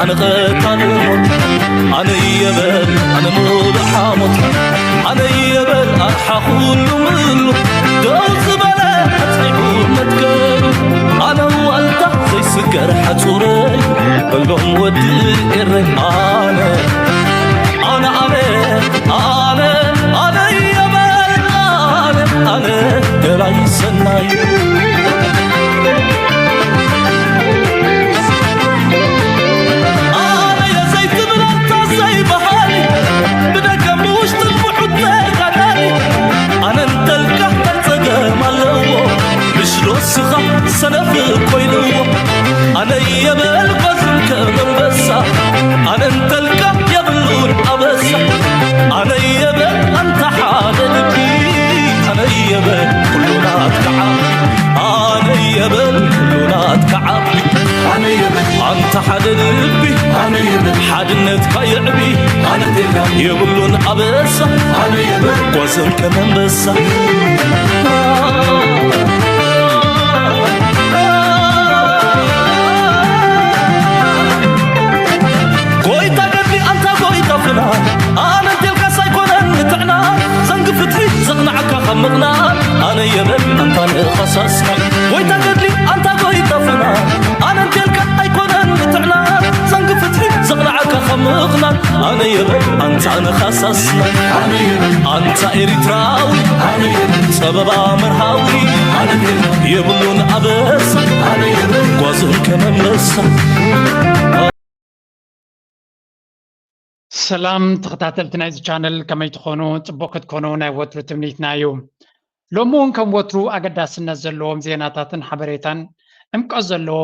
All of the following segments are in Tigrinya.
ኣነ ቐታሊ ሞት ኣነ የበል ኣነ ሙሉእ ሓሞት ኣነ የበል ኣርሓ ኩሉ ምሉ ደው ዝበለ ኣጽኒዑ መትከሉ ኣነ ዋልታ ዘይስገር ሓጹረይ በሎም ወዲ ኤረይ ኣነ ኣነ ኣነ ኣነ ኣነ የበል ኣነ ኣነ ገላይ ሰናይ ኣነ የዘይትብል ኣንታ ዘይበሃሊ ብደገ ብውሽጥን ብሑት ተጋዳሊ ኣነ እንተልካ እንታይ ጸገም ኣለዎ ምሽ ዶ ስኻ ሰነፍ ኮይንዎ ኣነ የበል ጓዝም ከም ኣንበሳ ኣነ እንተልካ የብሉን ኣበሳ ኣነ የበል ኣንታ ሓደ ልቢ ኣነ የበል ኩሉ ናትካ ዓቢ ኣነ የበል ኩሉ ናትካ ዓቢ ኣነ የበል ኣንታ ሓደ ልቢ ኣነ የበል ሓድነትካ የዕቢ ኣነ የብሉን ኣበሳ ኣነ የበል ጓዝም ከም ኣንበሳ ጎይታ ገድሊ ኣንታ ጎይታ ፍና ኣነ እንቴልካስ ኣይኮነን ንጥዕና ዘንጊ ፍትሒ ዘቕናዕካ ካብ ምቕናዕ ኣነ የበል ኣንታ ንኸሳስካ ጎይታ ገድሊ ኣንታ ጎይታ ፍና ኣነ እንቴልካ ኣይኮነን ንጥዕና ዘንጊ ፍትሒ ዘቕናዕካ ካብ ምቕናዕ ኣነ የበል ኣንታ ንኸሳስና ኣነ የበል ኣንታ ኤሪትራዊ ኣነ የበል ጸበባ መርሃዊ ኣነ የበል የብሉን ኣበሳ ኣነ የበል ጓዝም ከም ኣንበሳ ሰላም ተኸታተልቲ ናይዚ ቻነል ከመይ ትኾኑ? ጽቡቕ ክትኮኑ ናይ ወትሩ ትምኒትና እዩ። ሎሚ እውን ከም ወትሩ ኣገዳስነት ዘለዎም ዜናታትን ሓበሬታን ዕምቆት ዘለዎ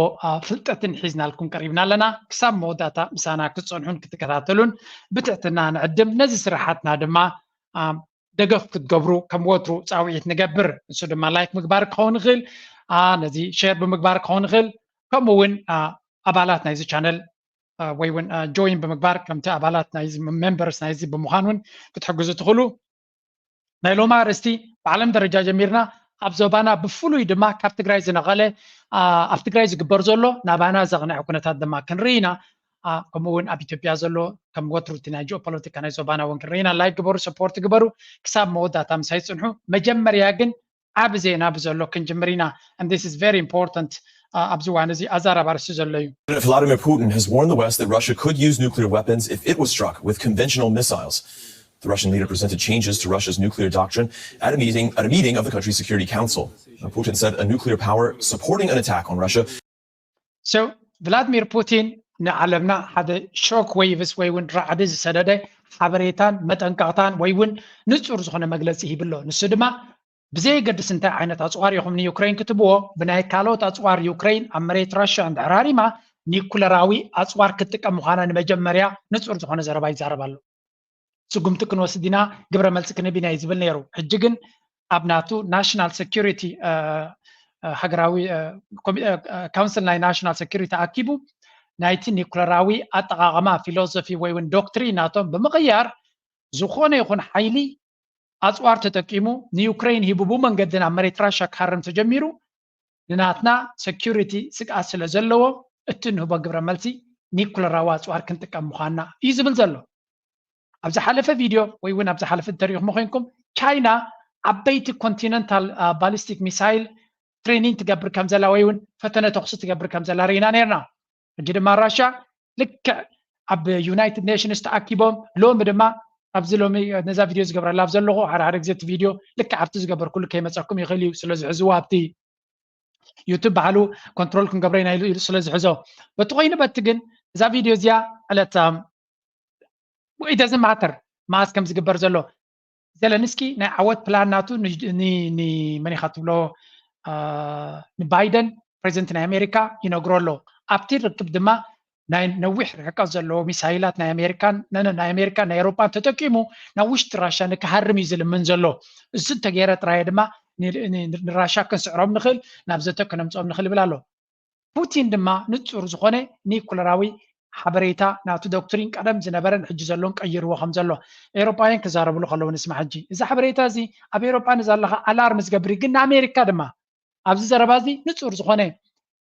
ፍልጠትን ሒዝናልኩም ቀሪብና ኣለና። ክሳብ መወዳእታ ምሳና ክትጸንሑን ክትከታተሉን ብትሕትና ንዕድም። ነዚ ስራሓትና ድማ ደገፍ ክትገብሩ ከም ወትሩ ጻውዒት ንገብር። ንሱ ድማ ላይክ ምግባር ክኸውን ይኽእል፣ ነዚ ሼር ብምግባር ክኸውን ይኽእል፣ ከምኡ እውን ኣባላት ናይዚ ቻነል ወይ እውን ጆይን ብምግባር ከምቲ ኣባላት ናይዚ ሜምበርስ ናይዚ ብምዃን እውን ክትሕግዙ ትኽእሉ። ናይ ሎሚ ኣርእስቲ ብዓለም ደረጃ ጀሚርና ኣብ ዞባና ብፍሉይ ድማ ካብ ትግራይ ዝነቐለ ኣብ ትግራይ ዝግበር ዘሎ ናባና ዘቕንዐ ኩነታት ድማ ክንርኢ ኢና። ከምኡ እውን ኣብ ኢትዮጵያ ዘሎ ከም ወትሩ እቲ ናይ ጂኦፖለቲካ ናይ ዞባና እውን ክንርኢ ኢና። ላይክ ግበሩ፣ ሰፖርት ግበሩ። ክሳብ መወዳእታ ምሳይ ፅንሑ። መጀመርያ ግን ዓብ ዜና ብዘሎ ክንጅምር ኢና። And this is very important ኣብዚ እዋን እዚ ኣዛራቢ ኣርእስቲ ዘሎ እዩ። President Vladimir Putin has warned the West that Russia could use nuclear weapons if it was struck with conventional missiles. The Russian leader presented changes to Russia's nuclear doctrine at a meeting at a meeting of the country's Security Council. Putin said a nuclear power supporting an attack on Russia. So ቭላድሚር ፑቲን ንዓለምና ሓደ ሾክ ዌይቭስ ወይ እውን ራዕዲ ዝሰደደ ሓበሬታን መጠንቀቕታን ወይ እውን ንጹር ዝኾነ መግለጺ ሂብሎ። ንሱ ድማ ብዘየገድስ እንታይ ዓይነት ኣጽዋር ኢኹም ንዩክሬን ክትብዎ፣ ብናይ ካልኦት ኣጽዋር ዩክሬን ኣብ መሬት ራሽያ እንድሕር ሃሪማ ኒኩለራዊ ኣጽዋር ክትጥቀም ምዃና ንመጀመርያ ንጹር ዝኾነ ዘረባ ይዛረብ ኣሎ። ስጉምቲ ክንወስድ ኢና፣ ግብረ መልሲ ክንህብ ኢና እዩ ዝብል ነይሩ። ሕጂ ግን ኣብ ናቱ ናሽናል ሴኩሪቲ ሃገራዊ ካውንስል ናይ ናሽናል ሴኩሪቲ ኣኪቡ ናይቲ ኒኩለራዊ ኣጠቓቕማ ፊሎሶፊ ወይ እውን ዶክትሪን ናቶም ብምቕያር ዝኾነ ይኹን ሓይሊ ኣፅዋር ተጠቂሙ ንዩክሬን ሂቡ ብኡ መንገዲ ናብ መሬት ራሻ ክሃርም ተጀሚሩ ንናትና ሴኩሪቲ ስግኣት ስለ ዘለዎ እቲ እንህቦ ግብረ መልሲ ኒኩለራዊ ኣፅዋር ክንጥቀም ምዃንና እዩ ዝብል ዘሎ። ኣብ ዝሓለፈ ቪድዮ ወይ እውን ኣብ ዝሓለፈ እንተሪኢኹም ኮይንኩም ቻይና ዓበይቲ ኮንቲነንታል ባሊስቲክ ሚሳይል ትሬኒንግ ትገብር ከም ዘላ ወይ እውን ፈተነ ተኹሲ ትገብር ከም ዘላ ርኢና ነርና። ሕጂ ድማ ራሻ ልክዕ ኣብ ዩናይትድ ኔሽንስ ተኣኪቦም ሎሚ ድማ ኣብዚ ሎሚ ነዛ ቪድዮ ዝገብረላ ኣብ ዘለኹ ሓደ ሓደ ግዜ እቲ ቪድዮ ልክዕ ኣብቲ ዝገበርኩሉ ከይመፀኩም ይኽእል እዩ ስለ ዝሕዝዎ ኣብቲ ዩቱብ ባዕሉ ኮንትሮል ክንገብረ ኢና ኢሉ ኢሉ ስለ ዝሕዞ በቲ ኮይኑ በቲ ግን እዛ ቪድዮ እዚኣ ዕለት ወይ ደዝን ማተር ማስ ከም ዝግበር ዘሎ ዘለንስኪ ናይ ዓወት ፕላን ናቱ ንመን ኢኻ ትብሎ ንባይደን ፕሬዚደንት ናይ ኣሜሪካ ይነግሮ ኣሎ። ኣብቲ ርክብ ድማ ናይ ነዊሕ ርሕቀት ዘለዎ ሚሳይላት ናይ ኣሜሪካን ናይ ኣሜሪካን ናይ ኤሮጳን ተጠቂሙ ናብ ውሽጢ ራሻ ንክሃርም እዩ ዝልምን ዘሎ። እዚ እንተገይረ ጥራየ ድማ ንራሻ ክንስዕሮም ንኽእል፣ ናብ ዘተ ክነምፅኦም ንኽእል ይብል ኣሎ። ፑቲን ድማ ንፁር ዝኾነ ኒኩለራዊ ሓበሬታ ናቱ ዶክትሪን ቀደም ዝነበረን ሕጂ ዘሎን ቀይርዎ ከም ዘሎ ኤሮጳውያን ክዛረብሉ ከለዉ ንስማ። ሕጂ እዚ ሓበሬታ እዚ ኣብ ኤሮጳ ንዘለኻ ኣላርም ዝገብር እዩ፣ ግን ንኣሜሪካ ድማ ኣብዚ ዘረባ እዚ ንፁር ዝኾነ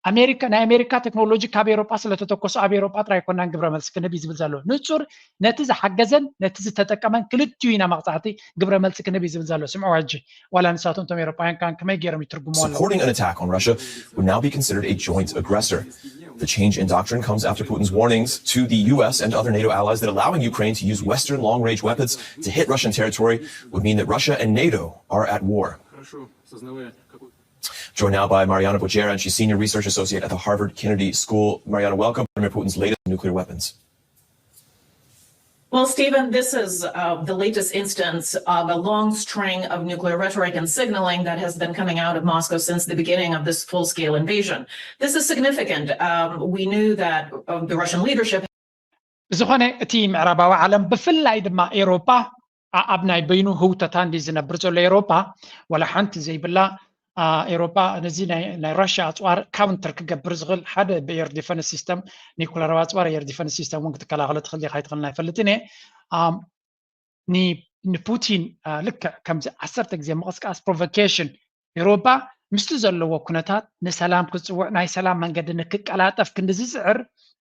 ኣሜሪካ ናይ ኣሜሪካ ቴክኖሎጂ ካብ ኤሮጳ ስለተተኮሱ ኣብ ኤሮጳ ጥራይ ኣይኮናን ግብረ መልሲ ክንህብ እዩ ዝብል ዘሎ። ንጹር ነቲ ዝሓገዘን ነቲ ዝተጠቀመን ክልቲኡ ኢና መቕጻዕቲ ግብረ መልሲ ክንህብ እዩ ዝብል ዘሎ። ስምዕዋ ሕጂ ዋላ ንሳቶም እቶም ኤሮጳውያን ከ ከመይ ገይሮም ይትርጉምዎ ኣለዉ? Supporting an attack on Russia would now be considered a joint aggressor. The change in doctrine comes after Putin's warnings to the U S and other NATO allies that allowing Ukraine to use Western long range weapons to hit Russian territory would mean that Russia and NATO are at war. Joined now by Mariana Bojera, and she's Senior Research Associate at the Harvard Kennedy School. Mariana, welcome. Vladimir Putin's latest nuclear weapons. Well, Stephen, this is uh, the latest instance of a long string of nuclear rhetoric and signaling that has been coming out of Moscow since the beginning of this full scale invasion. This is significant. Um, we knew that uh, the Russian leadership ብዝኾነ እቲ ምዕራባዊ ዓለም ብፍላይ ድማ ኤሮፓ ኣብ ናይ በይኑ ህውተታ እንዲ ዝነብር ዘሎ ኤሮፓ ወላ ሓንቲ ዘይብላ ኤሮፓ ነዚ ናይ ራሽያ ኣፅዋር ካውንተር ክገብር ዝኽእል ሓደ ብኤር ዲፈንስ ሲስተም ኒኩለራዊ ኣፅዋር ኤር ዲፈንስ ሲስተም እውን ክትከላኸሎ ትኽእል ዲኻ ኣይትኽእልን ኣይፈልጥን እየ። ንፑቲን ልክዕ ከምዚ ዓሰርተ ግዜ ምቕስቃስ ፕሮቮኬሽን ኤሮፓ ምስቲ ዘለዎ ኩነታት ንሰላም ክፅውዕ ናይ ሰላም መንገዲ ንክቀላጠፍ ክንዲ ዝፅዕር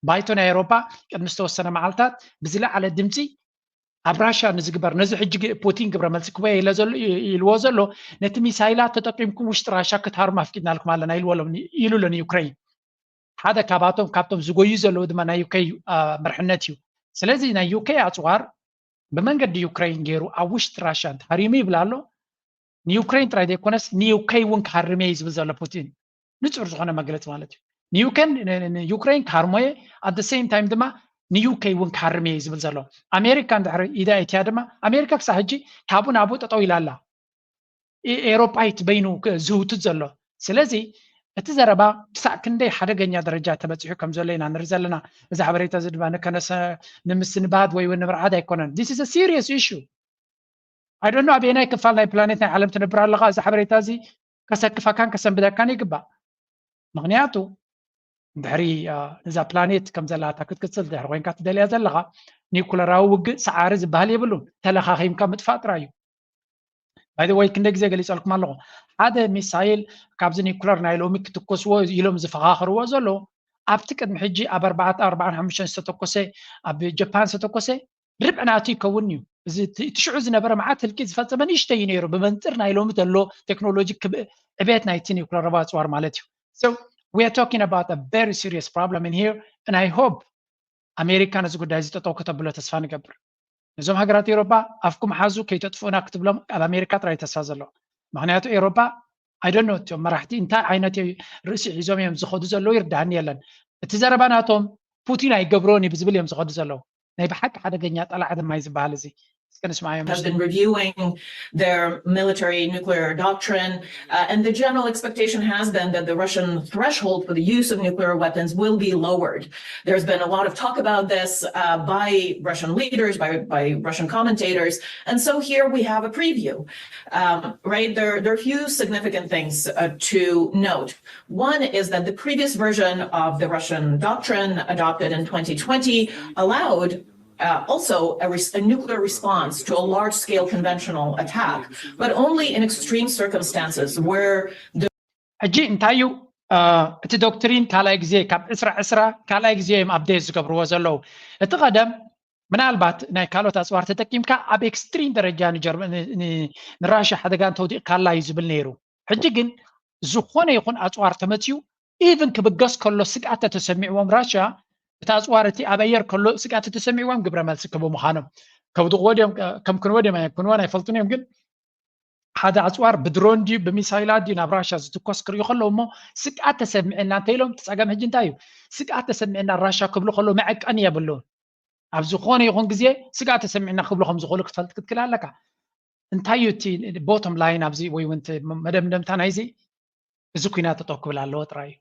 ባይቶ ናይ ኤሮፓ ቅድሚ ዝተወሰነ መዓልታት ብዝለዓለ ድምፂ ኣብ ራሻ ንዝግበር ነዚ ሕጂ ግ- ፑቲን ግብረ መልሲ ክበየ ኢለ ዘሎ ኢልዎ ዘሎ ነቲ ሚሳይላት ተጠቂምኩም ውሽጢ ራሻ ክትሃርሙ ኣፍቂድናልኩም ኣለና ኢልዎ ኣሎ- ኢሉ ኣሎ ንዩክሬን። ሓደ ካብኣቶም ካብቶም ዝጎዩ ዘለዉ ድማ ናይ ዩኬ መርሕነት እዩ። ስለዚ ናይ ዩኬ ኣፅዋር ብመንገዲ ዩክሬን ገይሩ ኣብ ውሽጢ ራሻ እንተሃሪሙ ይብል ኣሎ። ንዩክሬን ጥራይ ዘይኮነስ ንዩኬ እውን ክሃርም እየ ዝብል ዘሎ ፑቲን። ንፁር ዝኾነ መግለፂ ማለት እዩ። ንዩክሬን ክሃርሞ እየ፣ at the same time ድማ ንዩኬ እውን ክሃርም እየ ዝብል ዘሎ። ኣሜሪካ እንድሕር ኢዳ እትያ ድማ ኣሜሪካ ክሳብ ሕጂ ካብኡ ናብኡ ጠጠው ኢላ ኣላ። ኤሮፓይት በይኑ ዝህውትት ዘሎ። ስለዚ እቲ ዘረባ ክሳዕ ክንደይ ሓደገኛ ደረጃ ተበፂሑ ከም ዘሎ ኢና ንርኢ ዘለና። እዚ ሓበሬታ እዚ ድማ ንከነሰ ንምስንባድ ወይ እውን ንምርዓድ ኣይኮነን። This is a serious issue. I don't know ኣበየናይ ክፋል ናይ ፕላኔት ናይ ዓለም ትነብር ኣለኻ። እዚ ሓበሬታ እዚ ከሰክፈካን ከሰንብደካን ይግባእ። ምክንያቱ ድሕሪ ነዛ ፕላኔት ከም ዘላታ ክትቅፅል ድሕሪ ኮይንካ ትደልያ ዘለኻ ኒኩለራዊ ውግእ ሰዓሪ ዝበሃል የብሉን። ተለኻኺምካ ምጥፋእ ጥራይ እዩ። ባይ ወይ ክንደ ግዜ ገሊፀልኩም ኣለኹ። ሓደ ሚሳይል ካብዚ ኒኩለር ናይ ሎሚ ክትኮስዎ ኢሎም ዝፈኻኽርዎ ዘለዉ ኣብቲ ቅድሚ ሕጂ ኣብ ኣርባዕተ ኣርባዓን ሓሙሽተን ዝተተኮሰ ኣብ ጃፓን ዝተተኮሰ ርብዒ ናቱ ይከውን እዩ። እዚ እቲ ሽዑ ዝነበረ መዓት ህልቂት ዝፈፀመ ንእሽተይ እዩ ነይሩ ብመንፅር ናይ ሎሚ ዘሎ ቴክኖሎጂ ዕቤት ናይቲ ኒኩለር ኣፅዋር ማለት እዩ። So we are talking about a very serious problem in here and I hope ኣሜሪካ ነዚ ጉዳይ እዚ ጠጠው ከተብሎ ተስፋ ንገብር። ነዞም ሃገራት ኤሮፓ ኣፍኩም ሓዙ ከይተጥፍኡና ክትብሎም ኣብ ኣሜሪካ ጥራይ ተስፋ ዘሎ። ምክንያቱ ኤሮፓ I don't know እቲኦም መራሕቲ እንታይ ዓይነት ርእሲ ሒዞም እዮም ዝኸዱ ዘለዉ ይርዳሃኒ የለን። እቲ ዘረባ ናቶም ፑቲን ኣይገብሮን እዩ ብዝብል እዮም ዝኸዱ ዘለዉ። ናይ ብሓቂ ሓደገኛ ጠላዕ ድማ እዩ ዝበሃል እዚ። እስከ ንስማዮም have been reviewing their military nuclear doctrine, uh, and the general expectation has been that the Russian threshold for the use of nuclear weapons will be lowered. There's been a lot of talk about this uh, by Russian leaders, by, by Russian commentators, and so here we have a preview. Um, right there, there are a few significant things uh, to note. One is that the previous version of the Russian doctrine adopted in twenty twenty allowed uh, also a, res- a nuclear response to a large scale conventional attack, but only in extreme circumstances where the ሕጂ እንታይ እዩ እቲ ዶክትሪን ካልኣይ ግዜ ካብ ዕስራ ዕስራ ካልኣይ ግዜ እዮም ኣብዴት ዝገብርዎ ዘለዉ። እቲ ቀደም ምናልባት ናይ ካልኦት ኣፅዋር ተጠቂምካ ኣብ ኤክስትሪም ደረጃ ንራሻ ሓደጋ እንተውዲቕካላ እዩ ዝብል ነይሩ። ሕጂ ግን ዝኾነ ይኹን ኣፅዋር ተመፅዩ ኢቭን ክብገስ ከሎ ስግኣት ተተሰሚዕዎም ራሻ እቲ ኣፅዋር እቲ ኣብ ኣየር ከሎ ስግኣት ተተሰሚዕዎም ግብረ መልሲ ክህቡ ምዃኖም ከውድቕዎ ድዮም ከምክንዎ ድዮም ኣይክንዎን ኣይፈልጡን እዮም። ግን ሓደ ኣፅዋር ብድሮን ድዩ ብሚሳይላት ድዩ ናብ ራሻ ዝትኮስ ክርእዩ ከለዉ እሞ ስግኣት ተሰሚዕና እንተኢሎም እቲ ፀገም ሕጂ እንታይ እዩ? ስግኣት ተሰሚዕና ራሻ ክብሉ ከለዉ መዐቀኒ የብሉን። ኣብ ዝኾነ ይኹን ግዜ ስግኣት ተሰሚዕና ክብሉ ከም ዝኽእሉ ክትፈልጥ ክትክእል ኣለካ። እንታይ እዩ እቲ ቦቶም ላይን ኣብዚ ወይ እውን መደምደምታ ናይዚ? እዚ ኩናት ጠጠው ክብል ኣለዎ ጥራይ እዩ።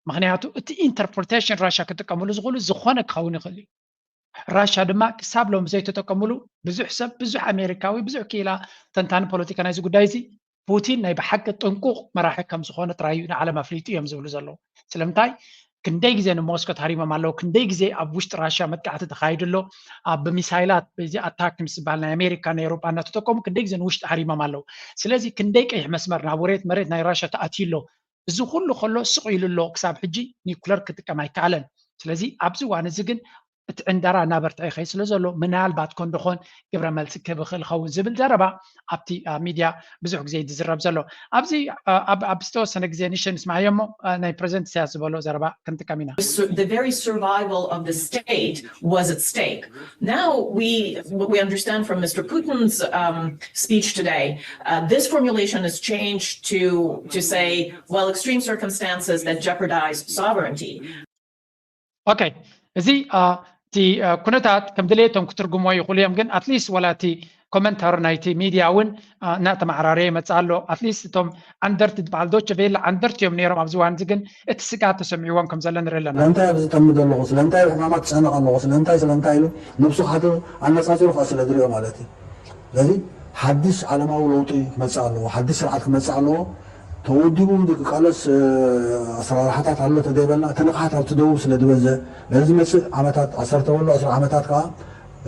ምክንያቱ እቲ ኢንተርፕሪቴሽን ራሻ ክጥቀምሉ ዝኽእሉ ዝኾነ ክኸውን ይኽእል እዩ። ራሻ ድማ ክሳብ ሎም ዘይተጠቀምሉ ብዙሕ ሰብ ብዙሕ ኣሜሪካዊ ብዙሕ ክኢላ ተንታኒ ፖለቲካ ናይዚ ጉዳይ እዚ ፑቲን ናይ ብሓቂ ጥንቁቕ መራሒ ከም ዝኾነ ጥራይ እዩ ንዓለም ኣፍሊጡ እዮም ዝብሉ ዘለዉ። ስለምንታይ ክንደይ ግዜ ንሞስኮ ተሃሪሞም ኣለዉ፣ ክንደይ ግዜ ኣብ ውሽጢ ራሻ መጥቃዕቲ ተኻይዱ ኣሎ፣ ኣብ ሚሳይላት እዚ ኣታክ ምስ ዝበሃል ናይ ኣሜሪካ ናይ ኤውሮጳ እናተጠቀሙ ክንደይ ግዜ ንውሽጢ ሃሪሞም ኣለዉ። ስለዚ ክንደይ ቀይሕ መስመር ናብ ወሬት መሬት ናይ ራሻ ተኣትዩ ኣሎ እዚ ኩሉ ከሎ ስቕ ኢሉ ኣሎ። ክሳብ ሕጂ ኒኩለር ክጥቀም ኣይከኣለን። ስለዚ ኣብዚ እዋን እዚ ግን እቲ ዕንደራ እናበርትዐ ይኸይድ ስለ ዘሎ ምናልባት ኮንዶኾን ግብረ መልሲ ክህብ ይኽእል ይኸውን ዝብል ዘረባ ኣብቲ ሚድያ ብዙሕ ግዜ እዩ ዝዝረብ ዘሎ። ኣብዚ ኣብ ዝተወሰነ ግዜ ንእሽተይ ንስማዓዮ እሞ ናይ ፕረዚደንት ኢሳያስ ዝበሎ ዘረባ ክንጥቀም ኢና። The very survival of the state was at stake. Now we we understand from Mr. Putin's um, speech today, uh, this formulation has changed to to say, well, extreme circumstances that jeopardize sovereignty. ኦኬ፣ እዚ እቲ ኩነታት ከም ድሌቶም ክትርጉሞ ይኽእሉ እዮም፣ ግን ኣትሊስት ዋላ እቲ ኮመንታሪ ናይቲ ሚድያ እውን እናተመዓራረየ ይመፅእ ኣሎ። ኣትሊስት እቶም ዓንደርቲ ዝበሃል ዶቸ ቬለ ዓንደርቲ እዮም ነይሮም ኣብዚ እዋን እዚ፣ ግን እቲ ስግኣት ተሰሚዕዎም ከም ዘሎ ንርኢ ኣለና። ስለምንታይ ኣብዚ ጠምድ ኣለኹ፣ ስለምንታይ ሕማማት ትጨነቕ ኣለኹ፣ ስለምንታይ ስለምንታይ ኢሉ ነብሱ ሓደ ኣነፃፂሩ ከዓ ስለ ዝሪኦ ማለት እዩ። ስለዚ ሓድሽ ዓለማዊ ለውጢ ክመፅእ ኣለዎ፣ ሓድሽ ስርዓት ክመፅእ ኣለዎ። ተወዲቡ ክቃለስ ኣሰራርሓታት ኣሎ ተደይበልና፣ እቲ ንቕሓት ኣብቲ ደቡብ ስለ ዝበዝሕ በዚ ዝመፅእ ዓመታት ዓሰርተ ወሎ ዕስራ ዓመታት ከዓ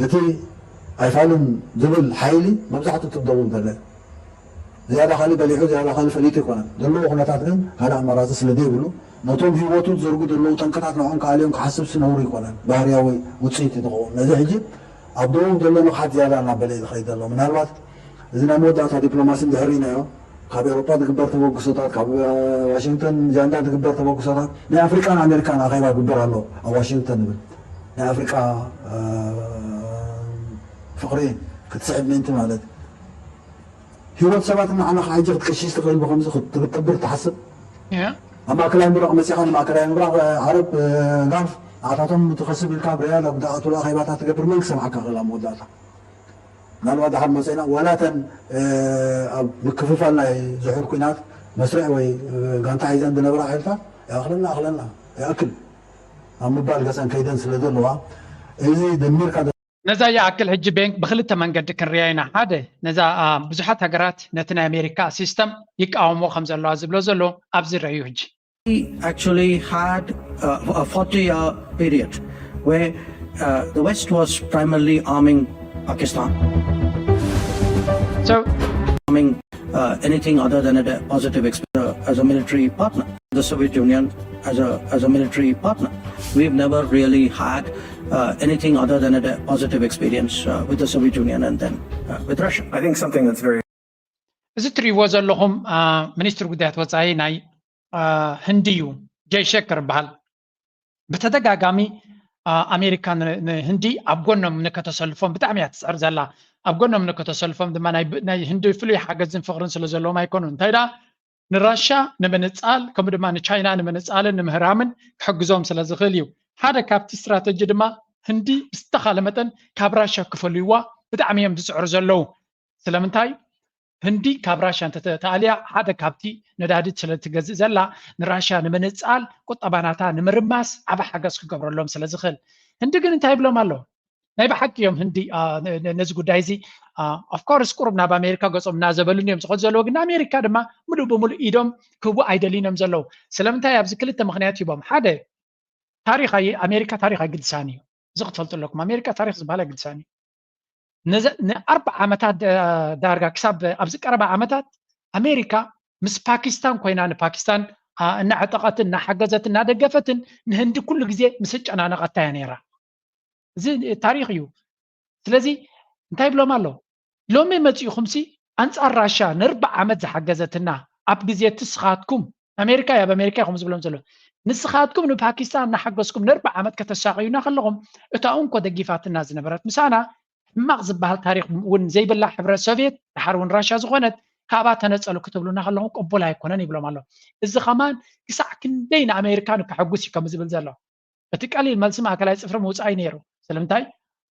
እቲ ኣይፋልን ዝብል ሓይሊ መብዛሕትኡ እቲ ደቡብ ዘሎ ዝያዳ ካልእ በሊሑ ዝያዳ ካልእ ፈሊጡ ይኮነን ዘለዎ ኩነታት ግን ካልእ ኣማራፂ ስለ ዘይብሉ ነቶም ህይወቱ ዝዘርጉ ዘለዉ ጠንቅታት ንዕኦም ክኣልዮም ክሓስብ ስነውሩ ይኮነን ባህርያዊ ውፅኢት ዝኸውን ነዚ ሕጂ ኣብ ደቡብ ዘሎ ንቕሓት ዝያዳ እናበለ እዩ ዝኸይድ ዘሎ። ምናልባት እዚ ናይ መወዳእታ ዲፕሎማሲ እንድሕር ኢናዮ ካብ ኤውሮጳ ዝግበር ተበግሶታት ካብ ዋሽንግተን ጃንዳ ዝግበር ተበግሶታት ናይ ኣፍሪቃን ኣሜሪካን ኣኼባ ግበር ኣሎ ኣብ ዋሽንግተን ንብል ናይ ኣፍሪቃ ፍቕሪ ክትስዕብ ምእንቲ ማለት ህይወት ሰባት እናዓና ሕጂ ክትቀሽሽ ትኽእል ብከምዚ ክትገብር ትሓስብ ኣብ ማእከላይ ምብራቕ መፂኻ ንማእከላይ ምብራቕ ዓረብ ጋልፍ ንዓታቶም ትኸስብ ኢልካ ብሪያል ኣብ ዝኣትሉ ኣኼባታት ትገብር መን ክሰምዓካ ክእል ኣብ መወዳእታ ምናልባት ድሓር መፅእና ዋላ ተን ኣብ ምክፍፋል ናይ ዝሑል ኩናት መስርዕ ወይ ጋንታ ሒዘን ዝነብራ ሓይልታት ይኣኽለና ይኣኽለና ይኣክል ኣብ ምባል ገፀን ከይደን ስለ ዘለዋ እዚ ደሚርካ ነዛ ይኣክል ሕጂ ቤንክ ብክልተ መንገዲ ክንሪያ ኢና። ሓደ ነዛ ብዙሓት ሃገራት ነቲ ናይ ኣሜሪካ ሲስተም ይቃወሞ ከም ዘለዋ ዝብሎ ዘሎ ኣብዚ ረዩ ሕጂ We actually had a, a forty year period where uh, the West was primarily arming Pakistan. So, arming uh, anything other than a positive experience uh, as a military partner. The Soviet Union as a, as a military partner. We've never really had uh, anything other than a positive experience uh, with the Soviet Union and then uh, with Russia. I think something that's very እዚ እትሪእዎ ዘለኹም ሚኒስትር ጉዳያት ወፃኢ ናይ ህንዲ እዩ፣ ጀይሸክር ይበሃል። ብተደጋጋሚ ኣሜሪካ ንህንዲ ኣብ ጎኖም ንከተሰልፎም ብጣዕሚ እያ ትፅዕር ዘላ። ኣብ ጎኖም ንከተሰልፎም ድማ ናይ ህንዲ ፍሉይ ሓገዝን ፍቕርን ስለ ዘለዎም ኣይኮኑን። እንታይ ደኣ ንራሻ ንምንፃል ከምኡ ድማ ንቻይና ንምንፃልን ንምህራምን ክሕግዞም ስለ ዝኽእል እዩ። ሓደ ካብቲ ስትራተጂ ድማ ህንዲ ብዝተኻለ መጠን ካብ ራሻ ክፈልይዋ ብጣዕሚ እዮም ዝፅዕሩ ዘለዉ። ስለምንታይ ህንዲ ካብ ራሻ እንተተኣልያ ሓደ ካብቲ ነዳዲ ስለ ትገዝእ ዘላ ንራሻ ንምንፃል ቁጠባ ናታ ንምርማስ ዓቢ ሓገዝ ክገብረሎም ስለ ዝኽእል ህንዲ ግን እንታይ ይብሎም ኣሎ ናይ ብሓቂ እዮም ህንዲ ነዚ ጉዳይ እዚ ኦፍኮርስ ቁሩብ ናብ ኣሜሪካ ገፆም እናዘበሉን እዮም ዝኸዱ ዘለዉ ግን ኣሜሪካ ድማ ሙሉእ ብሙሉእ ኢዶም ክህቡ ኣይደልዩን እዮም ዘለዉ ስለምንታይ ኣብዚ ክልተ ምክንያት ሂቦም ሓደ ታሪክ ኣሜሪካ ታሪክ ኣይግድሳን እዩ እዚ ክትፈልጡ ኣለኩም ኣሜሪካ ታሪክ ዝበሃል ኣይግድሳን እዩ ንኣርባ ዓመታት ዳርጋ ክሳብ ኣብዚ ቀረባ ዓመታት ኣሜሪካ ምስ ፓኪስታን ኮይና ንፓኪስታን እናዕጠቐትን እናሓገዘትን እናደገፈትን ንህንዲ ኩሉ ግዜ ምስ ኣጨናነቐታ እያ ነይራ እዚ ታሪክ እዩ ስለዚ እንታይ ይብሎም ኣሎ ሎሚ መፂእኹምሲ ኣንፃር ራሻ ንርባ ዓመት ዝሓገዘትና ኣብ ግዜ ትስኻትኩም ኣሜሪካ ኣብ ኣሜሪካ ኢኹም ዝብሎም ዘሎ ንስኻትኩም ንፓኪስታን እናሓገዝኩም ንርባ ዓመት ከተሳቀዩና ከለኹም እታ እንኮ ደጊፋትና ዝነበረት ምሳና ሕማቕ ዝበሃል ታሪክ እውን ዘይብላ ሕብረት ሶቪየት ድሓር እውን ራሻ ዝኾነት ካብኣ ተነፀሉ ክትብሉና ከለኹም ቅቡል ኣይኮነን ይብሎም ኣሎ እዚ ከማን ክሳዕ ክንደይ ንኣሜሪካ ንከሐጉስ እዩ ከም ዝብል ዘሎ እቲ ቀሊል መልሲ ማእከላይ ፅፍሪ ምውፃእ እዩ ነይሩ ስለምንታይ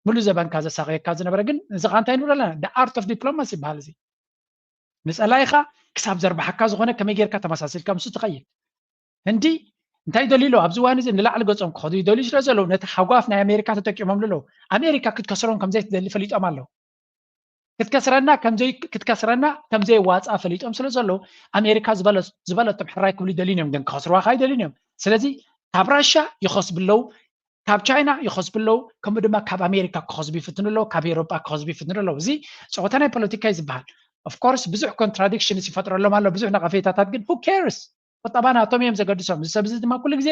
ሙሉ ዘበንካ ዘሳቀየካ ዝነበረ ግን እዚ ካ እንታይ ንብሎ ኣለና the art of diplomacy ይበሃል እዚ ንፀላኢኻ ክሳብ ዘርባሓካ ዝኾነ ከመይ ጌርካ ተመሳሲልካ ምስ ትኸይድ ህንዲ እንታይ ይደልዩ ኣለዉ ኣብዚ እዋን እዚ ንላዕሊ ገፆም ክኸዱ ይደልዩ ስለ ዘለዉ ነቲ ሓጓፍ ናይ ኣሜሪካ ተጠቂሞም ኣለዉ ኣሜሪካ ክትከስሮም ከምዘይ ትደሊ ፈሊጦም ኣለዉ ክትከስረና ከምዘይ ክትከስረና ከምዘይ ዋፃ ፈሊጦም ስለ ዘለዉ ኣሜሪካ ዝበለቶም ሕራይ ክብሉ ይደልዩን እዮም ግን ክኸስርዋ ካ ይደልዩን እዮም ስለዚ ካብ ራሻ ይኸስቡ ኣለዉ ካብ ቻይና ይኸስቡ ኣለዉ ከምኡ ድማ ካብ ኣሜሪካ ክኸስቡ ይፍትኑ ኣለዉ ካብ ኤሮጳ ክኸስቡ ይፍትኑ ኣለዉ እዚ ፀወታ ናይ ፖለቲካ እዩ ዝበሃል ኦፍኮርስ ብዙሕ ኮንትራዲክሽንስ ይፈጥረሎም ኣሎ ብዙሕ ነቐፌታታት ግን who cares ቁጠባ ናቶም እዮም ዘገድሶም። እዚ ሰብ እዚ ድማ ኩሉ ግዜ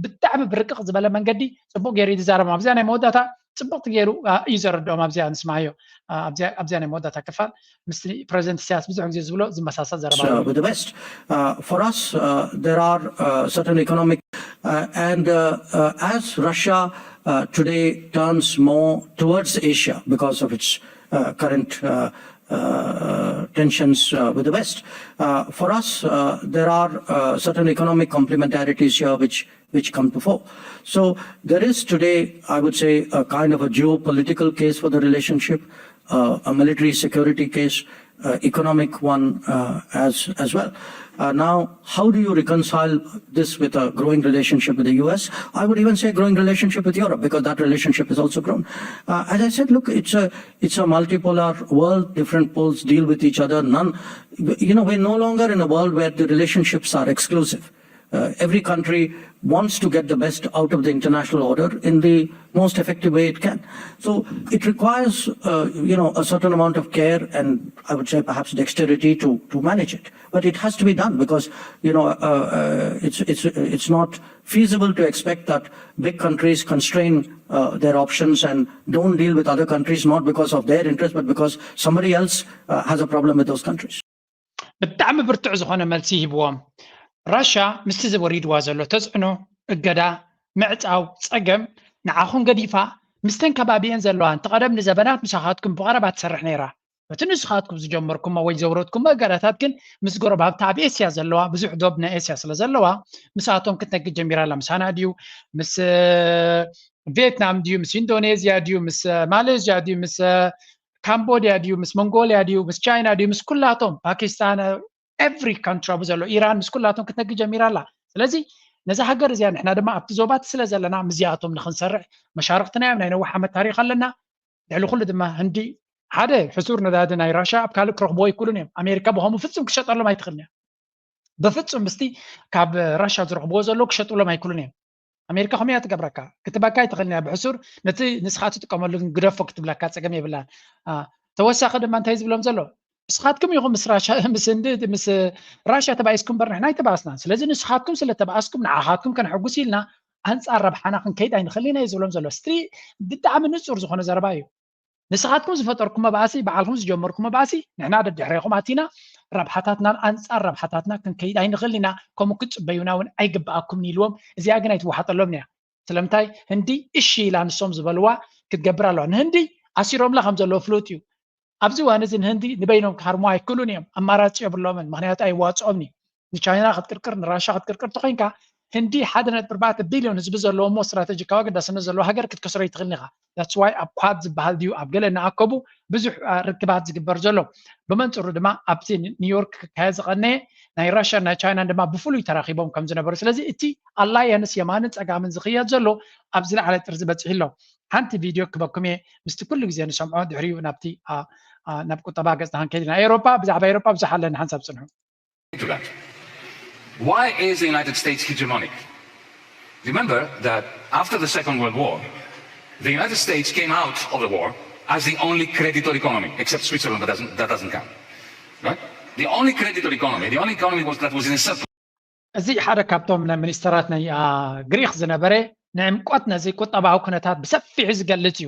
ብጣዕሚ ብርቅቕ ዝበለ መንገዲ ጽቡቕ ገይሩ እዩ ዝዛረቦም። ኣብዚኣ ናይ መወዳእታ ጽቡቕቲ ገይሩ፣ አ፣ እዩ ዘረድኦም። ኣብዚኣ ንስማዮ። አ፣ ኣብዚኣ፣ ኣብዚኣ ናይ መወዳእታ ክፋል ምስቲ ፕረዚደንት ኢሳያስ ብዙሕ ግዜ ዝብሎ ዝመሳሰል ዘረባ uh, እዩ። with the West. Uh, for us, uh, there are uh, certain economic uh, and uh, uh, as Russia uh, today turns more towards Asia because of its uh, current uh, uh, tensions uh, with the West. Uh, for us, uh, there are uh, certain economic complementarities here which which come to fore. So there is today, I would say, a kind of a geopolitical case for the relationship, uh, a military security case, uh, economic one uh, as as well. Uh, now, how do you reconcile this with a growing relationship with the U S? I would even say growing relationship with Europe because that relationship has also grown. Uh, as I said, look, it's a it's a multipolar world. Different poles deal with each other. None, you know, we're no longer in a world where the relationships are exclusive. Uh, every country wants to get the best out of the international order in the most effective way it can. So it requires, uh, you know, a certain amount of care and I would say perhaps dexterity to, to manage it. But it has to be done because, you know, uh, uh, it's, it's, it's not feasible to expect that big countries constrain uh, their options and don't deal with other countries, not because of their interest, but because somebody else uh, has a problem with those countries. ብጣዕሚ ብርቱዕ ዝኾነ መልሲ ሂብዎም። ራሻ ምስቲ ዝወሪድዋ ዘሎ ተፅዕኖ፣ እገዳ፣ ምዕፃው፣ ፀገም ንዓኹም ገዲፋ፣ ምስተን ከባቢአን ዘለዋ፣ እንተ ቀደም ንዘበናት ምሳኻትኩም ብቐረባ ትሰርሕ ነይራ። እቲ ንስኻትኩም ዝጀመርኩሞ ወይ ዘውረድኩሞ እገዳታት ግን ምስ ጎረባብቲ ኣብ ኤስያ ዘለዋ፣ ብዙሕ ዶብ ናይ ኤስያ ስለ ዘለዋ፣ ምስኣቶም ክትነግድ ጀሚራ ኣላ። ምሳና ድዩ? ምስ ቪየትናም ድዩ? ምስ ኢንዶኔዝያ ድዩ? ምስ ማሌዝያ ድዩ? ምስ ካምቦድያ ድዩ? ምስ ሞንጎልያ ድዩ? ምስ ቻይና ድዩ? ምስ ኩላቶም፣ ፓኪስታን፣ ኤቭሪ ካንትሪ ኣብኡ ዘሎ፣ ኢራን፣ ምስ ኩላቶም ክትነግድ ጀሚራ ኣላ። ስለዚ ነዛ ሃገር እዚኣ ንሕና ድማ ኣብቲ ዞባ እቲ ስለ ዘለና ምስዚኣቶም ንኽንሰርሕ መሻርኽትና እዮም። ናይ ነዊሕ ዓመት ታሪኽ ኣለና። ልዕሊ ኩሉ ድማ ህንዲ ሓደ ሕሱር ነዳዲ ናይ ራሻ ኣብ ካልእ ክረኽብዎ ኣይክእሉን እዮም። ኣሜሪካ ብኸምኡ ፍጹም ክሸጠሎም ኣይትኽእልን እያ። ብፍጹም ምስቲ ካብ ራሻ ዝረኽብዎ ዘለዉ ክሸጥሎም ኣይክእሉን እዮም። ኣሜሪካ ከምኡ እያ ትገብረካ። ክትበካ ኣይትኽእልን እያ ብሕሱር፣ ነቲ ንስኻ ትጥቀመሉ ግን ግደፎ ክትብለካ ጸገም የብላን። አ፣ ተወሳኺ ድማ እንታይ ዝብሎም ዘሎ? ንስኻትኩም ኢኹም ምስ ራሻ፣ ምስ ህንዲ፣ ምስ ራሻ ተባኢስኩም እምበር ንሕና ኣይተባኣስናን። ስለዚ ንስኻትኩም ስለ ተባኣስኩም ንዓኻትኩም ከነሐጉስ ኢልና ኣንጻር ረብሓና ክንከይድ ኣይንኽእልን ኢና እዩ ዝብሎም ዘሎ። ስትሪ-፣ ብጣዕሚ ንጹር ዝኾነ ዘረባ እዩ። ንስኻትኩም ዝፈጠርኩሞ ባእሲ፣ ባዕልኹም ዝጀመርኩሞ ባእሲ፣ ንሕና ደድሕሬኹም ኣቲና ረብሓታትናን ኣንጻር ረብሓታትና ክንከይድ ኣይንኽእልን ኢና፣ ከምኡ ክትጽበዩና እውን ኣይግብኣኩምን ኢልዎም። እዚኣ ግን ኣይትወሓጠሎምን እያ። ስለምንታይ ህንዲ እሺ ኢላ ንሶም ዝበልዋ ክትገብር ኣለዋ። ንህንዲ ኣሲሮምላ ከም ዘለዉ ፍሉጥ እዩ። ኣብዚ እዋን እዚ ንህንዲ ንበይኖም ክሃርሙ ኣይክእሉን እዮም። ኣማራጺ የብሎምን፣ ምኽንያቱ ኣይዋጽኦምን እዩ። ንቻይና ክትቅርቅር፣ ንራሻ ክትቅርቅር ተኾይንካ፣ ህንዲ ሓደ ነጥቢ ኣርባዕተ ቢልዮን ህዝቢ ዘለዎ እሞ ስትራተጂካዊ ኣገዳስነት ዘለዎ ሃገር ክትከስሮ ኣይትኽእልን ኢኻ። That's why ኣብ ኳድ ዝበሃል ድዩ ኣብ ገለ እናኣከቡ ብዙሕ፣ አ፣ ርክባት ዝግበር ዘሎ። ብመንጽሩ ድማ ኣብቲ ኒ-፣ ኒውዮርክ ክካየድ ዝቐነየ ናይ ራሻን ናይ ቻይናን ድማ ብፍሉይ ተራኺቦም ከም ዝነበሩ። ስለዚ እቲ ኣላያንስ የማንን ጸጋምን ዝኽየድ ዘሎ ኣብ ዝለዓለ ጥርዚ በጺሑ ኣሎ። ሓንቲ ቪድዮ ክበኩም እየ፣ ምስቲ ኩሉ ግዜ ንሰምዖ፣ ድሕሪኡ ናብቲ፣ አ፣ አ፣ ናብ ቁጠባ ገጽና ክንከይድ ኢና። ኤውሮጳ፣ ብዛዕባ ኤውሮጳ ብዙሕ ኣለና፣ ሓንሳብ ጽንሑ። to that. Why is the United States hegemonic? Remember that after the Second World War, the United States came out of the war as the only creditor economy, except Switzerland, but doesn't, that doesn't count. Right? The only creditor economy, the only economy was, that was in a surplus. እዚ ሓደ ካብቶም ናይ ሚኒስተራት ናይ፣ አ፣ ግሪክ ዝነበረ ንዕምቆት ነዚ ቁጠባዊ ኩነታት ብሰፊሑ ዝገልጽ እዩ።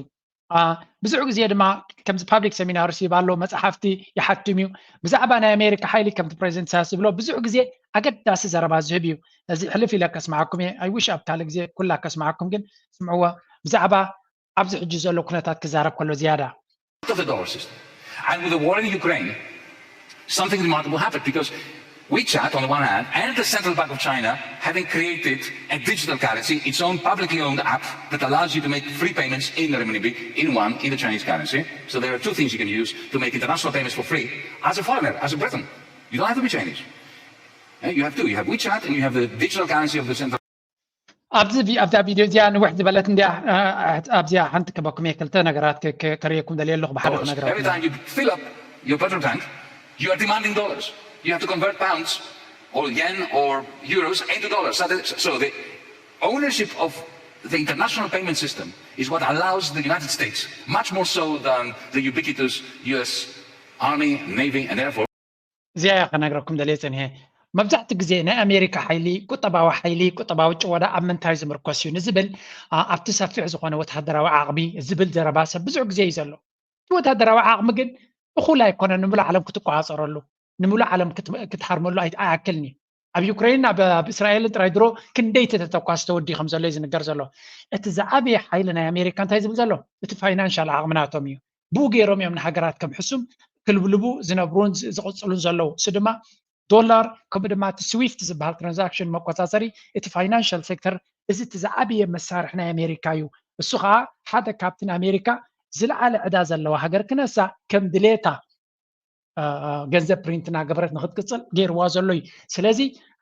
አ፣ ብዙሕ ግዜ ድማ ከምዚ ፓብሊክ ሰሚናርስ ይህብ ኣሎ፣ መጽሓፍቲ ይሓትም እዩ። ብዛዕባ ናይ ኣሜሪካ ሓይሊ ከምቲ ፕሬዚደንት ኢሳያስ ዝብሎ ብዙሕ ግዜ ኣገዳሲ ዘረባ ዝህብ እዩ። ነዚ ሕልፍ ኢለ ከስምዓኩም እየ። I wish ኣብ ካልእ ግዜ ኩላ ከስምዓኩም፣ ግን ስምዕዎ። ብዛዕባ ኣብዚ ሕጂ ዘሎ ኩነታት ክዛረብ ከሎ ዝያዳ። Of the dollar system. And with the war in Ukraine, something remarkable happened because WeChat, on the one hand, and the Central Bank of China having created a digital currency, its own publicly owned app that allows you to make free payments in the renminbi, in yuan, in the Chinese currency. So there are two things you can use to make international payments for free as a foreigner, as a Breton. You don't have to be Chinese. Eh, you have two. You have WeChat and you have the digital currency of the Central ኣብዚ ቪ-፣ ኣብዛ ቪድዮ እዚኣ ንውሕ ዝበለት እንዲያ፣ አ፣ ኣብዚኣ ሓንቲ ክበኩም እየ፣ ክልተ ነገራት ከ-፣ ከ-፣ ከርእየኩም ደልየ ኣለኹ፣ ብሓደ dollars. ክነግራኩም Every እየ። time you fill up your petrol tank, you are demanding dollars. You have to convert pounds or yen or euros into dollars. So the, so the ownership of the international payment system is what allows the United States, much more so than the ubiquitous U S Army, Navy, and Air Force, እዚኣ እያ ከነግረኩም ደልየ ጸኒሐ። መብዛሕትኡ ግዜ ናይ ኣሜሪካ ሓይሊ፣ ቁጠባዊ ሓይሊ፣ ቁጠባዊ ጭወዳ ኣብ ምንታይ ዝምርኮስ እዩ ንዝብል ኣብቲ ሰፊሕ ዝኾነ ወተሃደራዊ ዓቕሚ ዝብል ዘረባ ሰብ ብዙሕ ግዜ እዩ ዘሎ። እቲ ወተሃደራዊ ዓቕሚ ግን እኹል ኣይኮነን ንምሉእ ዓለም ክትቆፃፀረሉ፣ ንምሉእ ዓለም ክትሃርመሉ ኣይኣክልን እዩ። ኣብ ዩክሬንን ኣብ እስራኤልን ጥራይ ድሮ ክንደይ ተተኳስ ተወዲ ከም ዘሎ እዩ ዝንገር ዘሎ። እቲ ዝዓበየ ሓይሊ ናይ ኣሜሪካ እንታይ ዝብል ዘሎ? እቲ ፋይናንሻል ዓቕሚ ናቶም እዩ። ብኡ ገይሮም እዮም ንሃገራት ከም ሕሱም ክልብልቡ ዝነብሩን ዝቕፅሉን ዘለዉ። እሱ ድማ ዶላር ከምኡ ድማ እቲ ስዊፍት ዝበሃል ትራንዛክሽን መቆፃፀሪ እቲ ፋይናንሻል ሴክተር፣ እዚ እቲ ዝዓበየ መሳርሒ ናይ ኣሜሪካ እዩ። እሱ ከዓ ሓደ ካብቲ ንኣሜሪካ ዝለዓለ ዕዳ ዘለዋ ሃገር ክነሳ ከም ድሌታ ገንዘብ ፕሪንት እናገበረት ንክትቅፅል ገይርዋ ዘሎ እዩ። ስለዚ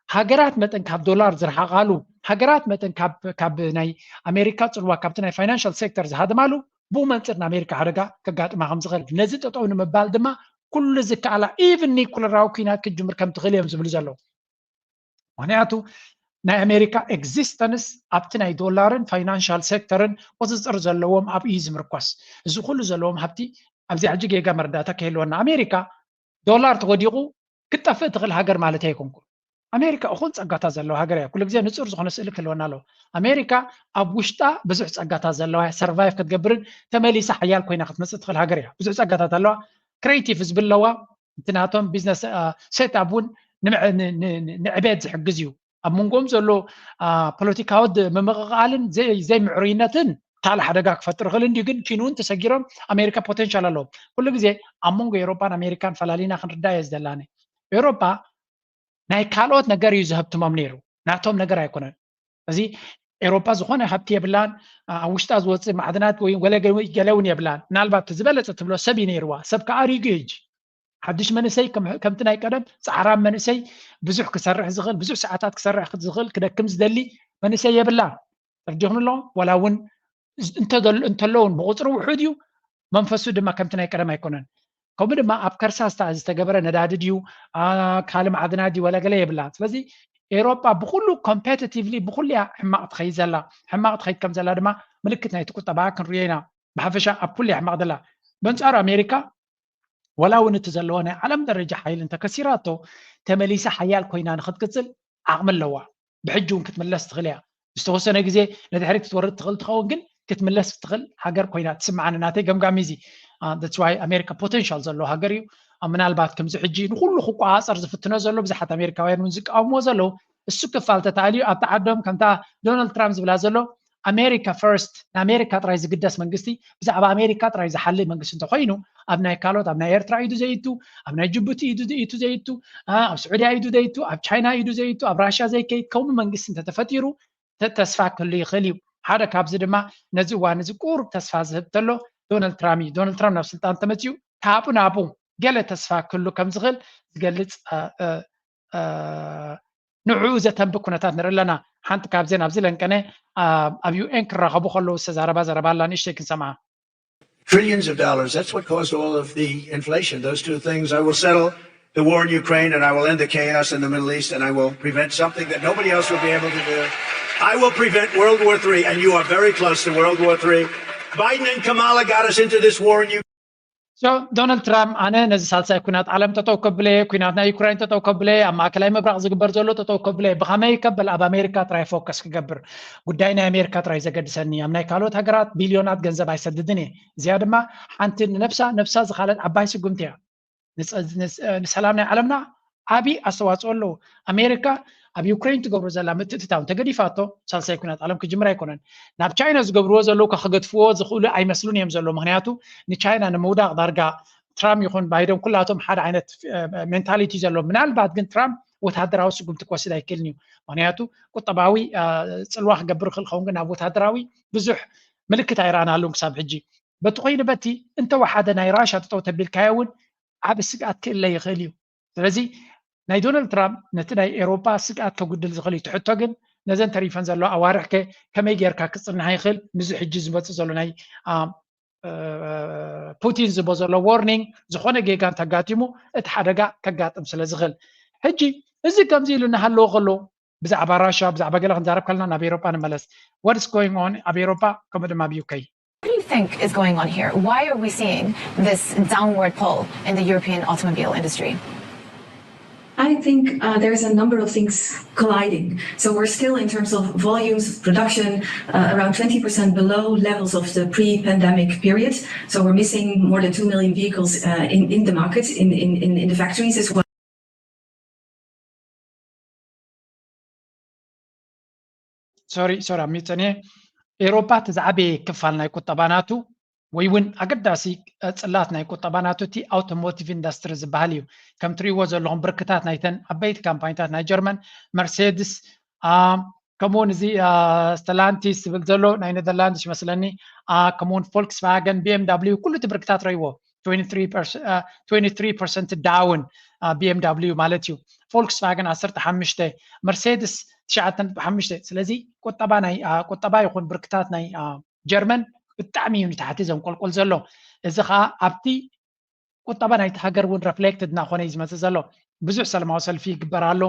ሃገራት መጠን ካብ ዶላር ዝረሓቃሉ፣ ሃገራት መጠን ካብ ናይ ኣሜሪካ ፅልዋ ካብቲ ናይ ፋይናንሻል ሴክተር ዝሃድማሉ፣ ብኡ መንፅር ንኣሜሪካ ሓደጋ ከጋጥማ ከም ዝኽእል፣ ነዚ ጠጠው ንምባል ድማ ኩሉ ዝከኣላ ኢቭን ኒኩለራዊ ኩናት ክትጅምር ከም ትኽእል እዮም ዝብሉ ዘለዉ። ምክንያቱ ናይ ኣሜሪካ ኤግዚስተንስ ኣብቲ ናይ ዶላርን ፋይናንሻል ሴክተርን ቁፅፅር ዘለዎም ኣብኡ እዩ ዝምርኮስ። እዚ ኩሉ ዘለዎም ሃብቲ ኣብዚ ሕጂ ጌጋ መረዳእታ ከይህልወና፣ ኣሜሪካ ዶላር ተወዲቑ ክትጠፍእ ትኽእል ሃገር ማለት ኣይኮንኩን። ኣሜሪካ እኹል ፀጋታት ዘለዋ ሃገር እያ። ኩሉ ግዜ ንፁር ዝኾነ ስእሊ ክህልወና ኣለዎ። ኣሜሪካ ኣብ ውሽጣ ብዙሕ ፀጋታት ዘለዋ እያ። ሰርቫይቭ ክትገብርን ተመሊሳ ሓያል ኮይና ክትመፅእ ትኽእል ሃገር እያ። ብዙሕ ፀጋታት ኣለዋ። ክሬቲቭ ህዝቢ ኣለዋ። እቲ ናቶም ቢዝነስ ሴት ኣፕ እውን ንዕቤት ዝሕግዝ እዩ። ኣብ መንጎም ዘሎ ፖለቲካዊ ምምቕቓልን ዘይምዕሩይነትን ካልእ ሓደጋ ክፈጥር ይኽእል እንዲዩ። ግን ኪንውን ተሰጊሮም ኣሜሪካ ፖቴንሻል ኣለዎም። ኩሉ ግዜ ኣብ መንጎ ኤውሮፓን ኣሜሪካን ፈላሊና ክንርዳእ እየ ዝደላኒ። ኤውሮፓ ናይ ካልኦት ነገር እዩ ዘህብትሞም ነይሩ፣ ናቶም ነገር ኣይኮነን። እዚ ኤውሮፓ ዝኾነ ሃብቲ የብላን፣ ኣብ ውሽጣ ዝወፅእ ማዕድናት ወይ ገለ እውን የብላን። ምናልባት ዝበለፀ ትብሎ ሰብ እዩ ነይርዋ። ሰብ ከዓ ኣሪጉ እዩ። ሓድሽ መንእሰይ ከምቲ ናይ ቀደም ፃዕራም መንእሰይ፣ ብዙሕ ክሰርሕ ዝኽእል፣ ብዙሕ ሰዓታት ክሰርሕ ዝኽእል፣ ክደክም ዝደሊ መንእሰይ የብላን። ተረዲኹም ኣሎ? ዋላ እውን እንተለውን ብቁፅሪ ውሑድ እዩ፣ መንፈሱ ድማ ከምቲ ናይ ቀደም ኣይኮነን። ከምኡ ድማ ኣብ ከርሳ ዝተገብረ ነዳዲ ድዩ ካልእ ማዕድናት ድዩ ወላ ገለ የብላን። ስለዚ ኤውሮጳ ብኩሉ ኮምፔቲቲቭሊ ብኩሉ እያ ሕማቕ ትኸይድ ዘላ። ሕማቕ ትኸይድ ከም ዘላ ድማ ምልክት ናይቲ ቁጠባኣ ክንሪኦ ኢና። ብሓፈሻ ኣብ ኩሉ እያ ሕማቕ ዘላ። በንጻሩ ኣሜሪካ ዋላ እውን እቲ ዘለዎ ናይ ዓለም ደረጃ ሓይሊ እንተከሲራቶ፣ ተመሊሳ ሓያል ኮይና ንክትቅፅል ዓቕሚ ኣለዋ። ብሕጂ እውን ክትምለስ ትኽእል እያ። ዝተወሰነ ግዜ ንድሕሪት ክትወርድ ትኽእል ትኸውን፣ ግን ክትምለስ ትኽእል ሃገር ኮይና ትስምዓኒ። ናተይ ገምጋም እዚ that's why ኣሜሪካ ፖቴንሻል ዘለዎ ሃገር እዩ። ምናልባት ከምዚ ሕጂ ንኩሉ ክቆፃፀር ዝፍትኖ ዘሎ፣ ብዙሓት ኣሜሪካውያን እውን ዝቃወምዎ ዘለዉ፣ እሱ ክፋል ተታልዩ ኣብቲ ዓዶም ከምታ ዶናልድ ትራምፕ ዝብላ ዘሎ ኣሜሪካ ፈርስት፣ ንኣሜሪካ ጥራይ ዝግደስ መንግስቲ፣ ብዛዕባ ኣሜሪካ ጥራይ ዝሓልእ መንግስቲ እንተኮይኑ፣ ኣብ ናይ ካልኦት፣ ኣብ ናይ ኤርትራ ኢዱ ዘይእቱ፣ ኣብ ናይ ጅቡቲ ኢዱ ዘይእቱ፣ ኣብ ስዑድያ ኢዱ ዘይእቱ፣ ኣብ ቻይና ኢዱ ዘይእቱ፣ ኣብ ራሽያ ዘይከይድ ከምኡ መንግስቲ እንተተፈጢሩ ተስፋ ክህሉ ይኽእል እዩ። ሓደ ካብዚ ድማ ነዚ እዋን እዚ ቁሩብ ተስፋ ዝህብ ተሎ ዶናልድ ትራምፕ እዩ። ዶናልድ ትራምፕ ናብ ስልጣን ተመፅኡ ካብኡ ናብኡ ገለ ተስፋ ክህሉ ከም ዝኽእል ዝገልፅ ንዕኡ ዘተንብ ኩነታት ንርኢ ኣለና። ሓንቲ ካብዘን ኣብዚ ለንቀነ ኣብ ዩኤን ክራኸቡ ከለዉ ዝተዛረባ ዘረባ ኣላ፣ ንእሽተይ ክንሰምዓ። Trillions of dollars. That's what caused all of the inflation. Those two things. I will settle the war in Ukraine and I will end the chaos in the Middle East and I will prevent something that nobody else will be able to do. I will prevent World War Three, and you are very close to World War Three. Biden and Kamala got us into this war in Ukraine. ዶናልድ ትራምፕ ኣነ ነዚ ሳልሳይ ኩናት ዓለም ጠጠው ከብለ፣ ኩናት ናይ ዩክራይን ጠጠው ከብለ፣ ኣብ ማእከላይ ምብራቕ ዝግበር ዘሎ ጠጠው ከብለ። ብኸመይ ከብል? ኣብ ኣሜሪካ ጥራይ ፎከስ ክገብር፣ ጉዳይ ናይ ኣሜሪካ ጥራይ ዘገድሰኒ፣ ኣብ ናይ ካልኦት ሃገራት ቢልዮናት ገንዘብ ኣይሰድድን እየ። እዚኣ ድማ ሓንቲ ንነብሳ ነብሳ ዝኻለት ዓባይ ስጉምቲ እያ። ንሰላም ናይ ዓለምና ዓቢ ኣስተዋፅኦ ኣለዎ። ኣሜሪካ ኣብ ዩክሬን ትገብሮ ዘላ ምትእትታው እንተገዲፋቶ ሳልሳይ ኩናት ዓለም ክጅምር ኣይኮነን። ናብ ቻይና ዝገብርዎ ዘለዉ ከክገድፍዎ ዝኽእሉ ኣይመስሉን እዮም ዘለዉ። ምክንያቱ ንቻይና ንምውዳቕ ዳርጋ ትራምፕ ይኹን ባይደን ኩላቶም ሓደ ዓይነት ሜንታሊቲ ዘለዎም። ምናልባት ግን ትራምፕ ወታደራዊ ስጉምቲ ክወስድ ኣይክእልን እዩ። ምክንያቱ ቁጠባዊ ፅልዋ ክገብር ይኽእል ኸውን፣ ግን ኣብ ወታደራዊ ብዙሕ ምልክት ኣይረኣናሉን ክሳብ ሕጂ። በቲ ኮይኑ በቲ እንተወሓደ ናይ ራሻ ጠጠው ተቢልካዮ እውን ዓቢ ስግኣት ክእለ ይኽእል እዩ። ስለዚ ናይ ዶናልድ ትራምፕ ነቲ ናይ ኤውሮጳ ስግኣት ከጉድል ዝኽእል እዩ። ትሕቶ ግን ነዘን ተሪፈን ዘለዋ ኣዋርሕ ከ ከመይ ጌርካ ክጽንሓ ይኽእል? ምስዚ ሕጂ ዝመጽእ ዘሎ ናይ ፑቲን ዝቦ ዘሎ ዎርኒንግ ዝኾነ ጌጋ እንተጋጢሙ እቲ ሓደጋ ከጋጥም ስለ ዝኽእል። ሕጂ እዚ ከምዚ ኢሉ እናሃለወ ከሎ ብዛዕባ ራሻ ብዛዕባ ገለ ክንዛረብ ከለና ናብ ኤውሮጳ ንመለስ። What's going on ኣብ ኤውሮጳ ከምኡ ድማ ኣብ ዩኬ? What do you think is going on here? Why are we seeing this downward pull in the European automobile industry? I think uh, there's a number of things colliding. So we're still, in terms of volumes of production, uh, around twenty percent below levels of the pre-pandemic period. So we're missing more than two million vehicles uh, in, in the market, in, in, in, in the factories as well. ሶሪ ሶሪ ኣብ ሚጸን እየ። ኤሮፓ እቲ ዝዓበየ ክፋል ናይ ቁጠባ ናቱ ወይ እውን ኣገዳሲ ጽላት ናይ ቁጠባ ናቱ እቲ ኣውቶሞቲቭ ኢንዱስትሪ ዝበሃል እዩ። ከም ትሪእዎ ዘለኹም ብርክታት ናይተን ዓበይቲ ካምፓኒታት ናይ ጀርመን መርሴድስ፣ ከምኡውን እዚ ስተላንቲስ ዝብል ዘሎ ናይ ኔዘርላንድስ ይመስለኒ፣ ከምኡውን ፎልክስቫገን፣ ቢኤምዳብሊዩ፣ ኩሉ እቲ ብርክታት ረይዎ። ትዌንቲ ትሪ ፐርሰንት ዳውን፣ ቢኤምዳብሊዩ ማለት እዩ። ፎልክስቫገን ዓሰርተ ሓሙሽተ፣ መርሴድስ ትሽዓተ ነጥቢ ሓሙሽተ። ስለዚ ቁጠባ ናይ ቁጠባ ይኹን ብርክታት ናይ ጀርመን ብጣዕሚ እዩ ንታሕቲ ዘንቆልቆል ዘሎ። እዚ ከዓ ኣብቲ ቁጠባ ናይቲ ሃገር እውን ረፍሌክትድ እናኾነ እዩ ዝመፅእ ዘሎ። ብዙሕ ሰላማዊ ሰልፊ ይግበር ኣሎ።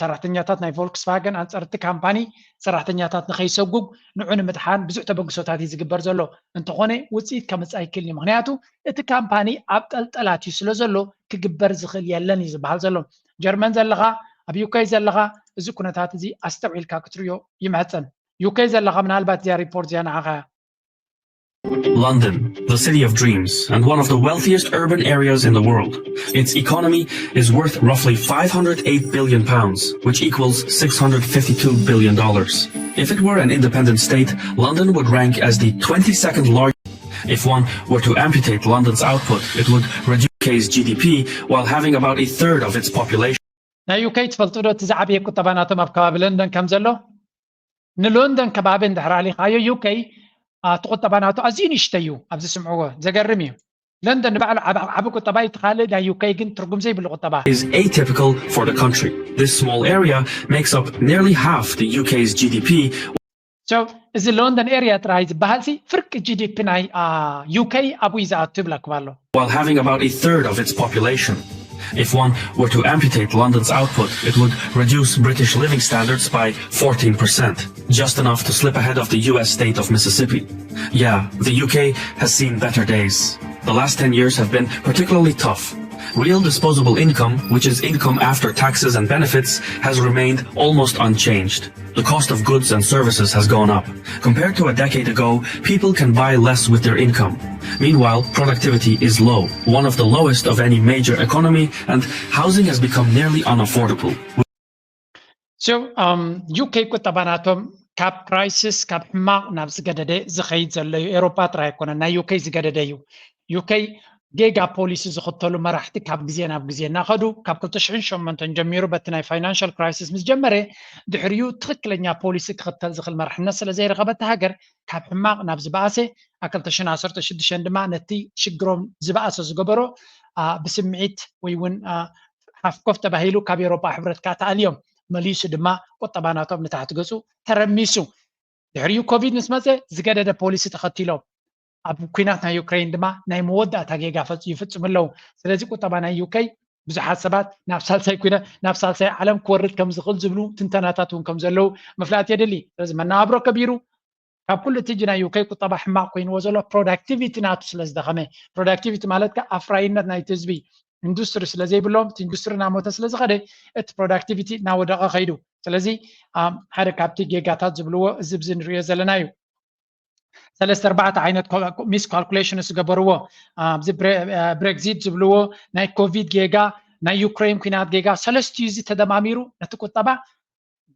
ሰራሕተኛታት ናይ ቮልክስቫገን ኣንፃር እቲ ካምፓኒ ሰራሕተኛታት ንኸይሰጉግ ንዑ ንምድሓን ብዙሕ ተበግሶታት እዩ ዝግበር ዘሎ። እንተኾነ ውፅኢት ከምፅእ ኣይክልን እዩ። ምክንያቱ እቲ ካምፓኒ ኣብ ጠልጠላት እዩ ስለ ዘሎ ክግበር ዝኽእል የለን እዩ ዝበሃል ዘሎ። ጀርመን ዘለኻ፣ ኣብ ዩኬ ዘለኻ፣ እዚ ኩነታት እዚ ኣስተውዒልካ ክትሪኦ ይምሕፀን። ዩኬ ዘለኻ ምናልባት እዚኣ ሪፖርት እዚኣ ንዓኻ እያ። London, the city of dreams and one of the wealthiest urban areas in the world. Its economy is worth roughly five hundred eight billion pounds, which equals six hundred fifty-two billion dollars. If it were an independent state, London would rank as the twenty-second largest. If one were to amputate London's output, it would reduce the U K's G D P while having about a third of its population. ናይ ዩኬ ትፈልጡ ዶ እቲ ዝዓበየ ቁጠባ ናቶም ኣብ ከባቢ ለንደን ከም ዘሎ? ንሎንደን ከባቢ እንድሕር ኣሊኻዮ ዩኬ እቲ ቁጠባ ናቱ ኣዝዩ ንእሽተይ እዩ። ኣብዚ ስምዕዎ፣ ዘገርም እዩ። ለንደን ንባዕሉ ዓብ- ዓብ- ዓቢ ቁጠባ እዩ፣ እቲ ካልእ ናይ ዩኬ ግን ትርጉም ዘይብሉ ቁጠባ። Is atypical for the country. This small area makes up nearly half the U K's G D P. So እዚ ሎንደን ኤሪያ ጥራይ ዝበሃል ሲ ፍርቂ ጂ ዲ ፒ ናይ ዩኬ ኣብኡ እዩ ዝኣቱ ይብለኩም ኣሎ። While having about a third of its population. If one were to amputate London's output, it would reduce British living standards by fourteen percent, just enough to slip ahead of the U S state of Mississippi. Yeah, the U K has seen better days. The last ten years have been particularly tough. Real disposable income, which is income after taxes and benefits, has remained almost unchanged. The cost of goods and services has gone up. Compared to a decade ago, people can buy less with their income. Meanwhile, productivity is low, one of the lowest of any major economy, and housing has become nearly unaffordable. So ዩኬ ቁጠባ ናቶም ካብ ክራይሲስ፣ ካብ ሕማቕ ናብ ዝገደደ ዝኸይድ ዘሎ እዩ። ኤሮፓ ጥራይ ኣይኮነን፣ ናይ ዩኬ ዝገደደ እዩ። ዩኬ ጌጋ ፖሊሲ ዝኽተሉ መራሕቲ ካብ ግዜ ናብ ግዜ እናኸዱ ካብ ክልተ ሽሕን ሸሞንተን ጀሚሩ በቲ ናይ ፋይናንሻል ክራይሲስ ምስ ጀመረ ድሕሪኡ ትኽክለኛ ፖሊሲ ክኽተል ዝኽእል መራሕነት ስለ ዘይረኸበ እታ ሃገር ካብ ሕማቕ ናብ ዝበኣሰ፣ ኣብ ክልተ ሽሕን ዓሰርተ ሽዱሽተን ድማ ነቲ ሽግሮም ዝበኣሰ ዝገበሮ ብስምዒት ወይ እውን ሓፍኮፍ ተባሂሉ ካብ ኤሮፓ ሕብረት ከዓ ተኣልዮም፣ መሊሱ ድማ ቁጠባ ናቶም ንታሕቲ ገፁ ተረሚሱ። ድሕሪኡ ኮቪድ ምስ መፀ ዝገደደ ፖሊሲ ተኸቲሎም ኣብ ኩናት ናይ ዩክሬን ድማ ናይ መወዳእታ ጌጋ ይፍፅሙ ኣለዉ። ስለዚ ቁጠባ ናይ ዩኬ ብዙሓት ሰባት ናብ ሳልሳይ ኩናት ናብ ሳልሳይ ዓለም ክወርድ ከም ዝኽእል ዝብሉ ትንተናታት እውን ከም ዘለዉ ምፍላጥ የድሊ። ስለዚ መነባብሮ ከቢሩ ካብ ኩሉ እቲ ናይ ዩኬ ቁጠባ ሕማቕ ኮይንዎ ዘሎ ፕሮዳክቲቪቲ ናቱ ስለ ዝደኸመ፣ ፕሮዳክቲቪቲ ማለት ከዓ ኣፍራይነት ናይቲ ህዝቢ ኢንዱስትሪ ስለ ዘይብሎም እቲ ኢንዱስትሪ እናሞተ ስለ ዝኸደ እቲ ፕሮዳክቲቪቲ እናወደቐ ከይዱ። ስለዚ ሓደ ካብቲ ጌጋታት ዝብልዎ እዚ ብዚ ንሪኦ ዘለና እዩ። ሰለስተ ኣርባዕተ ዓይነት ሚስ ካልኩሌሽን ዝገበርዎ ኣብዚ ብሬግዚት ዝብልዎ ናይ ኮቪድ ጌጋ ናይ ዩክሬን ኩናት ጌጋ ሰለስቲኡ እዚ ተደማሚሩ ነቲ ቁጠባ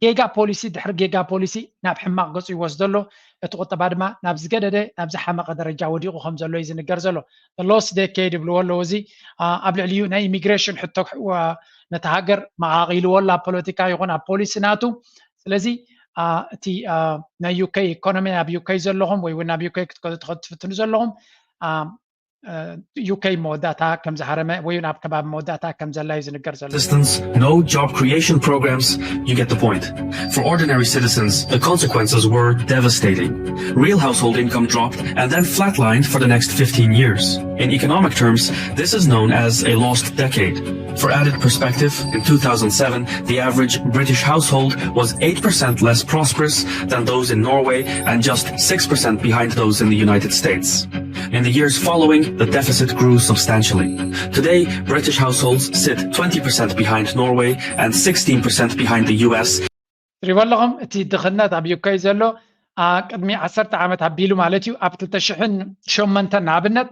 ጌጋ ፖሊሲ ድሕሪ ጌጋ ፖሊሲ ናብ ሕማቕ ገፁ ይወስዶ ኣሎ። እቲ ቁጠባ ድማ ናብ ዝገደደ ናብ ዝሓመቐ ደረጃ ወዲቑ ከም ዘሎ እዩ ዝንገር ዘሎ። ሎስ ዴኬድ ይብልዎ ኣለዉ። እዚ ኣብ ልዕሊኡ ናይ ኢሚግሬሽን ሕቶ ነቲ ሃገር መቓቒልዎ ኣሎ ኣብ ፖለቲካ ይኹን ኣብ ፖሊሲ ናቱ። ስለዚ እቲ ናይ ዩኬ ኢኮኖሚ ኣብ ዩኬ ዘለኹም ወይ እውን ናብ ዩኬ ክትከዱ ትኸ- ትፍትኑ ዘለኹም ዩኬ መወዳእታ ከም ዝሃረመ ወይ እውን ኣብ ከባቢ መወዳእታ ከም ዘላ እዩ ዝንገር ዘሎ። Assistance, no job creation programs, you get the point. For ordinary citizens, the consequences were devastating. Real household income dropped and then flatlined for the next fifteen years. In economic terms, this is known as a lost decade. For added perspective, in two thousand seven, the average British household was eight percent less prosperous than those in Norway and just six percent behind those in the United States. In the years following, the deficit grew substantially. Today, British households sit twenty percent behind Norway and sixteen percent behind the U S. ትሪእዎ ኣለኹም፣ እቲ ድኽነት ኣብ ዩከይ ዘሎ ቅድሚ ዓሰርተ ዓመት ኣቢሉ ማለት እዩ። ኣብ ክልተ ሽሕን ሸሞንተን ንኣብነት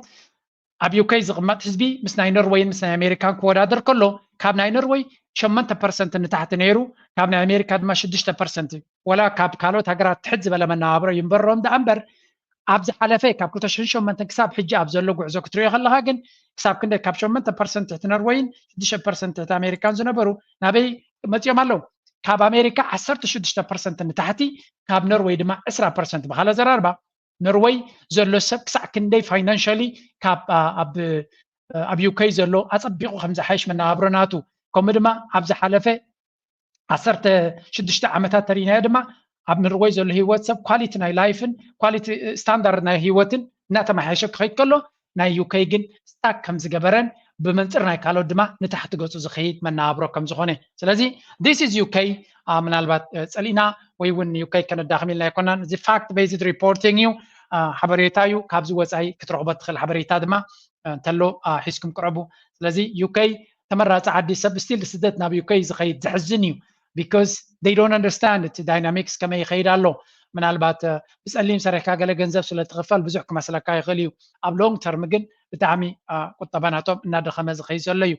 ኣብ ዩከይ ዝቕመጥ ህዝቢ ምስ ናይ ኖርወይን ምስ ናይ ኣሜሪካን ክወዳደር ከሎ ካብ ናይ ኖርወይ ሸሞንተ ፐርሰንት ንታሕቲ ነይሩ፣ ካብ ናይ ኣሜሪካ ድማ ሽዱሽተ ፐርሰንት እዩ። ወላ ካብ ካልኦት ሃገራት ትሕት ዝበለ መነባብሮ ይንበሮም ደኣ እምበር ኣብ ዝሓለፈ ካብ ክልተ ሽሕን ሸሞንተን ክሳብ ሕጂ ኣብ ዘሎ ጉዕዞ ክትሪኦ ከለካ ግን ክሳብ ክንደይ ካብ ሸሞንተ ፐርሰንት ትሕቲ ኖርወይን ሽዱሽተ ፐርሰንት ትሕቲ ኣሜሪካን ዝነበሩ ናበይ መፂኦም ኣለዉ? ካብ ኣሜሪካ ዓሰርተ ሽዱሽተ ፐርሰንት ንታሕቲ፣ ካብ ኖርወይ ድማ ዕስራ ፐርሰንት። ብካልእ ኣዘራርባ ኖርወይ ዘሎ ሰብ ክሳዕ ክንደይ ፋይናንሻሊ ካብ ኣብ ዩከይ ዘሎ ኣፀቢቑ ከም ዝሓይሽ መነባብሮ ናቱ። ከምኡ ድማ ኣብ ዝሓለፈ ዓሰርተ ሽዱሽተ ዓመታት ተሪእናዮ ድማ ኣብ ኖርወይ ዘሎ ህይወት ሰብ ኳሊቲ ናይ ላይፍን ኳሊቲ ስታንዳርድ ናይ ህይወትን እናተመሓየሸ ክኸይድ ከሎ ናይ ዩከይ ግን ስታክ ከም ዝገበረን ብመንፅር ናይ ካልኦት ድማ ንታሕቲ ገፁ ዝኸይድ መነባብሮ ከም ዝኾነ። ስለዚ this is ዩከይ። ምናልባት ፀሊእና ወይ እውን ዩከይ ከነዳኽም ኢልና ኣይኮናን። እዚ ፋክት ቤዝድ ሪፖርቲንግ እዩ፣ ሓበሬታ እዩ። ካብዚ ወፃኢ ክትረኽቦ ትኽእል ሓበሬታ ድማ እንተሎ ሒዝኩም ቅረቡ። ስለዚ ዩከይ ተመራፂ ዓዲ ሰብ ስቲል ስደት ናብ ዩከይ ዝኸይድ ዘሕዝን እዩ። Because they don't understand እቲ ዳይናሚክስ ከመይ ይኸይድ ኣሎ። ምናልባት ብፀሊም ሰሪሕካ ገለ ገንዘብ ስለ ትኽፈል ብዙሕ ክመስለካ ይኽእል እዩ። ኣብ ሎንግ ተርም ግን ብጣዕሚ ቁጠባ ናቶም እናደኸመ ዝኸይድ ዘሎ እዩ።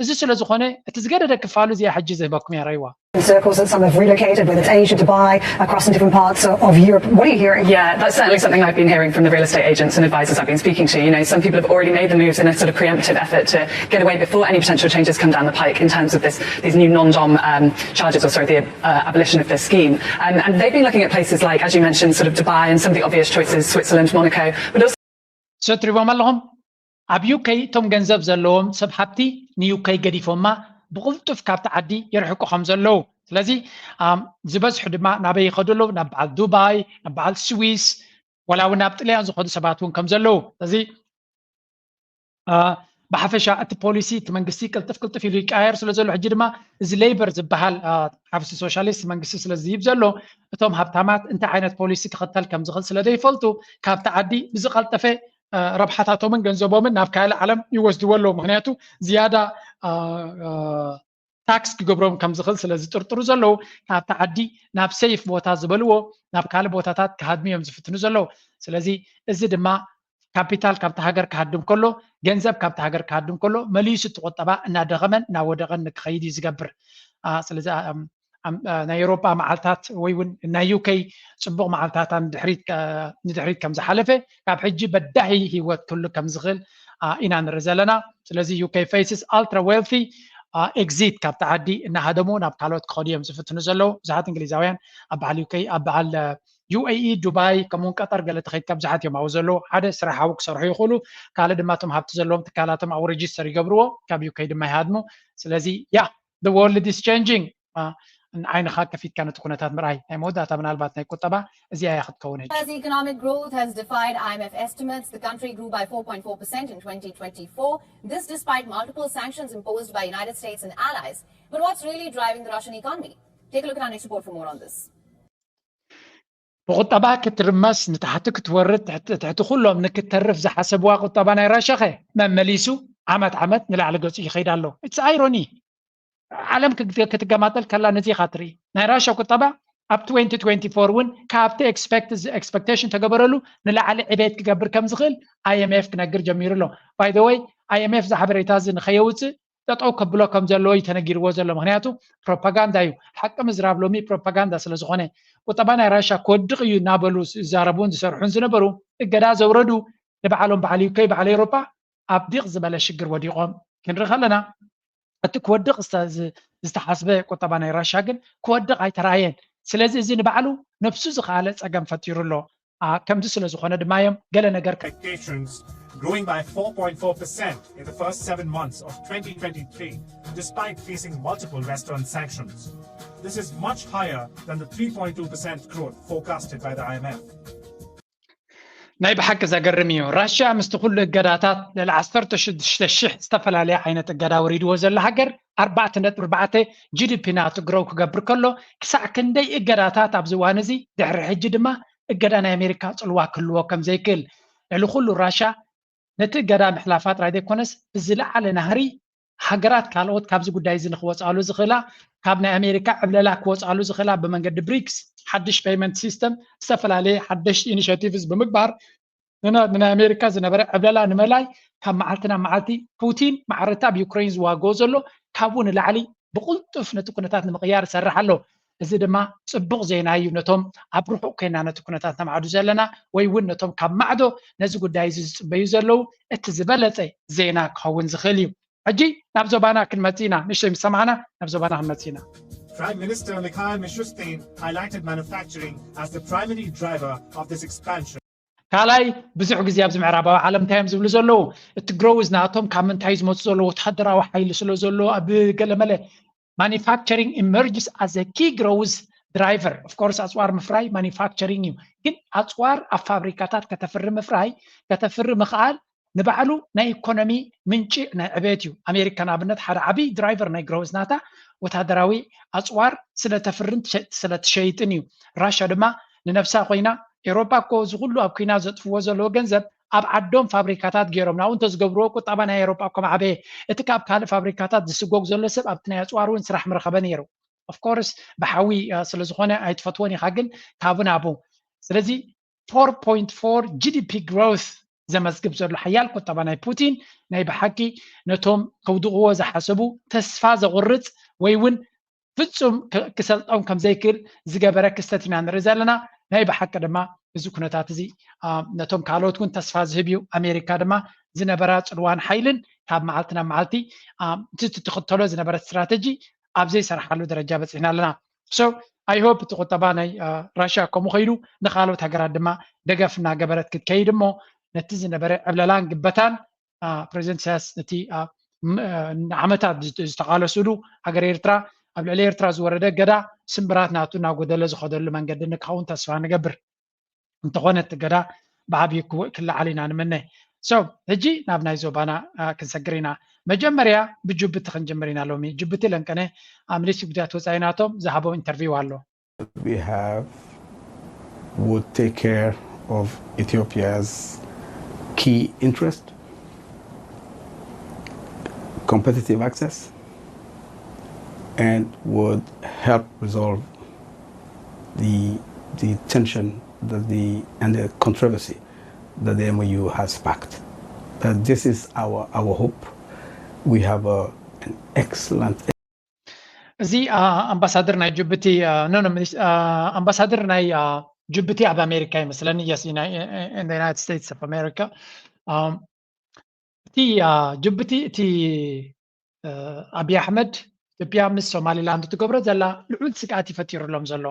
እዚ ስለ ዝኾነ እቲ ዝገደደ ክፋሉ እዚኣ ሕጂ ዝህበኩም እያ ረይዋ። Circles that some have relocated, whether it's Asia, Dubai, across in different parts of, of Europe. What are you hearing? Yeah, that's certainly something I've been hearing from the real estate agents and advisors I've been speaking to. You know, some people have already made the moves in a sort of preemptive effort to get away before any potential changes come down the pike in terms of this, these new non-dom um, charges, or sorry, the uh, abolition of this scheme. Um, and they've been looking at places like, as you mentioned, sort of Dubai and some of the obvious choices, Switzerland, Monaco, but also so ትሪቦም ኣለኹም ኣብ ዩከይ እቶም ገንዘብ ዘለዎም ሰብ ሃብቲ ንዩከይ ገዲፎማ ብቕልጡፍ ካብቲ ዓዲ ይርሕቁ ከም ዘለዉ። ስለዚ ዝበዝሑ ድማ ናበይ ይኸዱ ኣለዉ? ናብ በዓል ዱባይ፣ ናብ በዓል ስዊስ፣ ወላ እውን ናብ ጥልያን ዝኸዱ ሰባት እውን ከም ዘለዉ። ስለዚ ብሓፈሻ እቲ ፖሊሲ እቲ መንግስቲ ቅልጥፍ ቅልጥፍ ኢሉ ይቀያየር ስለ ዘሎ ሕጂ ድማ እዚ ሌበር ዝበሃል ሓፍሲ ሶሻሊስት መንግስቲ ስለ ዝይብ ዘሎ እቶም ሃብታማት እንታይ ዓይነት ፖሊሲ ክኽተል ከም ዝኽእል ስለ ዘይፈልጡ ካብቲ ዓዲ ብዝቐልጠፈ ረብሓታቶምን ገንዘቦምን ናብ ካልእ ዓለም ይወስድዎ ኣለዉ። ምክንያቱ ዝያዳ ታክስ ክገብሮም ከም ዝኽእል ስለ ዝጥርጥሩ ዘለዉ ካብቲ ዓዲ ናብ ሴፍ ቦታ ዝበልዎ ናብ ካልእ ቦታታት ክሃድሙ እዮም ዝፍትኑ ዘለዉ። ስለዚ እዚ ድማ ካፒታል ካብቲ ሃገር ክሃድም ከሎ ገንዘብ ካብቲ ሃገር ክሃድም ከሎ መሊሱ እቲ ቁጠባ እናደኸመን እናወደቐን ንክኸይድ እዩ ዝገብር። ስለዚ ናይ ኤሮጳ መዓልታት ወይ እውን ናይ ዩከይ ፅቡቕ መዓልታታ ንድሕሪት ከም ዝሓለፈ ካብ ሕጂ በዳሂ ህይወት ክህሉ ከም ዝኽእል ኢና ንርኢ ዘለና። ስለዚ ዩከይ ፌስስ ኣልትራ ዌልቲ ኤግዚት ካብቲ ዓዲ እናሃደሙ ናብ ካልኦት ክኸዱ እዮም ዝፍትኑ ዘለዉ። ብዙሓት እንግሊዛውያን ኣብ በዓል ዩከይ ኣብ በዓል ዩኤኢ ዱባይ ከምኡውን ቀጠር ገለ ተኸይድካ ብዙሓት እዮም ኣብኡ ዘለዉ ሓደ ስራሕ ኣብኡ ክሰርሑ ይኽእሉ። ካልእ ድማ እቶም ሃብቲ ዘለዎም ትካላቶም ኣብኡ ሬጅስተር ይገብርዎ ካብ ዩከይ ድማ ይሃድሙ። ስለዚ ያ the world is changing። ዓይንኻ ከፊትካ ነቲ ኩነታት ምርኣይ ናይ መወዳእታ ምናልባት ናይ ቁጠባ እዚኣ እያ ክትከውን ሕጂ። As economic growth has defied I M F estimates, the country grew by four point four percent in twenty twenty-four. This despite multiple sanctions imposed by United States and allies. But what's really driving the Russian economy? Take a look at our next report for more on this. ብቁጠባ ክትርመስ ንታሕቲ ክትወርድ ትሕቲ ኩሎም ንክተርፍ ዝሓሰብዋ ቁጠባ ናይ ራሻኸ መመሊሱ ዓመት ዓመት ንላዕሊ ገፁ ይኸይድ ኣሎ። It's irony። ዓለም ክትገማጠል ከላ ነዚ ኢኻ ትርኢ። ናይ ራሻ ቁጠባ ኣብ twenty twenty-four እውን ካብቲ ኤክስፔክቴሽን ተገበረሉ ንላዕሊ ዕቤት ክገብር ከም ዝኽእል I M F ክነግር ጀሚሩ ኣሎ። By the way I M F እዚ ሓበሬታ እዚ ንኸየውፅእ ጠጠው ከብሎ ከም ዘለዎ እዩ ተነጊርዎ ዘሎ። ምክንያቱ ፕሮፓጋንዳ እዩ። ሓቂ ምዝራብ ሎሚ ፕሮፓጋንዳ ስለ ዝኾነ ቁጠባ ናይ ራሻ ክወድቕ እዩ እናበሉ ዝዛረቡን ዝሰርሑን ዝነበሩ እገዳ ዘውረዱ ንባዕሎም በዓል ዩከይ በዓል ኤውሮጳ ኣብ ዲቕ ዝበለ ሽግር ወዲቖም ክንርኢ ከለና እቲ ክወድቕ ዝተሓስበ ቁጠባ ናይ ራሻ ግን ክወድቕ ኣይተራእየን። ስለዚ እዚ ንባዕሉ ነብሱ ዝኸኣለ ፀገም ፈጢሩ ኣሎ። ከምዚ ስለ ዝኾነ ድማ እዮም ገለ ነገር Expectations growing by four point four percent in the first seven months of twenty twenty-three, despite facing multiple Western sanctions. This is much higher than the three point two percent growth forecasted by the I M F. ናይ ብሓቂ ዘገርም እዩ። ራሽያ ምስቲ ኩሉ እገዳታት ልዕሊ ዓሰርተ ሽዱሽተ ሽሕ ዝተፈላለየ ዓይነት እገዳ ወሪድዎ ዘሎ ሃገር ኣርባዕተ ነጥቢ ኣርባዕተ ጂ ዲ ፒ ናቱ ግረው ክገብር ከሎ ክሳዕ ክንደይ እገዳታት ኣብዚ እዋን እዚ ድሕሪ ሕጂ ድማ እገዳ ናይ ኣሜሪካ ፅልዋ ክህልዎ ከም ዘይክእል ልዕሊ ኩሉ ራሻ ነቲ እገዳ ምሕላፋ ጥራይ ዘይኮነስ ብዝለዓለ ናህሪ ሃገራት ካልኦት ካብዚ ጉዳይ እዚ ንክወፃሉ ዝኽእላ ካብ ናይ ኣሜሪካ ዕብለላ ክወፃሉ ዝኽእላ ብመንገዲ ብሪክስ ሓድሽ ፔይመንት ሲስተም ዝተፈላለየ ሓደሽቲ ኢኒሽቲቭስ ብምግባር ንና- ንናይ ኣሜሪካ ዝነበረ ዕብለላ ንምእላይ ካብ መዓልቲ ናብ መዓልቲ ፑቲን ማዕረቲ ኣብ ዩክሬን ዝዋግኦ ዘሎ ካብኡ ንላዕሊ ብቕልጡፍ ነቲ ኩነታት ንምቕያር ይሰርሕ ኣሎ። እዚ ድማ ፅቡቕ ዜና እዩ ነቶም ኣብ ርሑቕ ኮይና ነቲ ኩነታት ነማዕዱ ዘለና ወይ እውን ነቶም ካብ ማዕዶ ነዚ ጉዳይ እዚ ዝፅበዩ ዘለዉ እቲ ዝበለፀ ዜና ክኸውን ዝኽእል እዩ። ሕጂ ናብ ዞባና ክንመፅእ ኢና። ንእሽተይ ምስ ሰማዕና ናብ ዞባና ክንመፅእ ኢና። Prime Minister Mikhail Mishustin highlighted manufacturing as the primary driver of this expansion. ካልኣይ ብዙሕ ግዜ ኣብዚ ምዕራባዊ ዓለም እንታይ እዮም ዝብሉ ዘለዉ እቲ ግሮውዝ ናቶም ካብ ምንታይ ዝመፁ ዘለዉ ወታደራዊ ሓይሊ ስለ ዘሎ ኣብ ገለመለ manufacturing emerges as a key growth driver. Of course ኣፅዋር ምፍራይ ማኒፋክቸሪንግ እዩ፣ ግን ኣፅዋር ኣብ ፋብሪካታት ከተፍሪ ምፍራይ ከተፍሪ ምኽኣል ንባዕሉ ናይ ኢኮኖሚ ምንጪ ናይ ዕቤት እዩ። ኣሜሪካ ንኣብነት ሓደ ዓብዪ ድራይቨር ናይ ግሮውዝ ናታ ወታደራዊ ኣፅዋር ስለተፍርን ስለትሸይጥን እዩ። ራሻ ድማ ንነብሳ ኮይና ኤሮፓ እኮ እዚ ኩሉ ኣብ ኩና ዘጥፍዎ ዘለዎ ገንዘብ ኣብ ዓዶም ፋብሪካታት ገይሮም ናብኡ እንተዝገብርዎ ቁጠባ ናይ ኤሮፓ እኮ ማዕበየ። እቲ ካብ ካልእ ፋብሪካታት ዝስጎግ ዘሎ ሰብ ኣብቲ ናይ ኣፅዋር እውን ስራሕ ምረኸበ ነይሩ። ኦፍኮርስ ብሓዊ ስለዝኾነ ኣይትፈትዎን ኢኻ፣ ግን ካብኡ ናብኡ ስለዚ four point four GDP growth ዘመዝግብ ዘሎ ሓያል ቁጠባ ናይ ፑቲን ናይ ብሓቂ ነቶም ከውድቕዎ ዝሓሰቡ ተስፋ ዘቑርፅ ወይ እውን ፍጹም ክሰልጦም ከም ዘይክእል ዝገበረ ክስተት ኢና ንርኢ ዘለና። ናይ ብሓቂ ድማ እዚ ኩነታት እዚ ነቶም ካልኦት እውን ተስፋ ዝህብ እዩ። ኣሜሪካ ድማ ዝነበራ ፅልዋን ሓይልን ካብ መዓልቲ ናብ መዓልቲ እቲ ትኽተሎ ዝነበረት ስትራተጂ ኣብ ዘይሰርሓሉ ደረጃ በፂሕና ኣለና። So I hope እቲ ቁጠባ ናይ ራሽያ ከምኡ ከይዱ ንካልኦት ሃገራት ድማ ደገፍ እናገበረት ክትከይድ እሞ ነቲ ዝነበረ ዕብለላን ግበታን ፕሬዚደንት ኢሳያስ ነቲ ንዓመታት ዝተቃለሱሉ ሃገር ኤርትራ ኣብ ልዕሊ ኤርትራ ዝወረደ ገዳ ስምብራት ናቱ እናጎደለ ዝኸደሉ መንገዲ ንክኸውን ተስፋ ንገብር። እንተኾነ እቲ ገዳ ብዓብዩ ክልዓል ኢና ንምነ። So ሕጂ ናብ ናይ ዞባና ክንሰግር ኢና። መጀመርያ ብጅቡቲ ክንጅምር ኢና ሎሚ። ጅቡቲ ለንቀነ ኣብ ሚኒስትሪ ጉዳያት ወፃኢ ናቶም ዝሃቦ ኢንተርቪው ኣሎ። We have would take care of Ethiopia's key interest, competitive access, and would help resolve the the tension that the and the controversy that the MOU has sparked. That this is our our hope. We have a, an excellent እዚ ኣምባሳደር ናይ ጅቡቲ ኖ ኣምባሳደር ናይ ጅቡቲ ኣብ ኣሜሪካ ይመስለኒ፣ yes፣ United States of America። እቲ ጅቡቲ እቲ ኣብይ ኣሕመድ ኢትዮጵያ ምስ ሶማሊላንድ ትገብሮ ዘላ ልዑል ስግኣት ይፈጢሩሎም ዘሎ።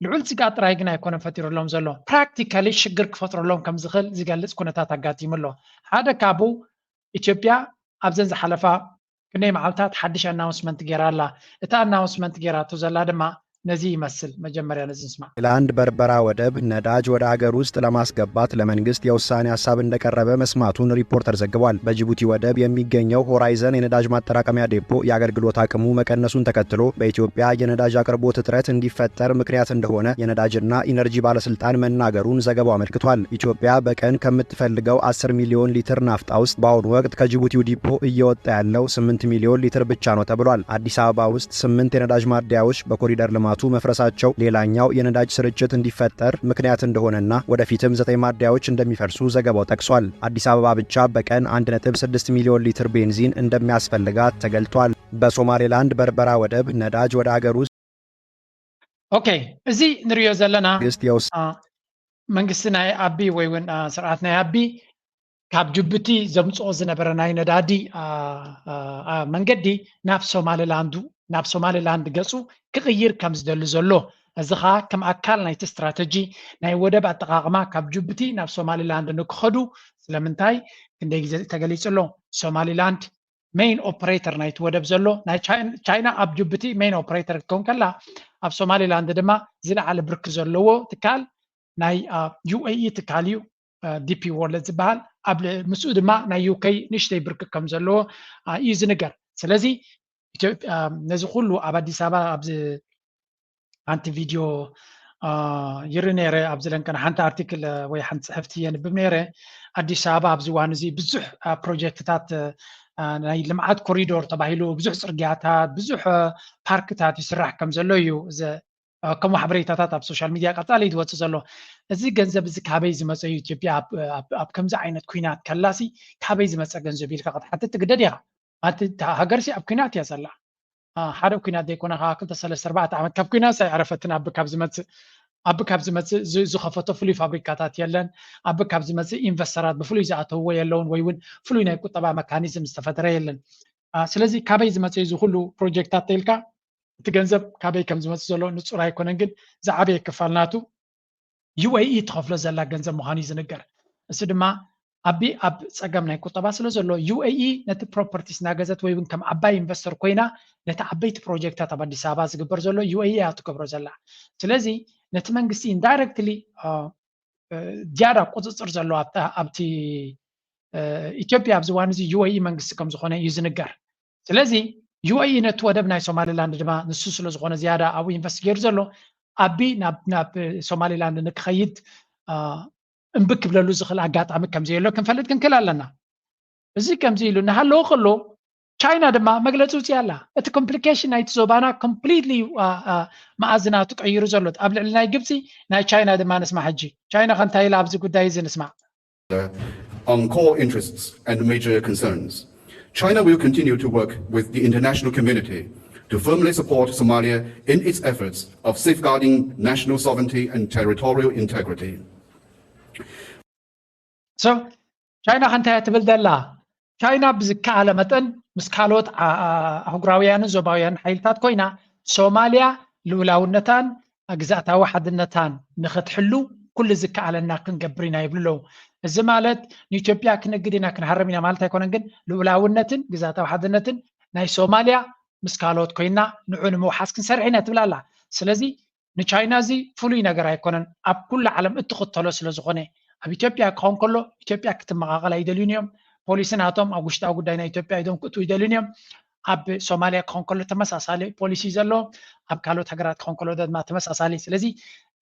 ልዑል ስግኣት ጥራይ ግን ኣይኮነን ፈጢሩሎም ዘሎ፣ ፕራክቲካሊ ሽግር ክፈጥረሎም ከም ዝኽእል ዝገልፅ ኩነታት ኣጋጢሙ ኣሎ። ሓደ ካብኡ ኢትዮጵያ ኣብዘን ዝሓለፋ ክንደይ መዓልታት ሓድሽ ኣናውንስመንት ገይራ ኣላ። እታ ኣናውንስመንት ገይራቶ ዘላ ድማ ነዚ ይመስል። መጀመርያ ነዚ ንስማዕ። ላንድ በርበራ ወደብ ነዳጅ ወደ ሀገር ውስጥ ለማስገባት ለመንግስት የውሳኔ ሀሳብ እንደቀረበ መስማቱን ሪፖርተር ዘግቧል። በጅቡቲ ወደብ የሚገኘው ሆራይዘን የነዳጅ ማጠራቀሚያ ዴፖ የአገልግሎት አቅሙ መቀነሱን ተከትሎ በኢትዮጵያ የነዳጅ አቅርቦት እጥረት እንዲፈጠር ምክንያት እንደሆነ የነዳጅና ኢነርጂ ባለስልጣን መናገሩን ዘገባው አመልክቷል። ኢትዮጵያ በቀን ከምትፈልገው አስር ሚሊዮን ሊትር ናፍጣ ውስጥ በአሁኑ ወቅት ከጅቡቲው ዲፖ እየወጣ ያለው ስምንት ሚሊዮን ሊትር ብቻ ነው ተብሏል። አዲስ አበባ ውስጥ ስምንት የነዳጅ ማደያዎች በኮሪደር ልማቱ መፍረሳቸው ሌላኛው የነዳጅ ስርጭት እንዲፈጠር ምክንያት እንደሆነና ወደፊትም ዘጠኝ ማደያዎች እንደሚፈርሱ ዘገባው ጠቅሷል። አዲስ አበባ ብቻ በቀን አንድ ነጥብ ስድስት ሚሊዮን ሊትር ቤንዚን እንደሚያስፈልጋት ተገልጧል። በሶማሌላንድ በርበራ ወደብ ነዳጅ ወደ ሀገር ውስጥ ኦኬ፣ እዚ ንሪኦ ዘለና መንግስት የውስ መንግስቲ ናይ ኣቢ ወይ እውን ስርዓት ናይ ኣቢ ካብ ጅቡቲ ዘምፅኦ ዝነበረ ናይ ነዳዲ መንገዲ ናብ ሶማሊላንዱ ናብ ሶማሊላንድ ገፁ ክቕይር ከም ዝደሊ ዘሎ፣ እዚ ከዓ ከም ኣካል ናይቲ ስትራተጂ ናይ ወደብ ኣጠቓቕማ ካብ ጅቡቲ ናብ ሶማሊላንድ ንክኸዱ ስለምንታይ ክንደይ ግዜ ተገሊፁ ኣሎ። ሶማሊላንድ ሜይን ኦፕሬተር ናይቲ ወደብ ዘሎ ናይ ቻይና ኣብ ጅቡቲ ሜይን ኦፕሬተር ክትከውን ከላ ኣብ ሶማሊላንድ ድማ ዝለዓለ ብርኪ ዘለዎ ትካል ናይ ዩኤኢ ትካል እዩ። ዲፒ ወርልድ ዝበሃል ኣብ ምስኡ ድማ ናይ ዩኬ ንእሽተይ ብርኪ ከም ዘለዎ እዩ ዝንገር። ስለዚ ነዚ ኩሉ ኣብ ኣዲስ ኣበባ ኣብዚ ሓንቲ ቪድዮ ይርኢ ነይረ። ኣብዚ ለንቀን ሓንቲ ኣርቲክል ወይ ሓንቲ ፅሕፍቲ የንብብ ነይረ። ኣዲስ ኣበባ ኣብዚ እዋን እዚ ብዙሕ ፕሮጀክትታት ናይ ልምዓት ኮሪዶር ተባሂሉ ብዙሕ ፅርግያታት፣ ብዙሕ ፓርክታት ይስራሕ ከም ዘሎ እዩ ከምኡ ሓበሬታታት ኣብ ሶሻል ሚድያ ቀፃሊ ዝወፅእ ዘሎ። እዚ ገንዘብ እዚ ካበይ ዝመፀ እዩ? ኢትዮጵያ ኣብ ከምዚ ዓይነት ኩናት ከላሲ ካበይ ዝመፀ ገንዘብ ኢልካ ክትሓትት ትግደድ ኢኻ። ማለት ሃገርሲ ኣብ ኩናት እያ ዘላ። ሓደ ኩናት ዘይኮነ ከዓ ክልተ ሰለስተ ኣርባዕተ ዓመት ካብ ኩናት ኣይዕረፈትን። ኣብ ካብ ዝመፅእ ኣብ ካብ ዝመፅእ ዝኸፈቶ ፍሉይ ፋብሪካታት የለን። ኣብ ካብ ዝመፅእ ኢንቨስተራት ብፍሉይ ዝኣተውዎ የለውን፣ ወይ እውን ፍሉይ ናይ ቁጠባ መካኒዝም ዝተፈጠረ የለን። ስለዚ ካበይ ዝመፅእ እዚ ኩሉ ፕሮጀክታት ተኢልካ እቲ ገንዘብ ካበይ ከም ዝመፅእ ዘሎ ንፁር ኣይኮነን፣ ግን ዝዓበየ ክፋል ናቱ ዩ ኤ ኢ ትኸፍሎ ዘላ ገንዘብ ምዃኑ እዩ ዝንገር። እዚ ድማ ኣቢ ኣብ ፀገም ናይ ቁጠባ ስለ ዘሎ ዩ ኤ ኢ ነቲ ፕሮፐርቲስ እናገዘት ወይ እውን ከም ዓባይ ኢንቨስተር ኮይና ነቲ ዓበይቲ ፕሮጀክታት ኣብ ኣዲስ ኣበባ ዝግበር ዘሎ ዩ ኤ ኢ እያ ትገብሮ ዘላ። ስለዚ ነቲ መንግስቲ ኢንዳይረክትሊ ዝያዳ ቁፅፅር ዘሎ ኣብቲ ኢትዮጵያ ኣብዚ እዋን እዚ ዩ ኤ ኢ መንግስቲ ከም ዝኾነ እዩ ዝንገር። ስለዚ ዩ ኤ ኢ ነቲ ወደብ ናይ ሶማሊላንድ ድማ ንሱ ስለ ዝኾነ ዝያዳ ኣብኡ ኢንቨስት ገይሩ ዘሎ ኣቢ ናብ ሶማሊላንድ ንክኸይድ እምቢ ክብለሉ ዝኽእል ኣጋጣሚ ከም ዘየሎ ክንፈልጥ ክንክእል ኣለና። እዚ ከምዚ ኢሉ እናሃለወ ከሎ ቻይና ድማ መግለፂ ውፅእ ኣላ። እቲ ኮምፕሊኬሽን ናይቲ ዞባና ኮምፕሊትሊ መኣዝናቱ ቀይሩ ዘሎ። ኣብ ልዕሊ ናይ ግብፂ ናይ ቻይና ድማ ንስማዕ። ሕጂ ቻይና ከንታይ ኢላ ኣብዚ ጉዳይ እዚ ንስማዕ። On core interests and major concerns. China will continue to work with the international community to firmly support Somalia in its efforts of safeguarding national sovereignty and territorial integrity. So ቻይና ከንታይ ትብል ዘላ? ቻይና ብዝከኣለ መጠን ምስ ካልኦት ኣህጉራውያንን ዞባውያን ሓይልታት ኮይና ሶማልያ ልኡላውነታን ግዝኣታዊ ሓድነታን ንኽትሕሉ ኩሉ ዝከኣለና ክንገብር ኢና ይብሉ ኣለዉ። እዚ ማለት ንኢትዮጵያ ክነግድ ኢና ክንሃርም ኢና ማለት ኣይኮነን፣ ግን ልኡላውነትን ግዝኣታዊ ሓድነትን ናይ ሶማልያ ምስ ካልኦት ኮይና ንዑ ንምውሓስ ክንሰርሕ ኢና ትብል ኣላ። ስለዚ ንቻይና እዚ ፍሉይ ነገር ኣይኮነን፣ ኣብ ኩሉ ዓለም እትኽተሎ ስለ ዝኾነ። ኣብ ኢትዮጵያ ክኸውን ከሎ ኢትዮጵያ ክትመቓቐል ኣይደልዩን እዮም። ፖሊሲ ናቶም ኣብ ውሽጣዊ ጉዳይ ናይ ኢትዮጵያ ኢዶም ክእትዉ ኣይደልዩን እዮም። ኣብ ሶማልያ ክኸውን ከሎ ተመሳሳሊ ፖሊሲ ዘለዎም፣ ኣብ ካልኦት ሃገራት ክኸውን ከሎ ድማ ተመሳሳሊ። ስለዚ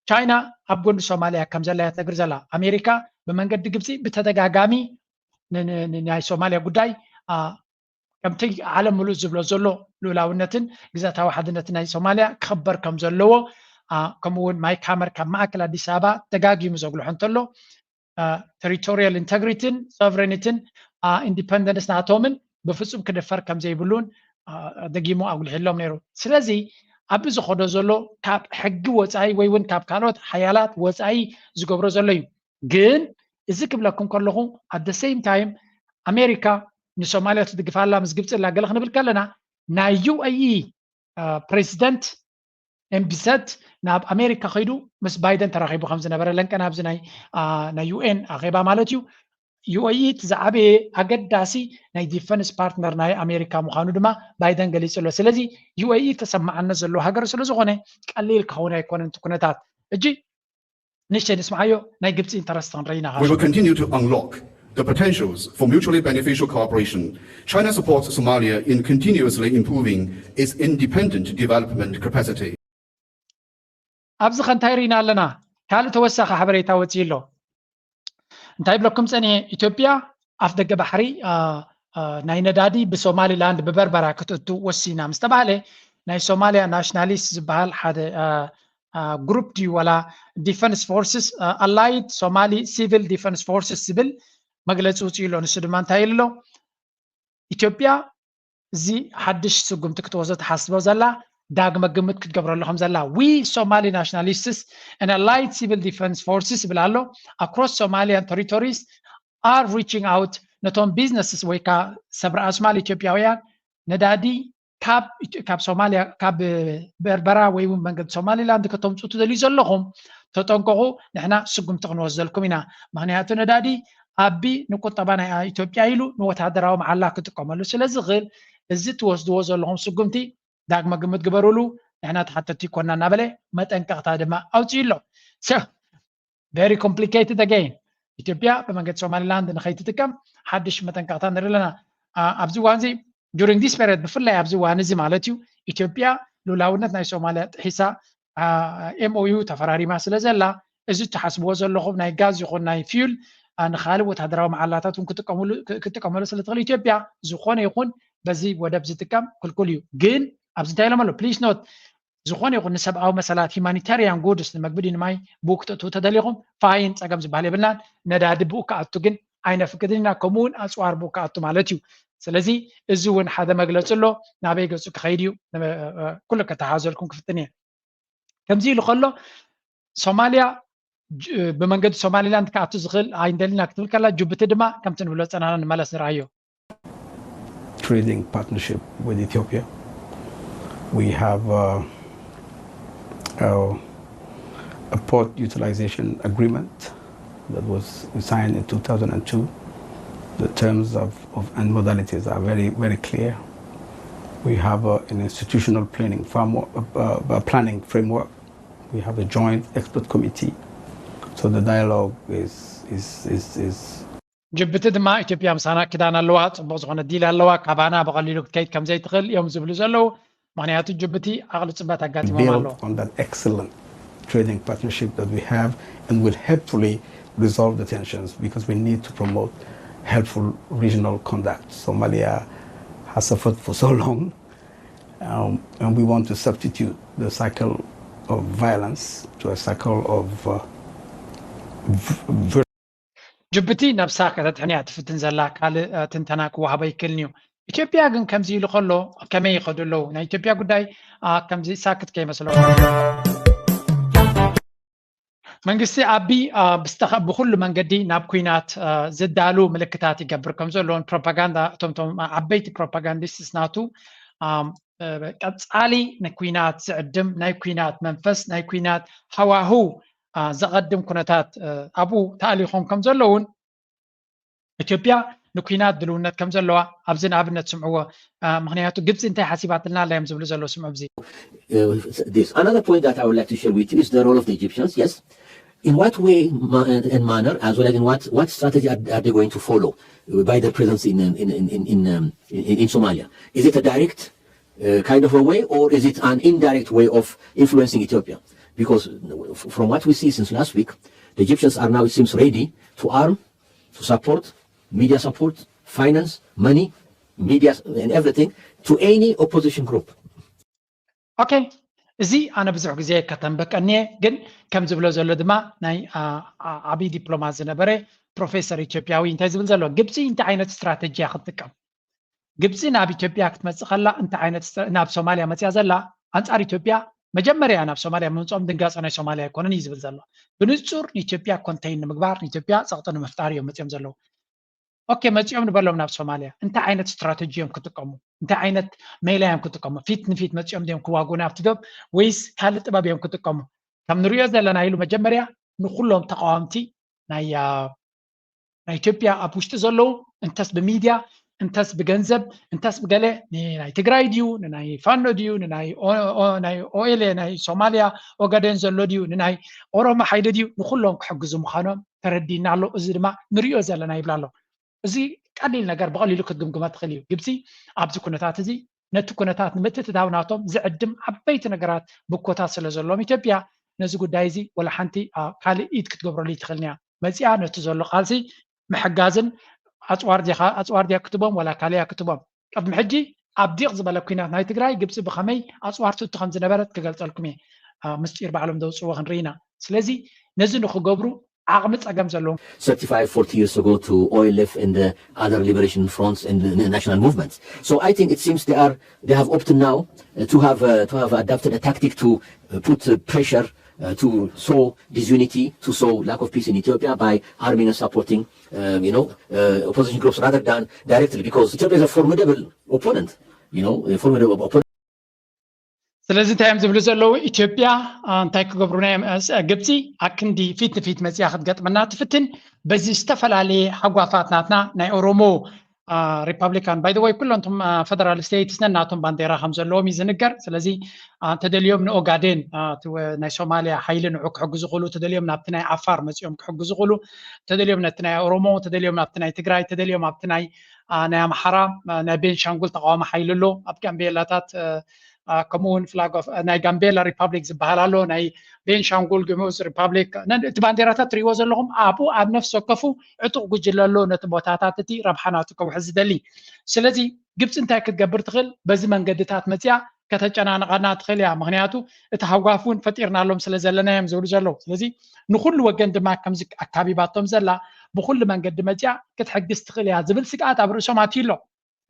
ቻይና ኣብ ጎኒ ሶማልያ ከም ዘላ እያ ትነግር ዘላ። ኣሜሪካ ብመንገዲ ግብፂ ብተደጋጋሚ ናይ ሶማልያ ጉዳይ ከምቲ ዓለም ምሉእ ዝብሎ ዘሎ ልኡላውነትን ግዝኣታዊ ሓድነትን ናይ ሶማልያ ክኽበር ከም ዘለዎ፣ ከምኡ እውን ማይክ ሃመር ካብ ማእከል ኣዲስ ኣበባ ደጋጊሙ ዘጉልሖ እንተሎ፣ ቴሪቶሪያል ኢንተግሪቲን ሶቨሬኒቲን ኢንዲፐንደንስ ናቶምን ብፍፁም ክድፈር ከም ዘይብሉን ደጊሙ ኣጉሊሕሎም ነይሩ። ስለዚ ኣብዚ ዝኸዶ ዘሎ ካብ ሕጊ ወፃኢ ወይ እውን ካብ ካልኦት ሓያላት ወፃኢ ዝገብሮ ዘሎ እዩ። ግን እዚ ክብለኩም ከለኹ at the same time ኣሜሪካ ንሶማልያ ትድግፍ ኣላ ምስ ግብፂ ኣላ ገለ ክንብል ከለና ናይ ዩ ኤ ኢ ፕሬዚደንት ኤምቢሰት ናብ ኣሜሪካ ከይዱ ምስ ባይደን ተራኺቡ ከም ዝነበረ ለንቀን ኣብዚ ናይ ዩ ኤን ኣኼባ ማለት እዩ። ዩ ኤ ኢ እቲ ዝዓበየ ኣገዳሲ ናይ ዲፈንስ ፓርትነር ናይ ኣሜሪካ ምዃኑ ድማ ባይደን ገሊጹ ኣሎ። ስለዚ ዩ ኤ ኢ ተሰማዕነት ዘለዎ ሃገር ስለ ዝኾነ ቀሊል ክኸውን ኣይኮነን እቲ ኩነታት። ሕጂ ንእሽተይ ንስምዓዮ፣ ናይ ግብፂ ኢንተረስት ክንርኢ ኢና። We will continue to unlock the potentials for mutually beneficial cooperation. China supports Somalia in continuously improving its independent development capacity. ኣብዚ ከ እንታይ ርኢና ኣለና? ካልእ ተወሳኺ ሓበሬታ ወፂኡ ኣሎ። እንታይ ብለኩም ፀኒሐ፣ ኢትዮጵያ ኣፍ ደገ ባሕሪ ናይ ነዳዲ ብሶማሊላንድ ብበርበራ ክትእቱ ወሲና ምስ ተባህለ ናይ ሶማሊያ ናሽናሊስት ዝበሃል ሓደ ግሩፕ ድዩ ዋላ ዲፈንስ ፎርስስ፣ ኣላይድ ሶማሊ ሲቪል ዲፈንስ ፎርስስ ዝብል መግለፂ ውፅኡ ኣሎ። ንሱ ድማ እንታይ ኢሉ ኣሎ? ኢትዮጵያ እዚ ሓድሽ ስጉምቲ ክትወስዶ ትሓስቦ ዘላ ዳግመ ግምት ክትገብረሉ ከም ዘላ we Somali nationalists and allied civil defense forces ይብል ኣሎ። Across Somalian territories are reaching out ነቶም ቢዝነስስ ወይ ከዓ ሰብ ርኣስማል ኢትዮጵያውያን ነዳዲ ካብ ካብ ሶማሊያ ካብ በርበራ ወይ እውን መንገዲ ሶማሊላንድ ከተምፅኡ ትደልዩ ዘለኹም ተጠንቀቑ፣ ንሕና ስጉምቲ ክንወስደልኩም ኢና። ምክንያቱ ነዳዲ ኣቢ ንቁጠባ ናይ ኢትዮጵያ ኢሉ ንወታደራዊ መዓላ ክጥቀመሉ ስለ ዝኽእል እዚ ትወስድዎ ዘለኹም ስጉምቲ ዳግመ ግምት ግበሩሉ፣ ንሕና ተሓተቲ ይኮና እናበለ መጠንቀቕታ ድማ ኣውፅኡ ኣሎ። So very complicated again። ኢትዮጵያ ብመንገዲ ሶማሊላንድ ንኸይትጥቀም ሓድሽ መጠንቀቕታ ንርኢ ኣለና። ኣብዚ እዋን እዚ during this period ብፍላይ ኣብዚ እዋን እዚ ማለት እዩ ኢትዮጵያ ልኡላውነት ናይ ሶማሊያ ጥሒሳ ኤምኦዩ ተፈራሪማ ስለ ዘላ፣ እዚ እትሓስብዎ ዘለኹም ናይ ጋዝ ይኹን ናይ ፊዩል ንካልእ ወታደራዊ መዓላታት እውን ክጥቀመሉ ስለ ትኽእል ኢትዮጵያ፣ ዝኾነ ይኹን በዚ ወደብ ዝጥቀም ክልኩል እዩ። ግን ኣብዚ እንታይ ኢሎም ኣሎ? ፕሊስ ኖት፣ ዝኾነ ይኹን ንሰብኣዊ መሰላት፣ ሂማኒታሪያን ጉድስ፣ ንመግቢ ድዩ ንማይ ብኡ ክተእትዉ ተደሊኹም ፋይን፣ ጸገም ዝበሃል የብልናን። ነዳዲ ብኡ ክኣቱ ግን ኣይነፍቅድን ኢና፣ ከምኡ እውን ኣጽዋር ብኡ ክኣቱ ማለት እዩ። ስለዚ እዚ እውን ሓደ መግለጺ ኣሎ፣ ናበይ ገጹ ክኸይድ እዩ፣ ኩሉ ከተሓዘልኩም ክፍትን እየ። ከምዚ ኢሉ ከሎ ሶማልያ ብመንገዲ ሶማሊላንድ ክኣቱ ዝኽእል ኣይንደልና ክትብል ከላ፣ ጅቡቲ ድማ ከምቲ ንብሎ ጸናና ንመለስ ንርኣዮ። Trading partnership with Ethiopia. We have uh, uh, a port utilization agreement that was signed in two thousand two. The terms of, of and modalities are very, very clear. We have uh, an institutional planning framework, uh, uh, planning framework. We have a joint expert committee. So the dialogue is, is, is, is ጅቡቲ ድማ ኢትዮጵያ ምሳና ኪዳን ኣለዋ፣ ጽቡቕ ዝኾነ ዲል ኣለዋ፣ ካባና ብቐሊሉ ክትከይድ ከም ዘይትኽእል እዮም ዝብሉ ዘለዉ። ምኽንያቱ ጅቡቲ ዓቕሊ ጽበት ኣጋጢሞም ኣሎ። build on that excellent trading partnership that we have and will helpfully resolve the tensions because we need to promote helpful regional conduct. Somalia has suffered for so long, um, and we want to substitute the cycle of violence to a cycle of uh, v- vir- ጅቡቲ ነብሳ ከተድሕን እያ ትፍትን ዘላ፣ ካልእ ትንተና ክወሃቦ ኣይክእልን እዩ። ኢትዮጵያ ግን ከምዚ ኢሉ ከሎ ከመይ ይኸዱ ኣለዉ? ናይ ኢትዮጵያ ጉዳይ ከምዚ ሳክት ከይመስለኩም። መንግስቲ ኣቢ ብዝተኸ ብኩሉ መንገዲ ናብ ኩናት ዝዳሉ ምልክታት ይገብር ከም ዘሎ ፕሮፓጋንዳ እቶም ቶም ዓበይቲ ፕሮፓጋንዲስትስ ናቱ ቀጻሊ ንኩናት ዝዕድም ናይ ኩናት መንፈስ ናይ ኩናት ሃዋህው ዘቐድም ኩነታት ኣብኡ ተኣሊኾም ከም ዘለውን ኢትዮጵያ ንኩናት ድልውነት ከም ዘለዋ ኣብዚ ንኣብነት ስምዕዎ። ምክንያቱ ግብፂ እንታይ ሓሲባትልና ኣላ እዮም ዝብሉ ዘለዉ ስምዑ ኣብዚ። This. Another point that I would like to share with you is the role of the Egyptians. Yes. In what way ma- and manner, as well as in what, what strategy are, are they going to follow uh, by their presence in, in, in, in, in, um, in, in Somalia? Is it a direct uh, kind of a way, or is it an indirect way of influencing Ethiopia? Because uh, f- from what we see since last week, the Egyptians are now, it seems, ready to arm, to support, media support, finance, money, media, and everything to any opposition group. ኦኬ፣ እዚ ኣነ ብዙሕ ግዜ ከተንበቀኒ እየ፣ ግን ከም ዝብሎ ዘሎ ድማ ናይ ዓ- ዓ- ዓብዪ ዲፕሎማት ዝነበረ ፕሮፌሰር ኢትዮጵያዊ እንታይ ዝብል ዘሎ፣ ግብፂ እንታይ ዓይነት ስትራተጂ እያ ክትጥቀም? ግብፂ ናብ ኢትዮጵያ ክትመፅእ ከላ እንታይ ዓይነት ስትራ- ናብ ሶማልያ መፅያ ዘላ ኣንፃር ኢትዮጵያ መጀመርያ ናብ ሶማልያ ምምፅኦም ድንጋፀ ናይ ሶማልያ ኣይኮነን እዩ ዝብል ዘሎ። ብንፁር ንኢትዮጵያ ኮንቴይን ንምግባር ንኢትዮጵያ ፀቕጢ ንምፍጣር እዮም መፅኦም ዘለዉ። ኦኬ መፂኦም ንበሎም ናብ ሶማልያ እንታይ ዓይነት ስትራተጂ እዮም ክጥቀሙ? እንታይ ዓይነት ሜላ እዮም ክጥቀሙ? ፊት ንፊት መፂኦም ድዮም ክዋጉና ኣብቲ ዶብ ወይስ ካልእ ጥበብ እዮም ክጥቀሙ? ከም ንሪኦ ዘለና ኢሉ መጀመርያ ንኩሎም ተቃወምቲ ናይ ናይ ኢትዮጵያ ኣብ ውሽጢ ዘለዉ እንተስ ብሚድያ እንተስ ብገንዘብ እንተስ ብገለ ናይ ትግራይ ድዩ ንናይ ፋኖ ድዩ ንናይ ኦኤልኤ ናይ ሶማልያ ኦጋዴን ዘሎ ድዩ ንናይ ኦሮሞ ሓይሊ ድዩ ንኩሎም ክሕግዙ ምዃኖም ተረዲና ኣሎ። እዚ ድማ ንሪኦ ዘለና ይብላ ኣሎ። እዚ ቀሊል ነገር ብቐሊሉ ክትግምግመ ትኽእል እዩ። ግብፂ ኣብዚ ኩነታት እዚ ነቲ ኩነታት ንምትእትታው ናቶም ዝዕድም ዓበይቲ ነገራት ብኮታት ስለ ዘለዎም ኢትዮጵያ ነዚ ጉዳይ እዚ ወላ ሓንቲ ካልእ ኢድ ክትገብረሉ ይትኽእልን እያ። መፂኣ ነቲ ዘሎ ቃልሲ ምሕጋዝን ኣፅዋር ዲኻ ኣፅዋር ድያ ክትቦም ወላ ካልያ ክትቦም ቅድሚ ሕጂ ኣብ ዲቕ ዝበለ ኩናት ናይ ትግራይ ግብፂ ብኸመይ ኣፅዋር ትእቱ ከም ዝነበረት ክገልፀልኩም እየ። ምስጢር ባዕሎም ዘውፅዎ ክንርኢ ኢና። ስለዚ ነዚ ንክገብሩ ዓቕሚ ፀገም ዘለዎም thirty-five, forty years ago to O L F and the other liberation fronts and the national movements. So I think it seems they are they have opted now uh, to have uh, to have adopted a tactic to uh, put uh, pressure uh, to sow disunity, to sow lack of peace in Ethiopia by arming and supporting, um, you know, uh, opposition groups rather than directly, because Ethiopia is a formidable opponent, you know, a formidable opponent. ስለዚ እንታይ እዮም ዝብሉ ዘለዉ? ኢትዮጵያ እንታይ ክገብሩና እዮም? ግብፂ ኣክንዲ ፊት ንፊት መፅያ ክትገጥመና ትፍትን በዚ ዝተፈላለየ ሓጓፋት ናትና ናይ ኦሮሞ ሪፐብሊካን ባይ ወይ ኩሎም ቶም ፈደራል ስቴትስ ነናቶም ባንዴራ ከም ዘለዎም እዩ ዝንገር። ስለዚ እንተደልዮም ንኦጋዴን ናይ ሶማሊያ ሓይሊ ንዑ ክሕግዙ ክእሉ፣ እንተደልዮም ናብቲ ናይ ዓፋር መፂኦም ክሕግዙ ክእሉ፣ እንተደልዮም ነቲ ናይ ኦሮሞ፣ እንተደልዮም ናብቲ ናይ ትግራይ፣ እንተደልዮም ኣብቲ ናይ ናይ ኣምሓራ ናይ ቤንሻንጉል ተቃዋሚ ሓይሊ ኣሎ ኣብ ጋምቤላታት ከምኡ እውን ፍላግ ናይ ጋምቤላ ሪፓብሊክ ዝበሃል ኣሎ፣ ናይ ቤንሻንጉል ጉሙዝ ሪፓብሊክ። እቲ ባንዴራታት ትሪእዎ ዘለኹም ኣብኡ ኣብ ነፍሲ ወከፉ ዕጡቕ ጉጅለ ኣሎ፣ ነቲ ቦታታት እቲ ረብሓ ናቱ ከውሕስ ዝደሊ። ስለዚ ግብፂ እንታይ ክትገብር ትኽእል? በዚ መንገድታት መፅያ ከተጨናንቐና ትኽእል እያ። ምክንያቱ እቲ ሃጓፍ እውን ፈጢርናሎም ስለ ዘለና እዮም ዝብሉ ዘለዉ። ስለዚ ንኩሉ ወገን ድማ ከምዚ ኣካቢባቶም ዘላ ብኩሉ መንገዲ መፅያ ክትሕግዝ ትኽእል እያ ዝብል ስግኣት ኣብ ርእሶም ኣትዩ ኣሎ።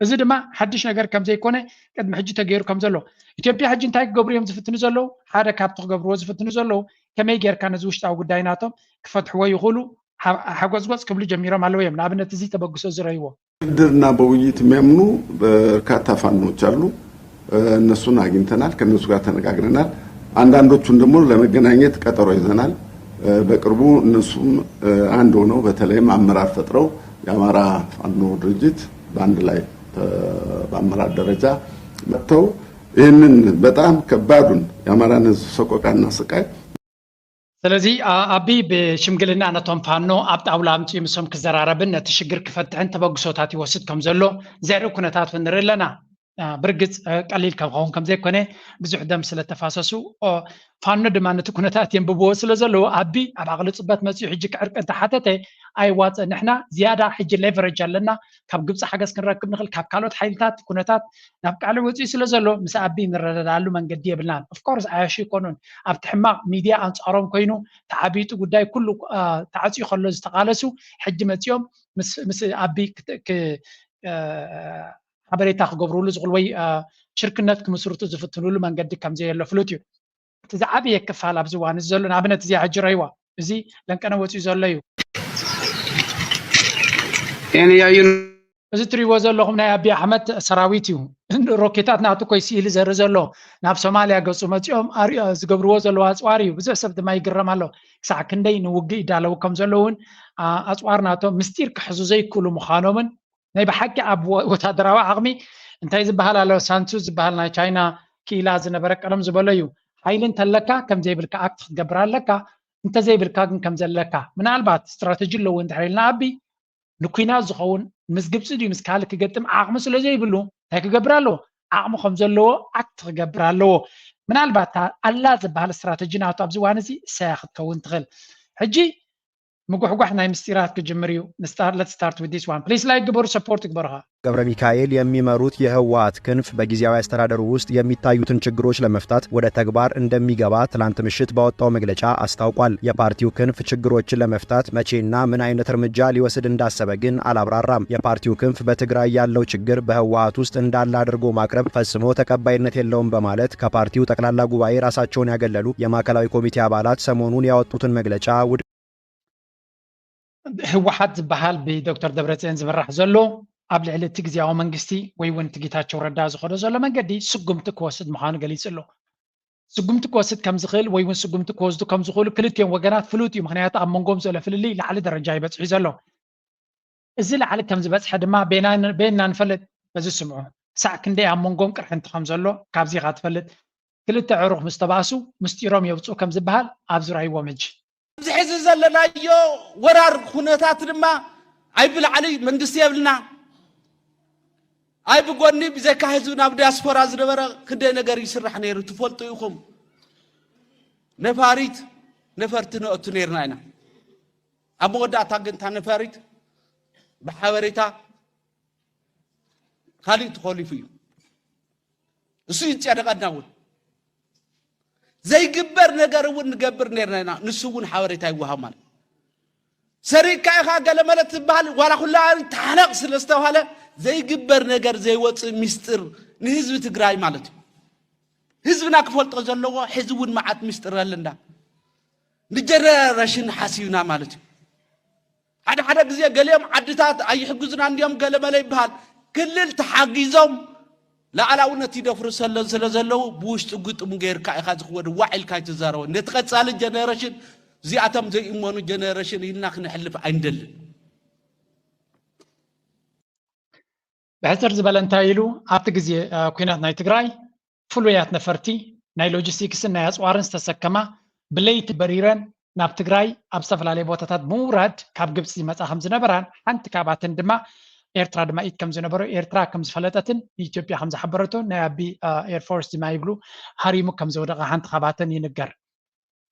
እዚ ድማ ሓድሽ ነገር ከም ዘይኮነ ቅድሚ ሕጂ ተገይሩ ከም ዘሎ። ኢትዮጵያ ሕጂ እንታይ ክገብሩ እዮም ዝፍትኑ ዘለዉ? ሓደ ካብቲ ክገብርዎ ዝፍትኑ ዘለዉ ከመይ ጌርካ ነዚ ውሽጣዊ ጉዳይ ናቶም ክፈትሕዎ ይኽእሉ ሓጎጽጎጽ ክብሉ ጀሚሮም ኣለዉ እዮም። ንኣብነት እዚ ተበግሶ ዝረይዎ ድርድርና በውይይት የሚያምኑ በርካታ ፋኖች አሉ። እነሱን አግኝተናል፣ ከነሱ ጋር ተነጋግረናል። አንዳንዶቹን ደግሞ ለመገናኘት ቀጠሮ ይዘናል። በቅርቡ እነሱም አንድ ሆነው በተለይም አመራር ፈጥረው የአማራ ፋኖ ድርጅት በአንድ ላይ በአመራር ደረጃ መጥተው ይህንን በጣም ከባዱን የአማራን ህዝብ ሰቆቃና ስቃይ ስለዚ ኣቢ ብሽምግልና ነቶም ፋኖ ኣብ ጣውላ ኣምፅኡ ምሶም ክዘራረብን ነቲ ሽግር ክፈትሕን ተበግሶታት ይወስድ ከም ዘሎ ዘርኢ ኩነታት ንርኢ ኣለና። ብርግፅ ቀሊል ከም ኸውን ከም ዘይኮነ ብዙሕ ደም ስለ ተፋሰሱ ፋኖ ድማ ነቲ ኩነታት የንብብዎ ስለ ዘለዉ ኣቢ ኣብ ዓቕሊ ፅበት መፅኡ ሕጂ ክዕርቂ እንተሓተተ ኣይዋፀ። ንሕና ዝያዳ ሕጂ ሌቨረጅ ኣለና፣ ካብ ግብፂ ሓገዝ ክንረክብ ንኽእል፣ ካብ ካልኦት ሓይልታት ኩነታት ናብ ቃልዕ ወፂኡ ስለ ዘሎ ምስ ኣቢ ንረዳዳሉ መንገዲ የብልናን። ኦፍኮርስ ዓያሹ ይኮኑን ኣብቲ ሕማቕ ሚድያ ኣንፃሮም ኮይኑ ተዓቢጡ ጉዳይ ኩሉ ተዓፅዩ ከሎ ዝተቃለሱ ሕጂ መፂኦም ምስ ኣቢ ሓበሬታ ክገብርሉ ዝኽእሉ ወይ ሽርክነት ክምስርቱ ዝፍትንሉ መንገዲ ከምዘየሎ ፍሉጥ እዩ። እቲ ዝዓበየ ክፋል ኣብዚ እዋን እዚ ዘሎ ንኣብነት እዚኣ ሕጂ ረይዋ እዚ ለንቀነ ወፂኡ ዘሎ እዩ። እዚ ትሪእዎ ዘለኹም ናይ ኣቢ ኣሕመድ ሰራዊት እዩ። ሮኬታት ናቱ ኮይ ስኢሊ ዘሪ ዘሎ ናብ ሶማልያ ገፁ መፂኦም ዝገብርዎ ዘለዉ ኣፅዋር እዩ። ብዙሕ ሰብ ድማ ይግረም ኣሎ ክሳዕ ክንደይ ንውግእ ይዳለዉ ከም ዘለዉ እውን ኣፅዋር ናቶም ምስጢር ክሕዙ ዘይክእሉ ምዃኖምን ናይ ብሓቂ ኣብ ወታደራዊ ዓቕሚ እንታይ ዝበሃል ኣሎ ሳንሱ ዝበሃል ናይ ቻይና ክኢላ ዝነበረ ቀደም ዝበሎ እዩ። ሓይሊ እንተለካ ከም ዘይብልካ ኣክት ክትገብር ኣለካ፣ እንተዘይብልካ ግን ከም ዘለካ። ምናልባት ስትራተጂ ኣለዎ እንድሕር ኢልና ኣቢ ንኩናት ዝኸውን ምስ ግብፂ ድዩ ምስ ካልእ ክገጥም ዓቕሚ ስለ ዘይብሉ እንታይ ክገብር ኣለዎ? ዓቕሚ ከም ዘለዎ ኣክት ክገብር ኣለዎ። ምናልባት ኣላ ዝበሃል ስትራተጂ ናቱ ኣብዚ እዋን እዚ እሳያ ክትከውን ትኽእል። ሕጂ ምጉሕጓሕ ናይ ምስጢራት ክጅምር እዩ። Let's start with this one please። ላይክ ግበሩ፣ ሰፖርት ግበሩኻ። ገብረ ሚካኤል የሚመሩት የህወሓት ክንፍ በጊዜያዊ አስተዳደሩ ውስጥ የሚታዩትን ችግሮች ለመፍታት ወደ ተግባር እንደሚገባ ትላንት ምሽት ባወጣው መግለጫ አስታውቋል። የፓርቲው ክንፍ ችግሮችን ለመፍታት መቼና ምን አይነት እርምጃ ሊወስድ እንዳሰበ ግን አላብራራም። የፓርቲው ክንፍ በትግራይ ያለው ችግር በህወሓት ውስጥ እንዳለ አድርጎ ማቅረብ ፈጽሞ ተቀባይነት የለውም በማለት ከፓርቲው ጠቅላላ ጉባኤ ራሳቸውን ያገለሉ የማዕከላዊ ኮሚቴ አባላት ሰሞኑን ያወጡትን መግለጫ ውድቅ ህወሓት ዝበሃል ብዶክተር ደብረፅዮን ዝምራሕ ዘሎ ኣብ ልዕሊ እቲ ግዜያዊ መንግስቲ ወይ እውን እቲ ጌታቸው ረዳ ዝኸዶ ዘሎ መንገዲ ስጉምቲ ክወስድ ምዃኑ ገሊጹ ኣሎ። ስጉምቲ ክወስድ ከም ዝኽእል ወይ እውን ስጉምቲ ክወስዱ ከም ዝኽእሉ ክልቲኦም ወገናት ፍሉጥ እዩ። ምኽንያቱ ኣብ መንጎም ዘሎ ፍልልይ ላዕሊ ደረጃ ይበፅሑ ዘሎ። እዚ ላዕሊ ከም ዝበፅሐ ድማ ቤና ንፈልጥ። በዚ ስምዑ ክሳዕ ክንደይ ኣብ መንጎም ቅርሕንቲ ከም ዘሎ ካብዚ ኢኻ ትፈልጥ። ክልተ ዕሩኽ ምስ ተባእሱ ምስጢሮም የውፅኡ ከም ዝበሃል ኣብዚ ራይዎም ሕጂ። ኣብዚ ሕዚ ዘለናዮ ወራር ኩነታት ድማ ኣይ ብላዕሊ መንግስቲ የብልና ኣይ ብጎኒ ብዘይካ ህዝቢ ናብ ዲያስፖራ ዝነበረ ክንደይ ነገር ይስራሕ ነይሩ ትፈልጡ ኢኹም። ነፋሪት ነፈርቲ ነእቱ ነይርና ኢና። ኣብ መወዳእታ ግን እታ ነፋሪት ብሓበሬታ ካሊእ ተኾሊፉ እዩ። እሱ ይጨነቀና እውን ዘይግበር ነገር እውን ንገብር ነርና ኢና። ንሱ እውን ሓበሬታ ይወሃብ ማለት ሰሪቅካ ኢኻ ገለመለ ትበሃል ዋላ ኩላ ተሓነቕ ስለ ዝተባሃለ ዘይግበር ነገር ዘይወፅእ ሚስጥር ንህዝቢ ትግራይ ማለት እዩ። ህዝብና ክፈልጦ ዘለዎ ሕዚ እውን መዓት ሚስጥር ኣለና። ንጀነረሽን ሓሲብና ማለት እዩ። ሓደ ሓደ ግዜ ገሊኦም ዓድታት ኣይሕግዙና እንዲዮም ገለመለ ይበሃል። ክልል ተሓጊዞም ላዕላውነት ይደፍሩ ሰለ ስለ ዘለዉ ብውሽጢ ግጥሙ ገይርካ ኢኻ ዝኽወድ ዋዕ ኢልካ ኣይትዛረቦ። ነቲ ቀጻሊ ጀነረሽን እዚኣቶም ዘይእመኑ ጀነረሽን ኢልና ክነሕልፍ ኣይንደልን። ብሕፅር ዝበለ እንታይ ኢሉ ኣብቲ ግዜ ኩናት ናይ ትግራይ ፍሉያት ነፈርቲ ናይ ሎጂስቲክስን ናይ ኣፅዋርን ዝተሰከማ ብለይቲ በሪረን ናብ ትግራይ ኣብ ዝተፈላለየ ቦታታት ብምውራድ ካብ ግብፂ ዝመፃ ከም ዝነበራን ሓንቲ ካብኣተን ድማ ኤርትራ ድማ ኢድ ከም ዝነበሮ፣ ኤርትራ ከም ዝፈለጠትን ንኢትዮጵያ ከም ዝሓበረቶ ናይ ኣቢ ኤርፎርስ ድማ ይብሉ ሃሪሙ ከም ዝወደቐ ሓንቲ ካብኣተን ይንገር።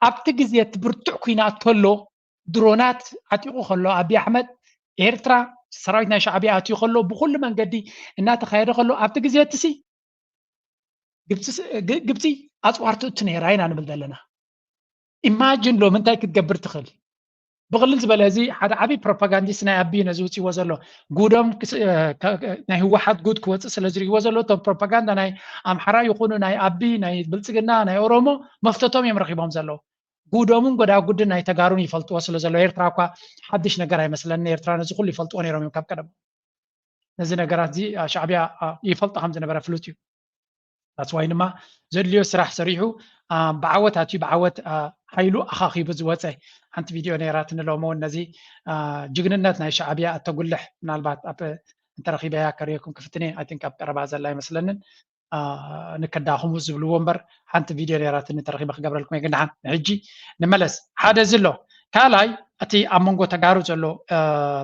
ኣብቲ ግዜ እቲ ብርቱዕ ኩናት ከሎ ድሮናት ዓጢቑ ከሎ ኣቢ ኣሕመድ ኤርትራ ሰራዊት ናይ ሻዕቢያ ኣትዩ ከሎ ብኩሉ መንገዲ እናተኻየደ ከሎ ኣብቲ ግዜ እትሲ ግብፂ ኣፅዋር ትእቱ ነይራ ኢና ንብል ዘለና። ኢማጅን ሎሚ እንታይ ክትገብር ትኽእል? ብቕልል ዝበለ እዚ ሓደ ዓብዪ ፕሮፓጋንዲስት ናይ ኣቢ ነዚ ውፅዎ ዘሎ ጉዶም ናይ ህወሓት ጉድ ክወፅእ ስለ ዝርእይዎ ዘሎ እቶም ፕሮፓጋንዳ ናይ ኣምሓራ ይኹኑ ናይ ኣቢ ናይ ብልፅግና ናይ ኦሮሞ መፍተቶም እዮም ረኪቦም ዘለዉ። ጉዶምን ጎዳጉድን ናይ ተጋሩን ይፈልጥዎ ስለ ዘሎ ኤርትራ እኳ ሓድሽ ነገር ኣይመስለኒ። ኤርትራ ነዚ ኩሉ ይፈልጥዎ ነይሮም እዮም ካብ ቀደም። ነዚ ነገራት እዚ ሻዕቢያ ይፈልጦ ከም ዝነበረ ፍሉጥ እዩ። ታስዋይ ድማ ዘድልዮ ስራሕ ሰሪሑ ብዓወት ኣትዩ ብዓወት ሓይሉ ኣኻኺቡ ዝወፀ ሓንቲ ቪድዮ ነይራትኒ። ሎሚ እውን ነዚ ጅግንነት ናይ ሻዕቢያ እተጉልሕ ምናልባት ኣብ እንተረኺበያ ከርእየኩም ክፍትነ ኣይ ቲንክ ኣብ ቀረባ ዘላ ኣይመስለንን። ንከዳኹሙ ዝብልዎ እምበር ሓንቲ ቪድዮ ነይራትኒ ተረኺበ ክገብረልኩም እየ። ግን ደሓን ንሕጂ ንመለስ። ሓደ እዚ ኣሎ። ካልኣይ እቲ ኣብ መንጎ ተጋሩ ዘሎ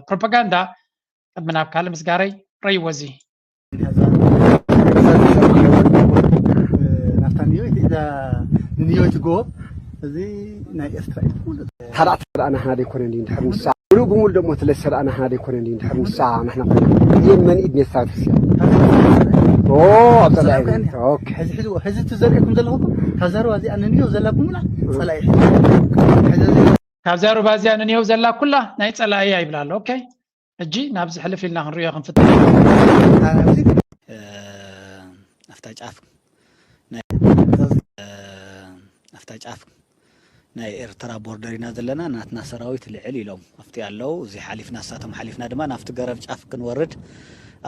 ፕሮፓጋንዳ ቅድሚ ናብ ካልእ ምስጋረይ ረይዎ እዚ ናፍታ ንዮ እቲ እዛ ንዮ ትጎ እዚ ናይ ኤርትራ እዩ። ታላዕቲ ሰራእና ሕና ደይኮነ እንዲ እንድሕር ንሳ ሙሉእ ብሙሉ ደሞ ትለ ሰራእና ሕና ደይኮነ እንዲ እንድሕር ንሳ ንሕና ኮነ እየን መን ኢድ ሜስታ ትፍስያ ኦ ኣብ ጸላኢ ኦኬ ሕዚ ሕዝዎ ሕዚ ትዘርእኩም ዘለኹም ካብ ዘረባ እዚኣ ንንዮ ዘላ ብሙላ ጸላኢ ካብ ዘረባ እዚኣ ንንዮ ዘላ ኩላ ናይ ጸላኢ ይብላል። ኦኬ ሕጂ ናብዚ ሕልፍ ኢልና ክንሪኦ ክንፍትን ኣብታ ጫፍ ኣብታ ጫፍ ናይ ኤርትራ ቦርደር ኢና ዘለና ናትና ሰራዊት ልዕል ኢሎም ኣብቲ ኣለዉ እዚ ሓሊፍና እሳቶም ሓሊፍና ድማ ናብቲ ገረብ ጫፍ ክንወርድ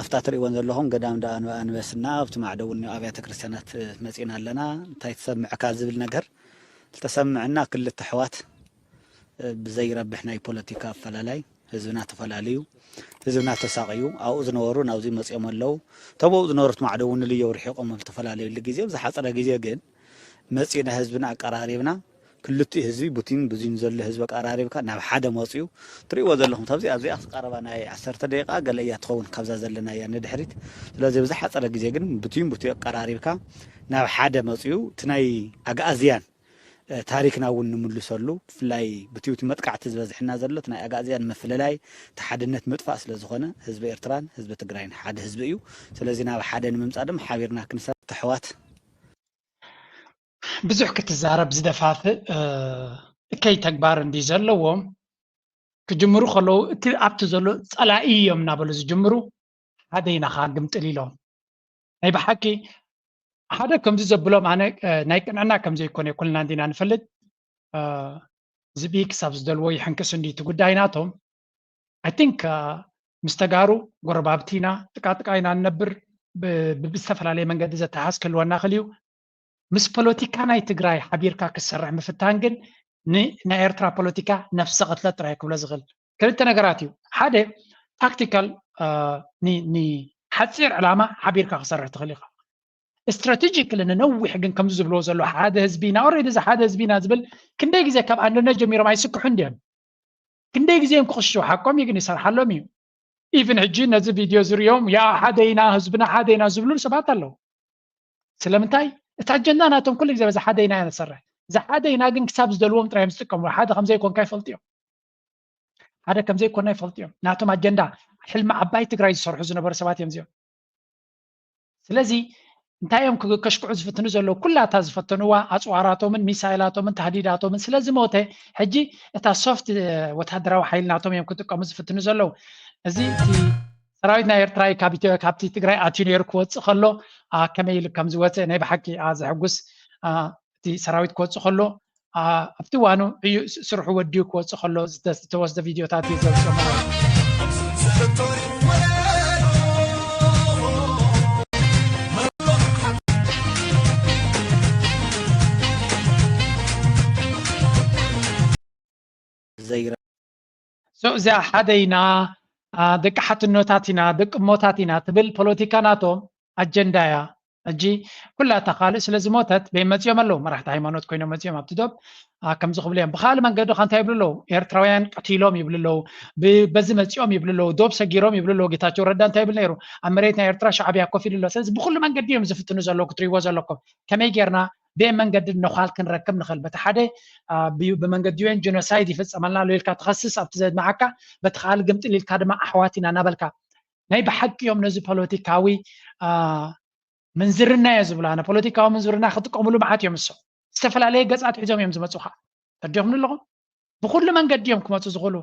ኣብታ ትርእይወን ዘለኹም ገዳም ዳ ኣንበስና ኣብቲ ማዕዶ እውን ኣብያተ ክርስቲያናት መፂና ኣለና እንታይ ትሰምዕካ ዝብል ነገር ዝተሰምዐና ክልተ ኣሕዋት ብዘይረብሕ ናይ ፖለቲካ ኣፈላላይ ህዝብና ተፈላልዩ ህዝብና ተሳቕዩ ኣብኡ ዝነበሩ ናብዚ መፅኦም ኣለዉ እቶም ኣብኡ ዝነበሩ እቲ ማዕዶ እውን ንልየው ርሒቖም ኣብ ዝተፈላለየሉ ግዜ ኣብ ዝሓፀረ ግዜ ግን መፂና ህዝብና ኣቀራሪብና ክልቲኡ ህዝቢ ቡቲን ብዙን ዘሎ ህዝቢ ኣቀራሪብካ ናብ ሓደ መፅኡ ትርእይዎ ዘለኹም ካብዚ ኣብዚኣ ቀረባ ናይ ዓሰርተ ደቂቃ ገለ እያ ትኸውን ካብዛ ዘለና እያ ንድሕሪት ስለዚ ብዝሓፀረ ግዜ ግን ቡቲን ቡቲ ኣቀራሪብካ ናብ ሓደ መፅኡ እቲ ናይ ኣግኣዝያን ታሪክና እውን ንምልሰሉ ብፍላይ ብትዩቲ መጥቃዕቲ ዝበዝሕና ዘሎ ናይ ኣጋእዝያን ምፍልላይ ተሓድነት ምጥፋእ ስለ ዝኾነ ህዝቢ ኤርትራን ህዝቢ ትግራይን ሓደ ህዝቢ እዩ ስለዚ ናብ ሓደ ንምምፃእ ድማ ሓቢርና ክንሰ ተሕዋት ብዙሕ ክትዛረብ ዝደፋፍእ እከይ ተግባር እንዲ ዘለዎም ክጅምሩ ከለዉ እቲ ኣብቲ ዘሎ ፀላኢ እዮም እናበሉ ዝጅምሩ ሓደ ኢና ከዓ ግምጥል ኢሎም ናይ ብሓቂ ሓደ ከምዚ ዘብሎም ኣነ ናይ ቅንዕና ከም ዘይኮነ ኩልና እንዲና ንፈልጥ ዝብኢ ክሳብ ዝደልዎ ይሕንክስ እንዲ እቲ ጉዳይ ናቶም I think ምስ ተጋሩ ጎረባብቲ ኢና ጥቃጥቃ ኢና ንነብር ብዝተፈላለየ መንገዲ ዘተሓዝ ክህልወና ክእል እዩ ምስ ፖለቲካ ናይ ትግራይ ሓቢርካ ክትሰርሕ ምፍታን ግን ንናይ ኤርትራ ፖለቲካ ነፍሰ ቅትለት ጥራይ ክብሎ ዝኽእል ክልተ ነገራት እዩ ሓደ ታክቲካል ንሓፂር ዕላማ ሓቢርካ ክሰርሕ ትኽእል ኢኻ ስትራቴጂክሊ ንነዊሕ ግን ከምዚ ዝብልዎ ዘሎ ሓደ ህዝቢ ኢና ኦሬዲ እዚ ሓደ ህዝቢ ኢና ዝብል ክንደይ ግዜ ካብ ኣንድነት ጀሚሮም ኣይስክሑን ድዮም ክንደይ ግዜ እዮም ክቕሽሹ ሓቆም እዩ ግን ይሰርሓሎም እዩ ኢቭን ሕጂ ነዚ ቪድዮ ዝርእዮም ያ ሓደ ኢና ህዝብና ሓደ ኢና ዝብሉ ሰባት ኣለዉ ስለምንታይ እቲ ኣጀንዳ ናቶም ኩሉ ግዜ በዚ ሓደ ኢና ኢና ዝሰርሕ እዚ ሓደ ኢና ግን ክሳብ ዝደልዎም ጥራይ እዮም ዝጥቀምሉ ሓደ ከምዘይኮንካ ይፈልጡ እዮም ሓደ ከምዘይኮና ይፈልጡ እዮም ናቶም ኣጀንዳ ሕልሚ ዓባይ ትግራይ ዝሰርሑ ዝነበሩ ሰባት እዮም እዚኦም ስለዚ እንታይ እዮም ከሽክዑ ዝፍትኑ ዘለዉ ኩላታ ዝፈተንዋ ኣፅዋራቶምን ሚሳይላቶምን ታህዲዳቶምን ስለዝሞተ ሕጂ እታ ሶፍት ወታደራዊ ሓይሊ ናቶም እዮም ክጥቀሙ ዝፍትኑ ዘለዉ እዚ ሰራዊት ናይ ኤርትራ ካብቲ ትግራይ ኣትዩ ነይሩ ክወፅእ ከሎ ከመይ ኢሉ ከም ዝወፀ ናይ ብሓቂ ዘሕጉስ እቲ ሰራዊት ክወፅእ ከሎ ኣብቲ ዋኑ እዩ ስርሑ ወዲኡ ክወፅእ ከሎ ዝተወስደ ቪድዮታት እዩ ዘውፅኦ ማለት ዘይረ እዚኣ ሓደ ኢና ደቂ ሓትኖታት ኢና ደቂ እሞታት ኢና ትብል ፖለቲካ ናቶም ኣጀንዳ እያ ሕጂ ኩላታ ካልእ ስለ ዝሞተት በይ መፂኦም ኣለዉ። መራሕቲ ሃይማኖት ኮይኖም መፂኦም ኣብቲ ዶብ ከምዚ ክብሉ እዮም። ብካልእ መንገዲ ከ እንታይ ይብሉ ኣለዉ? ኤርትራውያን ቀቲሎም ይብሉ ኣለዉ። በዚ መፂኦም ይብሉ ኣለዉ። ዶብ ሰጊሮም ይብሉ ኣለዉ። ጌታቸው ረዳ እንታይ ይብል ነይሩ? ኣብ መሬት ናይ ኤርትራ ሻዕብያ ኮፍ ኢሉ ኣሎ። ስለዚ ብኩሉ መንገዲ እዮም ዝፍትኑ ዘለዉ ክትሪእዎ ዘለኩም። ከመይ ጌርና ብየ መንገዲ ነዃል ክንረክብ ንኽእል? በቲ ሓደ ብመንገዲ ዩኤን ጀኖሳይድ ይፍፀመልና ኣሎ ኢልካ ትኸስስ ኣብቲ ዘድመዓካ፣ በቲ ካልእ ግምጥል ኢልካ ድማ ኣሕዋት ኢና እናበልካ ናይ ብሓቂ እዮም ነዚ ፖለቲካዊ ምንዝርና እየ ዝብሉ። ኣነ ፖለቲካዊ ምንዝርና ክጥቀምሉ መዓት እዮም እሶ ዝተፈላለየ ገፃት ሒዞም እዮም ዝመፁኻ። ተዲኹም ኣለኹም ብኩሉ መንገዲ እዮም ክመፁ ዝኽእሉ።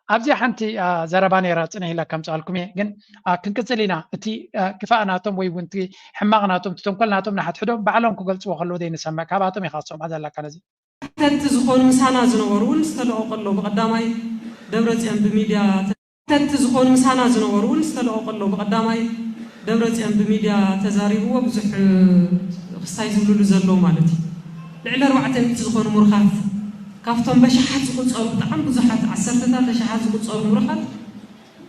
ኣብዚ ሓንቲ ዘረባ ነይራ ፅንሕ ኢላ ከምፅኣልኩም እየ ግን ክንቅፅል ኢና። እቲ ክፋእ ናቶም ወይ እውን ሕማቕ ናቶም ተንኮል ናቶም ንሓድሕዶም ባዕሎም ክገልፅዎ ከለዉ ዘይንሰምዕ ካብኣቶም ኢኻ ዝሰምዖ ዘለካ ነዚ። ተቲ ዝኾኑ ምሳና ዝነበሩ እውን ዝተለቐቀሎ ብቐዳማይ ደብረፅዮን ብሚድያ ተቲ ዝኾኑ ምሳና ዝነበሩ እውን ዝተለቐቀሎ ብቐዳማይ ደብረፅዮን ብሚድያ ተዛሪብዎ ብዙሕ ክስታይ ዝብልሉ ዘለዉ ማለት እዩ። ልዕሊ ኣርባዕተ ሚእቲ ዝኾኑ ምሩኻት ካብቶም በሽሓት ዝቁፀሩ ብጣዕሚ ብዙሓት ዓሰርተታት ኣሽሓት ዝቁፀሩ ምሩኻት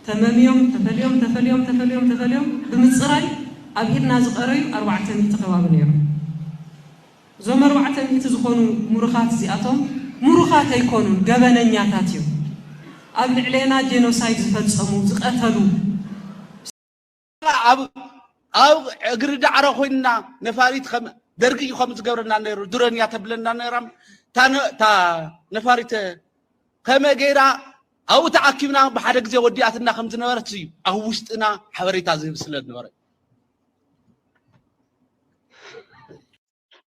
ተመምዮም ተፈልዮም ተፈልዮም ተፈልዮም ተፈልዮም ብምፅራይ ኣብ ኢድና ዝቀረዩ ኣርባዕተ ሚእቲ ከባቢ ነይሮም። እዞም ኣርባዕተ ሚእቲ ዝኾኑ ምሩኻት እዚኣቶም ምሩኻት ኣይኮኑን፣ ገበነኛታት እዮም። ኣብ ልዕሌና ጄኖሳይድ ዝፈጸሙ፣ ዝቐተሉ። ኣብ ኣብ እግሪ ዳዕሮ ኮይንና ነፋሪት ከም ደርጊ እዩ ከም ዝገብረና ነይሩ ድሮን እያ ተብለና ነይራ እታ ነፋሪት ከመ ገይራ ኣብኡ ተኣኪብና ብሓደ ግዜ ወዲኣትና ከም ዝነበረት እዩ ኣብ ውሽጥና ሓበሬታ ዝህብ ስለ ዝነበረ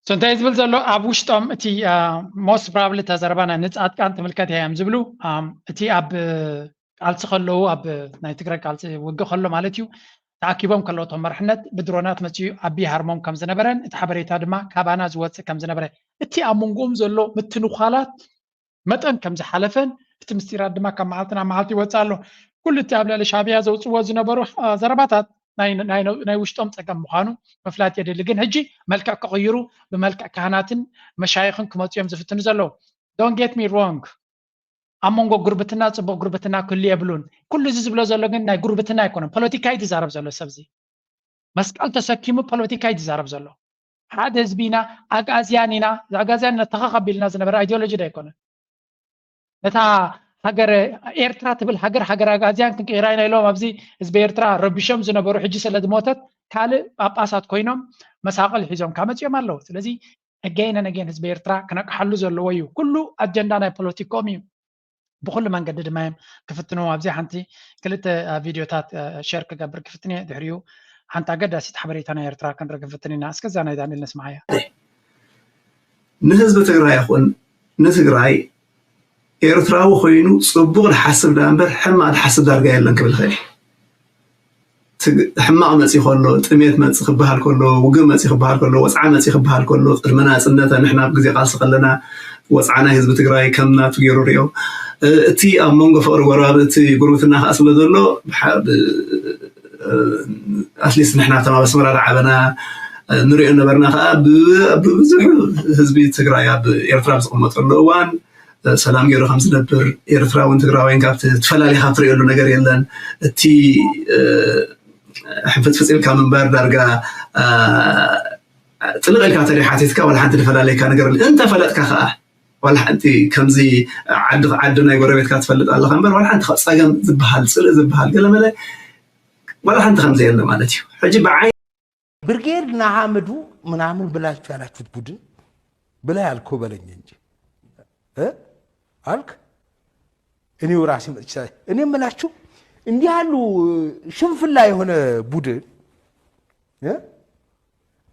እንታይ ዝብል ዘሎ ኣብ ውሽጦም እቲ most probably ተዘረባና ንፃጥቃን ትምልከት እዮም ዝብሉ እቲ ኣብ ቃልሲ ከለዉ ኣብ ናይ ትግራይ ቃልሲ ውግእ ከሎ ማለት እዩ ተኣኪቦም ከለዉ እቶም መርሕነት ብድሮናት መፅኡ ኣቢ ሃርሞም ከም ዝነበረን እቲ ሓበሬታ ድማ ካባና ዝወፅእ ከም ዝነበረ እቲ ኣብ መንጎኦም ዘሎ ምትንኳላት መጠን ከም ዝሓለፈን እቲ ምስጢራት ድማ ካብ መዓልቲ ናብ መዓልቲ ይወፅእ ኣሎ። ኩሉ እቲ ኣብ ልዕሊ ሻዕብያ ዘውፅዎ ዝነበሩ ዘረባታት ናይ ውሽጦም ፀገም ምዃኑ ምፍላጥ የድሊ። ግን ሕጂ መልክዕ ክቕይሩ ብመልክዕ ካህናትን መሻይኽን ክመፁ እዮም ዝፍትኑ ዘለዉ። Don't get me wrong፣ ኣብ መንጎ ጉርብትና ፅቡቕ ጉርብትና ክህሉ የብሉን። ኩሉ እዚ ዝብሎ ዘሎ ግን ናይ ጉርብትና ኣይኮነን፣ ፖለቲካ እዩ ዝዛረብ ዘሎ ሰብ እዚ። መስቀል ተሰኪሙ ፖለቲካ እዩ ዝዛረብ ዘሎ። ሓደ ህዝቢ ኢና፣ ኣግኣዝያን ኢና፣ ኣግኣዝያን ኢና ተኸኽ ኣቢልና ዝነበረ ኣይዲዮሎጂ ዶ ኣይኮነን? ነታ ሃገር ኤርትራ ትብል ሃገር ሃገር ኣግኣዝያን ክንቅይራ ኢና ኢሎም ኣብዚ ህዝቢ ኤርትራ ረቢሾም ዝነበሩ ሕጂ ስለ ዝሞተት ካልእ ጳጳሳት ኮይኖም መሳቕል ሒዞም ካመፅኦም ኣለዉ። ስለዚ again and again ህዝቢ ኤርትራ ክነቅሓሉ ዘለዎ እዩ። ኩሉ ኣጀንዳ ናይ ፖለቲኮም እዩ። ብኩሉ መንገዲ ድማ እዮም ክፍትንዎ። ኣብዚ ሓንቲ ክልተ ቪድዮታት ሸር ክገብር ክፍትን እየ። ድሕሪኡ ሓንቲ ኣገዳሲት ሓበሬታ ናይ ኤርትራ ክንርኢ ክፍትን ኢና። እስከ እዛ ናይ ዳንኤል ነስምዓያ። ንህዝቢ ትግራይ ይኹን ንትግራይ ኤርትራዊ ኮይኑ ፅቡቕ ዝሓስብ ዳ እምበር ሕማቕ ዝሓስብ ዳርጋ የለን ክብል ይኽእል እየ። ሕማቕ መፂ ከሎ፣ ጥሜት መፂ ክበሃል ከሎ፣ ውግእ መፂ ክበሃል ከሎ፣ ወፅዓ መፂ ክበሃል ከሎ፣ ቅድሚ ናፅነት ንሕና ኣብ ግዜ ቃልሲ ከለና ወፅዓ ናይ ህዝቢ ትግራይ ከም ናቱ ገይሩ ሪኦ። እቲ ኣብ መንጎ ፍቕሪ ጎረባብቲ ጉርብትና ከዓ ስለ ዘሎ ኣትሊስት ንሕና እቶም ኣብ ኣስመራ ዝዓበና ንሪኦ ነበርና ከዓ ብብዙሕ ህዝቢ ትግራይ ኣብ ኤርትራ ኣብ ዝቕመጠሉ እዋን ሰላም ገይሩ ከም ዝነብር ኤርትራውን ትግራዋይን ካብቲ ትፈላሊ ካብ ትሪእሉ ነገር የለን። እቲ ሕንፍፅፍፅ ኢልካ ምንባር ዳርጋ ጥልቕ ኢልካ ተሪሓቲትካ ዋላ ሓንቲ ዝፈላለየካ ነገር እንተፈለጥካ ከዓ ዋላ ሓንቲ ከምዚ ዓዲ ዓዲ ናይ ጎረቤትካ ትፈልጥ ኣለካ እምበር ዋላ ሓንቲ ፀገም ዝበሃል ፅልእ ዝበሃል ገለመለ ዋላ ሓንቲ ከምዚ የለ ማለት እዩ። ሕጂ ብዓይ ብርጌድ ንሓመዱ ምናምን ብላችሁ ያላችሁት ቡድን ብላ ያልከው በለኝ እንጂ እ አልክ እኔው ራሴ መጥቻ እኔ የምላችሁ እንዲህ ያሉ ሽንፍላ የሆነ ቡድን እ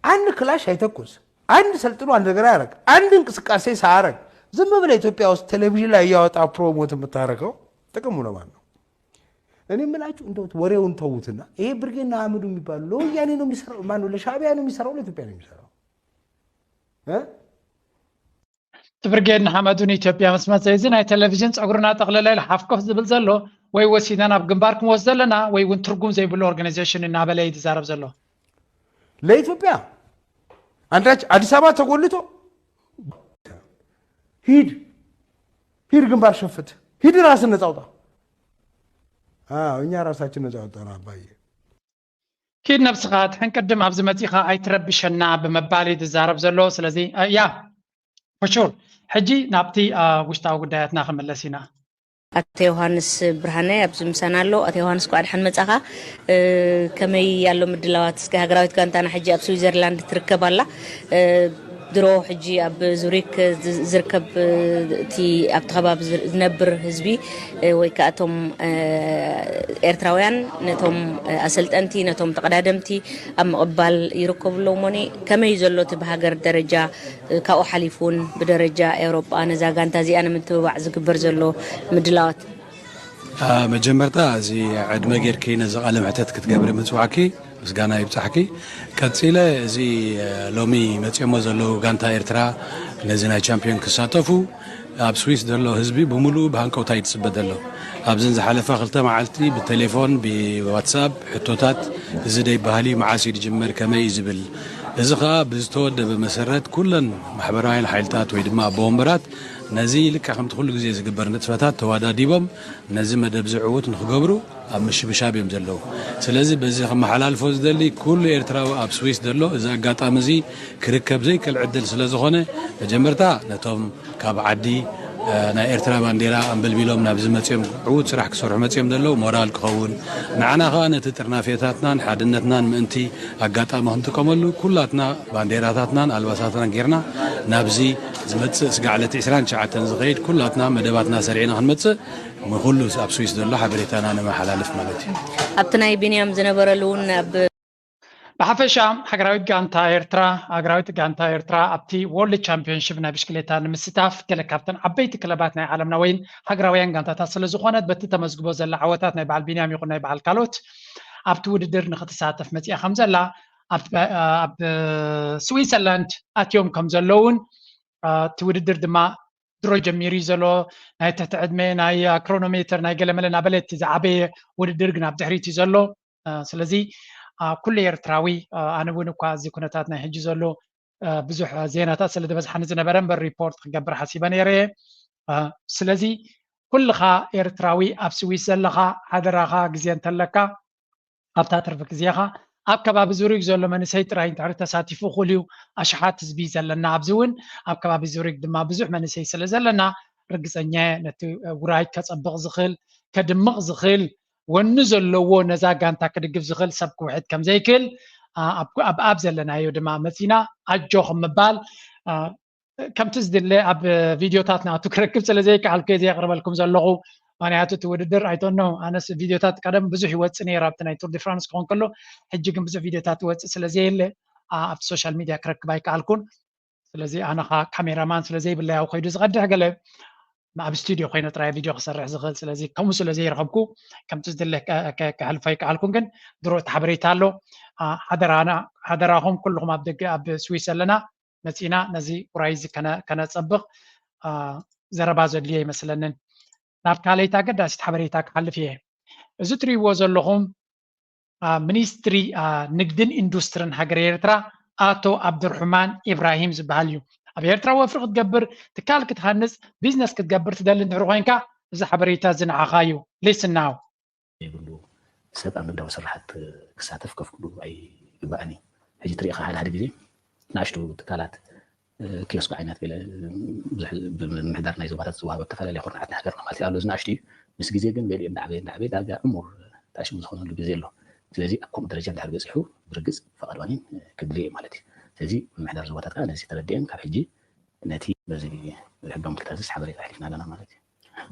አንድ ክላሽ አይተኩስ፣ አንድ ሰልጥኖ አንድ ነገር አያረግ፣ አንድ እንቅስቃሴ ሳያረግ ዝም ብለህ ኢትዮጵያ ውስጥ ቴሌቪዥን ላይ እያወጣ ፕሮሞት የምታረገው ጥቅሙ ለማን ነው? እኔ የምላችሁ እንደው ወሬውን ተዉትና ይሄ ብርጌድ ንሓመዱ የሚባለው ለወያኔ ነው የሚሰራው? ማነው ለሻዕቢያ ነው የሚሰራው? ለኢትዮጵያ ነው የሚሰራው? እ እቲ ብርጌድ ንሓመዱ ንኢትዮጵያ ምስ መፀ እዚ ናይ ቴሌቪዥን ፀጉርና ጠቕልለ ኢሉ ሓፍኮፍ ዝብል ዘሎ ወይ ወሲድና ናብ ግንባር ክንወስዶ ኣለና ወይ እውን ትርጉም ዘይብሉ ኦርጋናይዜሽን እናበለ እዩ ዝዛረብ ዘሎ። ለኢትዮጵያ አንዳች አዲስ አበባ ተጎልቶ ሂድ ሂድ ግንባር ሸፍት ሂድ ራስን ነፃ አውጣ። አዎ እኛ ራሳችን ነፃ አወጣን አባዬ። ኪድ ነብስኻ ትሕን ቅድም ኣብዚ መጺኻ ኣይትረብሸና ብምባል እዩ ዝዛረብ ዘሎ። ስለዚ ያ ፎሹር ሕጂ ናብቲ ውሽጣዊ ጉዳያትና ክምለስ ኢና። ኣቶ ዮሃንስ ብርሃነ ኣብዚ ምሳና ኣሎ። ኣቶ ዮሃንስ ኳዕ ድሓን መጻኻ። ከመይ ኣሎ ምድላዋት? እስከ ሃገራዊት ጋንታና ሕጂ ኣብ ስዊዘርላንድ ትርከብ ኣላ። ድሮ ሕጂ ኣብ ዙሪክ ዝርከብ እቲ ኣብቲ ከባቢ ዝነብር ህዝቢ ወይ ከዓ እቶም ኤርትራውያን ነቶም ኣሰልጠንቲ፣ ነቶም ተቐዳደምቲ ኣብ ምቕባል ይርከቡ ኣለዉ። ሞኒ ከመይ ዘሎ እቲ ብሃገር ደረጃ ካብኡ ሓሊፉ እውን ብደረጃ ኤውሮጳ ነዛ ጋንታ እዚኣ ንምትብባዕ ዝግበር ዘሎ ምድላዋት? መጀመርታ እዚ ዕድመ ጌርኪ ነዚ ቃለ መሕተት ክትገብሪ ምፅዋዕኪ ምስጋና ይብፃሕኪ። ቀፂለ እዚ ሎሚ መፂኦሞ ዘለዉ ጋንታ ኤርትራ ነዚ ናይ ቻምፒዮን ክሳተፉ ኣብ ስዊስ ዘሎ ህዝቢ ብምሉኡ ብሃንቀውታ ይፅበ ዘሎ። ኣብዘን ዝሓለፋ ክልተ መዓልቲ ብቴሌፎን ብዋትሳፕ ሕቶታት እዚ ደይበሃል እዩ፣ መዓስ እዩ ዝጅመር፣ ከመይ እዩ ዝብል። እዚ ከዓ ብዝተወደበ መሰረት ኩለን ማሕበራውያን ሓይልታት ወይ ድማ ኣቦ ወንበራት ነዚ ልክዕ ከምቲ ኩሉ ግዜ ዝግበር ንጥፈታት ተወዳዲቦም ነዚ መደብ እዚ ዕዉት ንክገብሩ ኣብ ምሽብሻብ እዮም ዘለዉ። ስለዚ በዚ ከመሓላልፎ ዝደሊ ኩሉ ኤርትራዊ ኣብ ስዊስ ዘሎ እዚ ኣጋጣሚ እዚ ክርከብ ዘይክእል ዕድል ስለ ዝኾነ መጀመርታ ነቶም ካብ ዓዲ ናይ ኤርትራ ባንዴራ ኣንበልቢሎም ናብዚ መፅኦም ዕዉት ስራሕ ክሰርሑ መፅኦም ዘለዉ ሞራል ክኸውን፣ ንዓና ከዓ ነቲ ጥርናፌታትናን ሓድነትናን ምእንቲ ኣጋጣሚ ክንጥቀመሉ ኩላትና ባንዴራታትናን ኣልባሳትናን ጌርና ናብዚ ዝመፅእ ስጋዕ ዕለት ዕስራን ትሽዓተን ዝኸይድ ኩላትና መደባትና ሰሪዕና ክንመፅእ ንኩሉ ኣብ ስዊስ ዘሎ ሓበሬታና ነመሓላልፍ ማለት እዩ። ኣብቲ ናይ ቢንያም ዝነበረሉ እውን ኣብ ብሓፈሻ ሃገራዊት ጋንታ ኤርትራ ሃገራዊት ጋንታ ኤርትራ ኣብቲ ወርልድ ቻምፒዮንሽፕ ናይ ብሽክሌታ ንምስታፍ ገለ ካብተን ዓበይቲ ክለባት ናይ ዓለምና ወይን ሃገራውያን ጋንታታት ስለ ዝኾነት በቲ ተመዝግቦ ዘላ ዓወታት ናይ በዓል ቢንያም ይኹን ናይ በዓል ካልኦት ኣብቲ ውድድር ንክትሳተፍ መፂኣ ከም ዘላ ኣብ ስዊዘርላንድ ኣትዮም ከም ዘለውን እቲ ውድድር ድማ ድሮ ጀሚሩ እዩ ዘሎ ናይ ትሕቲ ዕድመ ናይ ክሮኖሜተር ናይ ገለመለ ናበለ እቲ ዝዓበየ ውድድር ግን ኣብ ድሕሪት እዩ ዘሎ ስለዚ ኩሉ ኤርትራዊ ኣነ እውን እኳ እዚ ኩነታት ናይ ሕጂ ዘሎ ብዙሕ ዜናታት ስለ ዝበዝሓኒ ዝነበረ እምበር ሪፖርት ክገብር ሓሲበ ነይረ እየ ስለዚ ኩልኻ ኤርትራዊ ኣብ ስዊስ ዘለኻ ሓደራኻ ግዜ እንተለካ ኣብታ ትርፊ ግዜኻ ኣብ ከባቢ ዙሪክ ዘሎ መንእሰይ ጥራይ እንድሕሪ ተሳቲፉ እኹል እዩ ኣሽሓት ህዝቢ ዘለና ኣብዚ እውን ኣብ ከባቢ ዙሪክ ድማ ብዙሕ መንእሰይ ስለ ዘለና ርግፀኛ ነቲ ውራይ ከፀብቕ ዝኽእል ከድምቕ ዝኽእል ወኒ ዘለዎ ነዛ ጋንታ ክድግፍ ዝኽእል ሰብ ክውሕድ ከም ዘይክእል ኣብ ዘለናዮ ድማ መፂና ኣጆኹም ምባል ከምቲ ዝድለ ኣብ ቪድዮታት ናቱ ክረክብ ስለ ዘይከኣልኩ እየ ዘየቕርበልኩም ዘለኹ ምክንያቱ እቲ ውድድር ኣይቶኖ ኣነስ ቪድዮታት ቀደም ብዙሕ ይወፅእ ነይሩ ኣብቲ ናይ ቱር ዲ ፍራንስ ክኾን ከሎ ሕጂ ግን ብዙሕ ቪድዮታት ይወፅእ ስለ ዘየለ ኣብቲ ሶሻል ሚድያ ክረክብ ኣይከኣልኩን ስለዚ ኣነ ከዓ ካሜራማን ስለ ዘይብለይ ኣብ ከይዱ ዝቐድሕ ገለ ኣብ ስቱድዮ ኮይነ ጥራይ ቪድዮ ክሰርሕ ዝኽእል ስለዚ ከምኡ ስለ ዘይረኸብኩ ከምቲ ዝድለ ከሕልፎ ኣይከኣልኩን ግን ድሮ እቲ ሓበሬታ ኣሎ ሓደራና ሓደራኹም ኩልኹም ኣብ ደገ ኣብ ስዊስ ዘለና መፂና ነዚ ውራይ እዚ ከነፀብቕ ዘረባ ዘድልዮ ይመስለንን ናብ ካልኣይቲ ኣገዳሲት ሓበሬታ ክሓልፍ እየ እዚ ትሪእዎ ዘለኹም ሚኒስትሪ ንግድን ኢንዱስትርን ሃገር ኤርትራ ኣቶ ኣብድርሑማን ኢብራሂም ዝበሃል እዩ ኣብ ኤርትራ ወፍሪ ክትገብር ትካል ክትሃንፅ ቢዝነስ ክትገብር ትደሊ እንድሕር ኮይንካ እዚ ሓበሬታ እዚ ንዓኻ እዩ ሊስናው ዘይብሉ ሰብ ኣብ ንግዳዊ ስራሓት ክሳተፍ ከፍቅዱ ኣይግባእን እዩ። ሕጂ ትሪኢኻ ሓደ ሓደ ግዜ ንኣሽቱ ትካላት ኪዮስኮ ዓይነት ገለ ብዙሕ ብምምሕዳር ናይ ዞባታት ዝወሃብ ኣብ ተፈላለየ ኩርናዓት ናይ ሃገርና ማለት ኣሎ እዚ ንኣሽቱ እዩ። ምስ ግዜ ግን ገሊኡ እንዳዕበየ እንዳዕበየ ዳርጋ ዕሙር ታሽሙ ዝኾነሉ ግዜ ኣሎ። ስለዚ ኣብ ከምኡ ደረጃ እንድሕር በፂሑ ብርግፅ ፈቓድ ዋኒን ክድልዮ እዩ ማለት እዩ። ስለዚ ምምሕዳር ዞባታት ከዓ ነዚ ተረዲአን ካብ ሕጂ ነቲ በዚ ሕጋዊ ምልክታት ሓበሬታ ኣሕሊፍና ኣለና ማለት እዩ።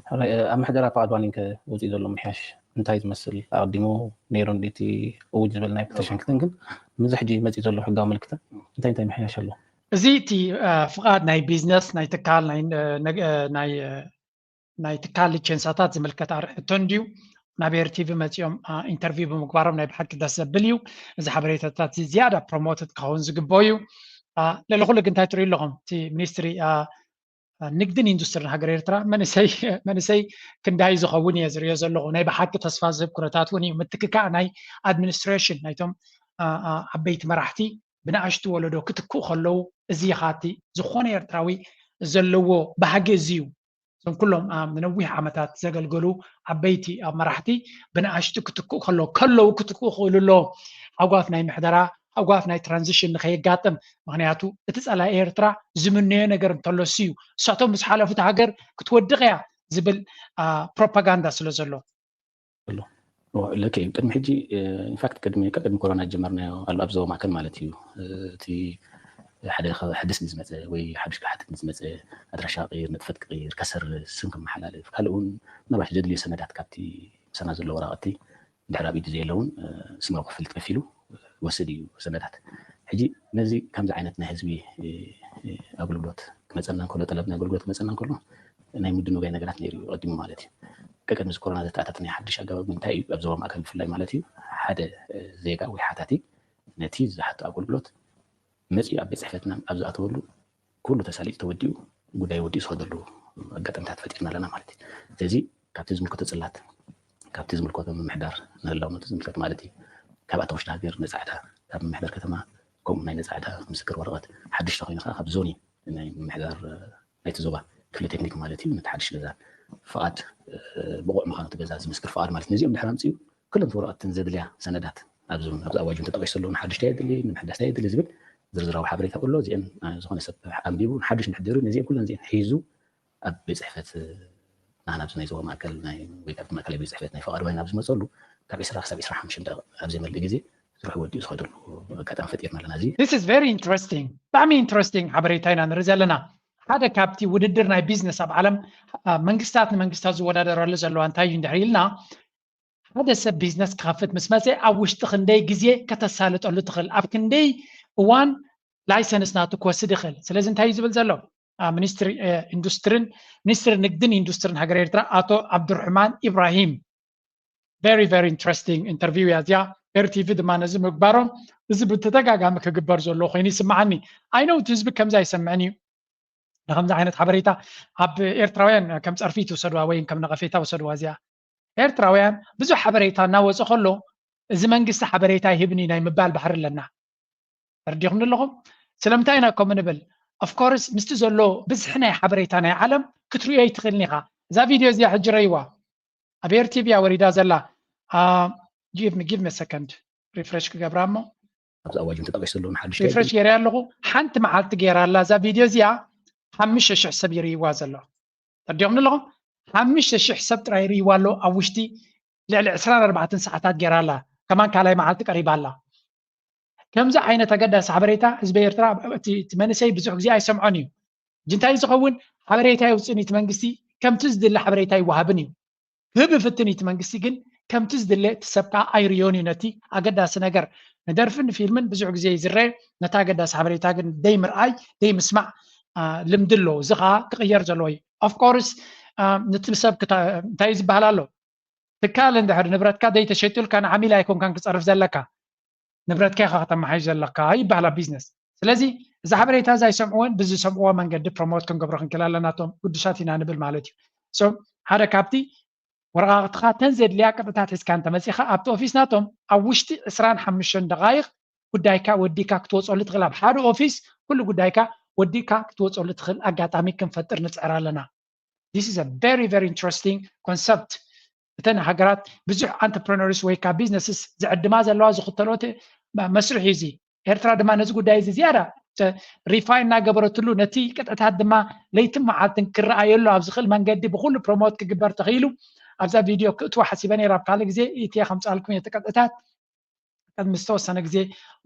ኣብ ምሕደራ ፍቓድ ዋኒን ከ ወፂኡ ዘሎ ምሕያሽ እንታይ ዝመስል? ኣቐዲሙ ነይሩ እንዲ እቲ እውጅ ዝበልናዮ ክልተ ሽሕን ክልተን ግን ምስዚ ሕጂ መፂኡ ዘሎ ሕጋዊ ምልክታ እንታይ እንታይ ምሕያሽ ኣሎ? እዚ እቲ ፍቓድ ናይ ቢዝነስ ናይ ትካል ናይ ናይ ትካል ሊቸንሳታት ዝምልከት ኣርሕቶ እንድዩ ናብ ኤርቲቪ መፂኦም ኢንተርቪው ብምግባሮም ናይ ብሓቂ ደስ ዘብል እዩ። እዚ ሓበሬታታት ዝያዳ ፕሮሞትድ ክኸውን ዝግበኦ እዩ። ልዕሊ ኩሉ ግን እንታይ ትሪኡ ኣለኹም? እቲ ሚኒስትሪ ንግድን ኢንዱስትርን ሃገር ኤርትራ መንእሰይ ክንዳይ ዝኸውን እየ ዝሪኦ ዘለኹ ናይ ብሓቂ ተስፋ ዝህብ ኩነታት እውን እዩ ምትክካእ ናይ ኣድሚኒስትሬሽን ናይቶም ዓበይቲ መራሕቲ ብንኣሽቱ ወለዶ ክትክኡ ከለዉ እዚ ኢኻ እቲ ዝኾነ ኤርትራዊ ዘለዎ ባህጊ እዚ እዩ እዞም ኩሎም ንነዊሕ ዓመታት ዘገልገሉ ዓበይቲ መራሕቲ ብንኣሽቱ ክትክኡ ከለዉ ከለዉ ክትክኡ ክኽእሉ ኣለዎም። ሃጓፍ ናይ ምሕደራ ሃጓፍ ናይ ትራንዚሽን ንኸየጋጥም። ምክንያቱ እቲ ጸላኢ ኤርትራ ዝምነዮ ነገር እንተሎስ እዩ። እሳቶም ምስ ሓለፉ እታ ሃገር ክትወድቕ እያ ዝብል ፕሮፓጋንዳ ስለ ዘሎ። ልክ እዩ። ቅድሚ ሕጂ ኢንፋክት ቅድሚ ቅድሚ ኮሮና ጀመርናዮ ኣሎ ኣብ ዞባ ማእከል ማለት እዩ። እቲ ሓደ ሓደስ ንዝመፀ ወይ ሓዱሽ ክሓትት ንዝመፀ ኣድራሻ ቅይር፣ ንጥፈት ቅይር፣ ከሰርስ፣ ስም ክመሓላለፍ፣ ካልእ እውን ምናልባት ዘድልዮ ሰነዳት ካብቲ ምሳና ዘሎ ወረቐቲ ድሕሪ ኣብ ኢዱ ዘየለውን ስማዊ ክፍል ተከፊሉ ወስድ እዩ ሰነዳት። ሕጂ ነዚ ከምዚ ዓይነት ናይ ህዝቢ ኣገልግሎት ክመፀና እንከሎ፣ ጠለብ ናይ ኣገልግሎት ክመፀና እንከሎ ናይ ምድንጋይ ነገራት ነይሩ እዩ ቀዲሙ ማለት እዩ። ቀደም እዚ ኮሮና ዘተኣታተናይ ሓድሽ ኣገባብ እንታይ እዩ ኣብ ዞባ ማእከል ብፍላይ ማለት እዩ ሓደ ዜጋ ወይ ሓታቲ ነቲ ዝሓቶ ኣገልግሎት መፂኡ ኣብ ቤት ፅሕፈትና ኣብ ዝኣተወሉ ኩሉ ተሳሊጡ ተወዲኡ ጉዳይ ወዲኡ ዝኸደሉ ኣጋጣሚታት ፈጢርና ኣለና ማለት እዩ። ስለዚ ካብቲ ዝምልከቶ ፅላት ካብቲ ዝምልከቶ ምምሕዳር ንህላውነቱ ዝምልከት ማለት እዩ። ካብ ኣታ ውሽጢ ሃገር ንፃዕዳ ካብ ምምሕዳር ከተማ ከምኡ ናይ ንፃዕዳ ምስክር ወረቐት ሓድሽ ተኮይኑ ከዓ ካብ ዞኒ ናይ ምምሕዳር ናይቲ ዞባ ክፍሊ ቴክኒክ ማለት እዩ። ነቲ ሓድሽ ገዛ ፍቓድ ብቑዕ ምዃኑ እቲ ገዛ ዝምስክር ፍቓድ ማለት ነዚኦም ድሕር ኣምፅኡ ክልተ ወረቐትን ዘድልያ ሰነዳት ኣብዚ ኣብዚ ኣዋጅ ተጠቂሱ ዘለዉ ንሓድሽ እንታይ የድሊ ንምሕዳስ እንታይ የድሊ ዝብል ዝርዝራዊ ሓበሬታ ኣሎ። እዚአን ዝኾነ ሰብ ኣንቢቡ ንሓድሽ ንሕደሩ ነዚአን ኩለን እዚአን ሒዙ ኣብ ቤት ፅሕፈት ናህና ኣብዚ ናይ ዞባ ማእከል ናይ ወይ ኣብ ማእከላይ ቤት ፅሕፈት ናይ ፍቓድ ዋይ ናብ ዝመፀሉ ካብ ዕስራ ክሳብ ዕስራ ሓሙሽተ ደቂቕ ኣብ ዘይመልእ ግዜ ስርሑ ወዲኡ ዝኸደሉ ኣጋጣሚ ፈጢርና ኣለና። እዚ This is very interesting። ብጣዕሚ ኢንትረስቲንግ ሓበሬታ ኢና ንርኢ ዘለና። ሓደ ካብቲ ውድድር ናይ ቢዝነስ ኣብ ዓለም መንግስታት ንመንግስታት ዝወዳደራሉ ዘለዋ እንታይ እዩ እንድሕር ኢልና ሓደ ሰብ ቢዝነስ ክኸፍት ምስ መፀ ኣብ ውሽጢ ክንደይ ግዜ ከተሳልጠሉ ትኽእል፣ ኣብ ክንደይ እዋን ላይሰንስ ናቱ ክወስድ ይኽእል። ስለዚ እንታይ እዩ ዝብል ዘሎ ሚኒስትሪ ኢንዱስትሪን ሚኒስትሪ ንግድን ኢንዱስትሪን ሃገር ኤርትራ ኣቶ ዓብዱርሕማን ኢብራሂም። Very very interesting interview እያ እዚኣ። ኤርቲቪ ድማ ነዚ ምግባሮም እዚ ብተደጋጋሚ ክግበር ዘሎ ኮይኑ ይስምዓኒ። ኣይነው እቲ ህዝቢ ከምዚ ኣይሰምዕን እዩ። ንከምዚ ዓይነት ሓበሬታ ኣብ ኤርትራውያን ከም ጸርፊ ትውሰድዋ ወይ ከም ነቐፌታ ውሰድዋ እዚኣ። ኤርትራውያን ብዙሕ ሓበሬታ እናወፀ ከሎ እዚ መንግስቲ ሓበሬታ ይህብኒ ናይ ምባል ባህሪ ኣለና። ተረዲኹምኒ ኣለኹም? ስለምንታይ ኢና ከምኡ ንብል? ኦፍኮርስ ምስቲ ዘሎ ብዝሒ ናይ ሓበሬታ ናይ ዓለም ክትርእዮ ኣይትኽእልን ኢኻ። እዛ ቪድዮ እዚኣ ሕጂ ረይዋ ኣብ ኤርቲቪ እያ ወሪዳ ዘላ። ጊቭ ሚ ሰከንድ ሪፍሬሽ ክገብራ እሞ ኣብዚ ኣዋጅ ተጠቂሱ ዘሎ ሓድሽ ሪፍሬሽ ገይረ ኣለኹ። ሓንቲ መዓልቲ ገይራ ኣላ እዛ ቪድዮ እዚኣ ሓሙሽተ ሽሕ ሰብ ይርእይዋ ዘሎ። ተረዲኹም ኣለኹም? ሓሙሽተ ሽሕ ሰብ ጥራይ ይርእይዋ ኣሎ ኣብ ውሽጢ ልዕሊ ዕስራን ኣርባዕተን ሰዓታት ገይራ ኣላ። ከማን ካልኣይ መዓልቲ ቀሪባ ኣላ። ከምዚ ዓይነት ኣገዳሲ ሓበሬታ ህዝቢ ኤርትራ እቲ መንእሰይ ብዙሕ ግዜ ኣይሰምዖን እዩ። እንታይ ዝኸውን ሓበሬታ የውፅእን እቲ መንግስቲ ከምቲ ዝድለ ሓበሬታ ይወሃብን እዩ። ክህብ ይፍትን እቲ መንግስቲ ግን ከምቲ ዝድለ እቲ ሰብ ከዓ ኣይርዮን እዩ። ነቲ ኣገዳሲ ነገር ንደርፍን ንፊልምን ብዙሕ ግዜ ይዝረ፣ ነቲ ኣገዳሲ ሓበሬታ ግን ደይ ምርኣይ ደይ ምስማዕ ልምዲ ኣሎ። እዚ ከዓ ክቕየር ዘለዎ እዩ። ኦፍኮርስ ነቲ ሰብ እንታይ ዝበሃል ኣሎ ትካል እንድሕር ንብረትካ ዘይተሸጡልካ ንዓሚል ኣይኮንካን ክፀርፍ ዘለካ ንብረትካ ኢኻ ከተመሓይሽ ዘለካ ይበሃል ኣብ ቢዝነስ። ስለዚ እዚ ሓበሬታ እዚ ኣይሰምዕዎን ብዝሰምዕዎ መንገዲ ፕሮሞት ክንገብሮ ክንክእል ኣለና እቶም ግዱሳት ኢና ንብል ማለት እዩ። ሓደ ካብቲ ወረቃቅትኻ ተን ዘድልያ ቅጥታት ሒዝካ እንተመፂኻ ኣብቲ ኦፊስ ናቶም ኣብ ውሽጢ ዕስራን ሓሙሽተን ደቃይቅ ጉዳይካ ወዲካ ክትወፀሉ ትኽእል። ኣብ ሓደ ኦፊስ ኩሉ ጉዳይካ ወዲካ ክትወፀሉ ትኽእል ኣጋጣሚ ክንፈጥር ንፅዕር ኣለና። This is a very very interesting concept። እተን ሃገራት ብዙሕ entrepreneurs ወይ ከዓ ቢዝነስስ ዝዕድማ ዘለዋ ዝኽተልኦ መስርሕ እዩ እዚ። ኤርትራ ድማ ነዚ ጉዳይ እዚ ዝያዳ ሪፋይን እናገበረትሉ ነቲ ቅጥዕታት ድማ ለይትን መዓልትን ክረኣየሉ ኣብ ዝኽእል መንገዲ ብኩሉ ፕሮሞት ክግበር ተኽኢሉ ኣብዛ ቪድዮ ክእትዋ ሓሲበ ነይረ። ኣብ ካልእ ግዜ ኢትየ ከምፅኣልኩም እየ እቲ ቅጥዕታት ቅድሚ ዝተወሰነ ግዜ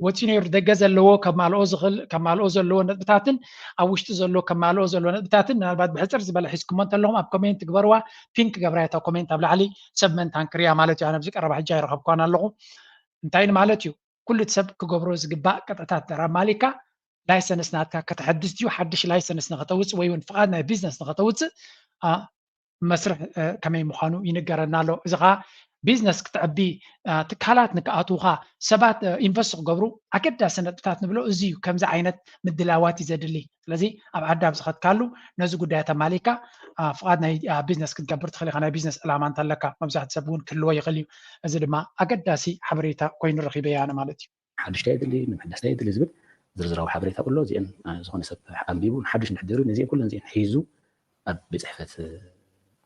ወፂኡ ነይሩ። ደገ ዘለዎ ከማልኦ ዝኽእል ከማልኦ ዘለዎ ነጥብታትን ኣብ ውሽጢ ዘሎ ከማልኦ ዘለዎ ነጥብታትን ምናልባት ብሕፅር ዝበለ ሒዝኩሞ እንተለኹም ኣብ ኮሜንት ግበርዋ። ፒን ክገብራ እያ እታ ኮሜንት ኣብ ላዕሊ ሰብ መን ታንክርያ ማለት እዩ። ኣነ ኣብዚ ቀረባ ሕጂ ኣይረኸብኳን ኣለኹ። እንታይ ማለት እዩ? ኩሉ ሰብ ክገብሮ ዝግባእ ቅጥዕታት ተራማሊካ ላይሰንስ ናትካ ከተሐድስ ድዩ ሓድሽ ላይሰንስ ንኸተውፅእ ወይ እውን ፍቓድ ናይ ቢዝነስ ንኸተውፅእ መስርሕ ከመይ ምዃኑ ይንገረና ኣሎ። እዚ ኸዓ ቢዝነስ ክትዕቢ ትካላት ንክኣትውኻ ሰባት ኢንቨስት ክገብሩ ኣገዳሲ ነጥብታት ንብሎ እዚ እዩ። ከምዚ ዓይነት ምድላዋት እዩ ዘድሊ። ስለዚ ኣብ ዓዲ ኣብ ዝኸድካሉ ነዚ ጉዳያት ኣማሊእካ ፍቓድ ናይ ቢዝነስ ክትገብር ትኽእል ኢኻ። ናይ ቢዝነስ ዕላማ እንተለካ መብዛሕቲ ሰብ እውን ክህልዎ ይኽእል እዩ። እዚ ድማ ኣገዳሲ ሓበሬታ ኮይኑ ረኺበ ኣነ ማለት እዩ። ሓድሽ እንታይ የድሊ ንምሕዳስ እንታይ የድሊ ዝብል ዝርዝራዊ ሓበሬታ ኣሎ። እዚአን ዝኾነ ሰብ ኣንቢቡ ንሓድሽ ንሕደሩ ነዚአን ኩለን እዚአን ሒዙ ኣብ ቤት ፅሕፈት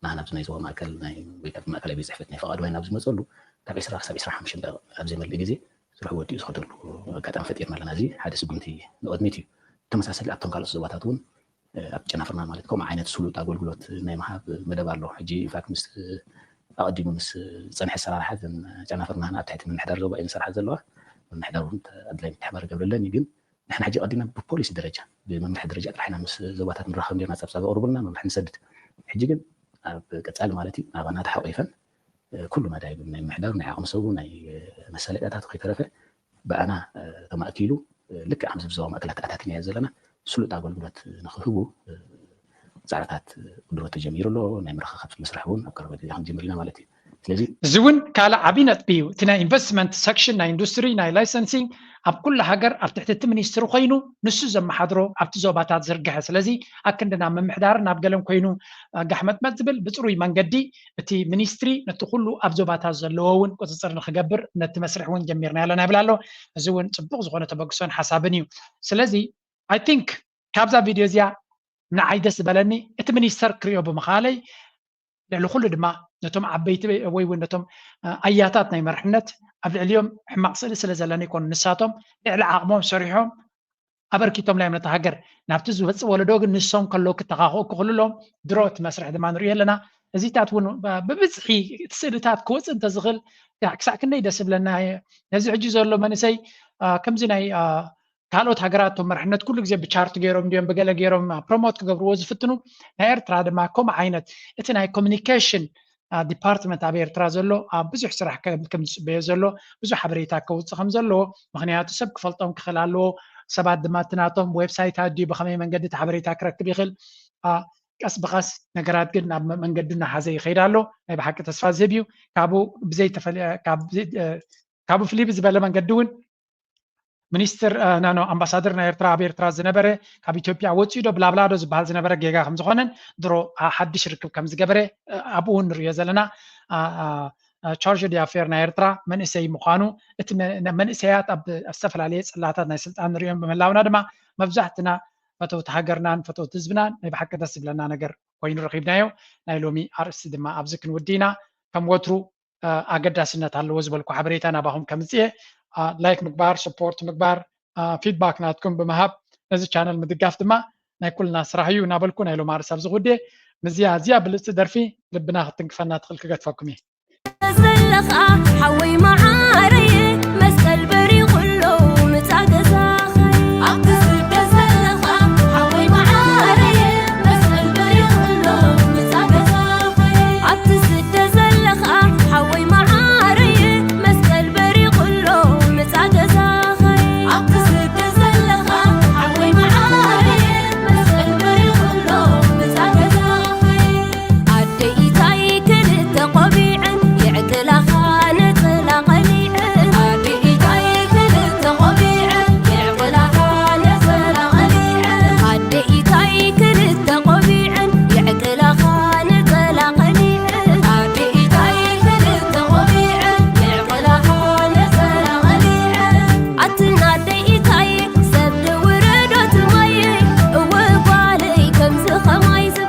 ናህና ኣብዚ ናይ ዞባ ማእከል ናይ ወይ ካብ ማእከላይ ቤት ፅሕፈት ናይ ፈቓድ ዋይ ናብ ዝመፀሉ ካብ ዕስራ ክሳብ ዕስራ ሓሙሽተ ደቂቕ ኣብ ዘይመልእ ግዜ ስርሑ ወዲኡ ዝኸደሉ ኣጋጣሚ ፈጢርና ኣለና። እዚ ሓደ ስጉምቲ ንቕድሚት እዩ። ተመሳሳሊ ኣብቶም ካልኦት ዞባታት እውን ኣብ ጨናፍርና ማለት ከምኡ ዓይነት ስሉጥ ኣገልግሎት ናይ ምሃብ መደብ ኣሎ። ሕጂ ኢንፋክት ምስ ኣቐዲሙ ምስ ዝፀንሐ ኣሰራርሓ እዘን ጨናፍርና ኣብ ትሕቲ ምምሕዳር ዞባ እየን ዝሰርሓ ዘለዋ። ምምሕዳር እውን ኣድላይ ምትሕባር ይገብረለን እዩ። ግን ንሕና ሕጂ ቀዲምና ብፖሊሲ ደረጃ ብመምርሒ ደረጃ ጥራሕ ኢና ምስ ዞባታት ንራኸብ ነርና። ጸብጻብ ኣቕርቡልና፣ መምርሒ ንሰድድ። ሕጂ ግን ኣብ ቀጻሊ ማለት እዩ ናባና ተሓቂፈን ኩሉ መዳይ ናይ ምምሕዳር ናይ ዓቕሚ ሰቡ ናይ መሳለጥያታት ከይተረፈ ብኣና ተማእኪሉ ልክዕ ከምዚ ብዞባ ማእከላት ኣታቲናዮ ዘለና ስሉጥ ኣገልግሎት ንክህቡ ፃዕርታት ድሮ ተጀሚሩ ኣሎ። ናይ ምርኽኻብ መስርሕ እውን ኣብ ቀረባ ግዜ ክንጅምር ኢና ማለት እዩ። ስለዚ እዚ እውን ካልእ ዓብዪ ነጥቢ እዩ። እቲ ናይ ኢንቨስትመንት ሰክሽን ናይ ኢንዱስትሪ ናይ ላይሰንሲንግ ኣብ ኩሉ ሃገር ኣብ ትሕቲ እቲ ሚኒስትሪ ኮይኑ ንሱ ዘመሓድሮ ኣብቲ ዞባታት ዝርግሐ። ስለዚ ኣክንዲ ናብ ምምሕዳርን ናብ ገለን ኮይኑ ጋሕመጥመጥ ዝብል ብፅሩይ መንገዲ እቲ ሚኒስትሪ ነቲ ኩሉ ኣብ ዞባታት ዘለዎ እውን ቁፅፅር ንክገብር ነቲ መስርሕ እውን ጀሚርና ኣለና ይብል ኣሎ። እዚ እውን ፅቡቕ ዝኾነ ተበግሶን ሓሳብን እዩ። ስለዚ I think ካብዛ ቪድዮ እዚኣ ንዓይ ደስ ዝበለኒ እቲ ሚኒስተር ክሪኦ ብምኻለይ ልዕሊ ኩሉ ድማ ነቶም ዓበይቲ ወይ እውን ነቶም ኣያታት ናይ መርሕነት ኣብ ልዕሊኦም ሕማቕ ስእሊ ስለ ዘለኒ ይኮኑ። ንሳቶም ልዕሊ ዓቕሞም ሰሪሖም ኣበርኪቶም ላዮም ነታ ሃገር ናብቲ ዝመፅእ ወለዶ ግን ንሶም ከለዉ ክተኻኽኡ ክኽእሉሎም ድሮ እቲ መስርሕ ድማ ንሪኦ ኣለና። እዚታት እውን ብብዝሒ እቲ ስእልታት ክወፅእ እንተዝኽእል ክሳዕ ክንደይ ደስ ይብለና። ነዚ ሕጂ ዘሎ መንእሰይ ከምዚ ናይ ካልኦት ሃገራት እቶም መርሕነት ኩሉ ግዜ ብቻርት ገይሮም እንዲዮም ብገለ ገይሮም ፕሮሞት ክገብርዎ ዝፍትኑ ናይ ኤርትራ ድማ ከምኡ ዓይነት እቲ ናይ ኮሚኒኬሽን ዲፓርትመንት ኣብ ኤርትራ ዘሎ ኣብ ብዙሕ ስራሕ ከም ዝፅበዮ ዘሎ ብዙሕ ሓበሬታ ከውፅእ ከም ዘለዎ ምክንያቱ ሰብ ክፈልጦም ክኽእል ኣለዎ። ሰባት ድማ እቲ ናቶም ዌብሳይት ኣድዩ ብከመይ መንገዲ እቲ ሓበሬታ ክረክብ ይኽእል ቀስ ብቐስ ነገራት ግን ናብ መንገዱ እናሓዘ ይኸይድ ኣሎ። ናይ ብሓቂ ተስፋ ዝህብ እዩ። ካብኡ ብዘይተፈለ ካብ ካብኡ ፍልይ ብዝበለ መንገዲ እውን ሚኒስትር ናኖ ኣምባሳደር ናይ ኤርትራ ኣብ ኤርትራ ዝነበረ ካብ ኢትዮጵያ ወፂኡ ዶ ብላብላ ዶ ዝበሃል ዝነበረ ጌጋ ከም ዝኾነን ድሮ ሓድሽ ርክብ ከም ዝገበረ ኣብኡ እውን ንሪኦ ዘለና ቻርጅ ዲኣፌር ናይ ኤርትራ መንእሰይ ምዃኑ እቲ መንእሰያት ኣብ ዝተፈላለየ ፅላታት ናይ ስልጣን ንሪኦም ብምህላውና ድማ መብዛሕትና ፈተውቲ ሃገርናን ፈተውቲ ህዝብናን ናይ ብሓቂ ደስ ዝብለና ነገር ኮይኑ ረኺብናዮ። ናይ ሎሚ ኣርእስቲ ድማ ኣብዚ ክንውዲ ኢና። ከም ወትሩ ኣገዳስነት ኣለዎ ዝበልኩ ሓበሬታ ናባኹም ከምፅእ እየ። ላይክ ምግባር፣ ሰፖርት ምግባር፣ ፊድባክ ናትኩም ብምሃብ ነዚ ቻነል ምድጋፍ ድማ ናይ ኩልና ስራሕ እዩ እናበልኩ ናይ ሎም ኣርእስቲ ኣብዚ ክውዲ እየ። ምዝያ ኣዝያ ብልፅቲ ደርፊ ልብና ክትንክፈና ትኽእል ክገድፈኩም እየ።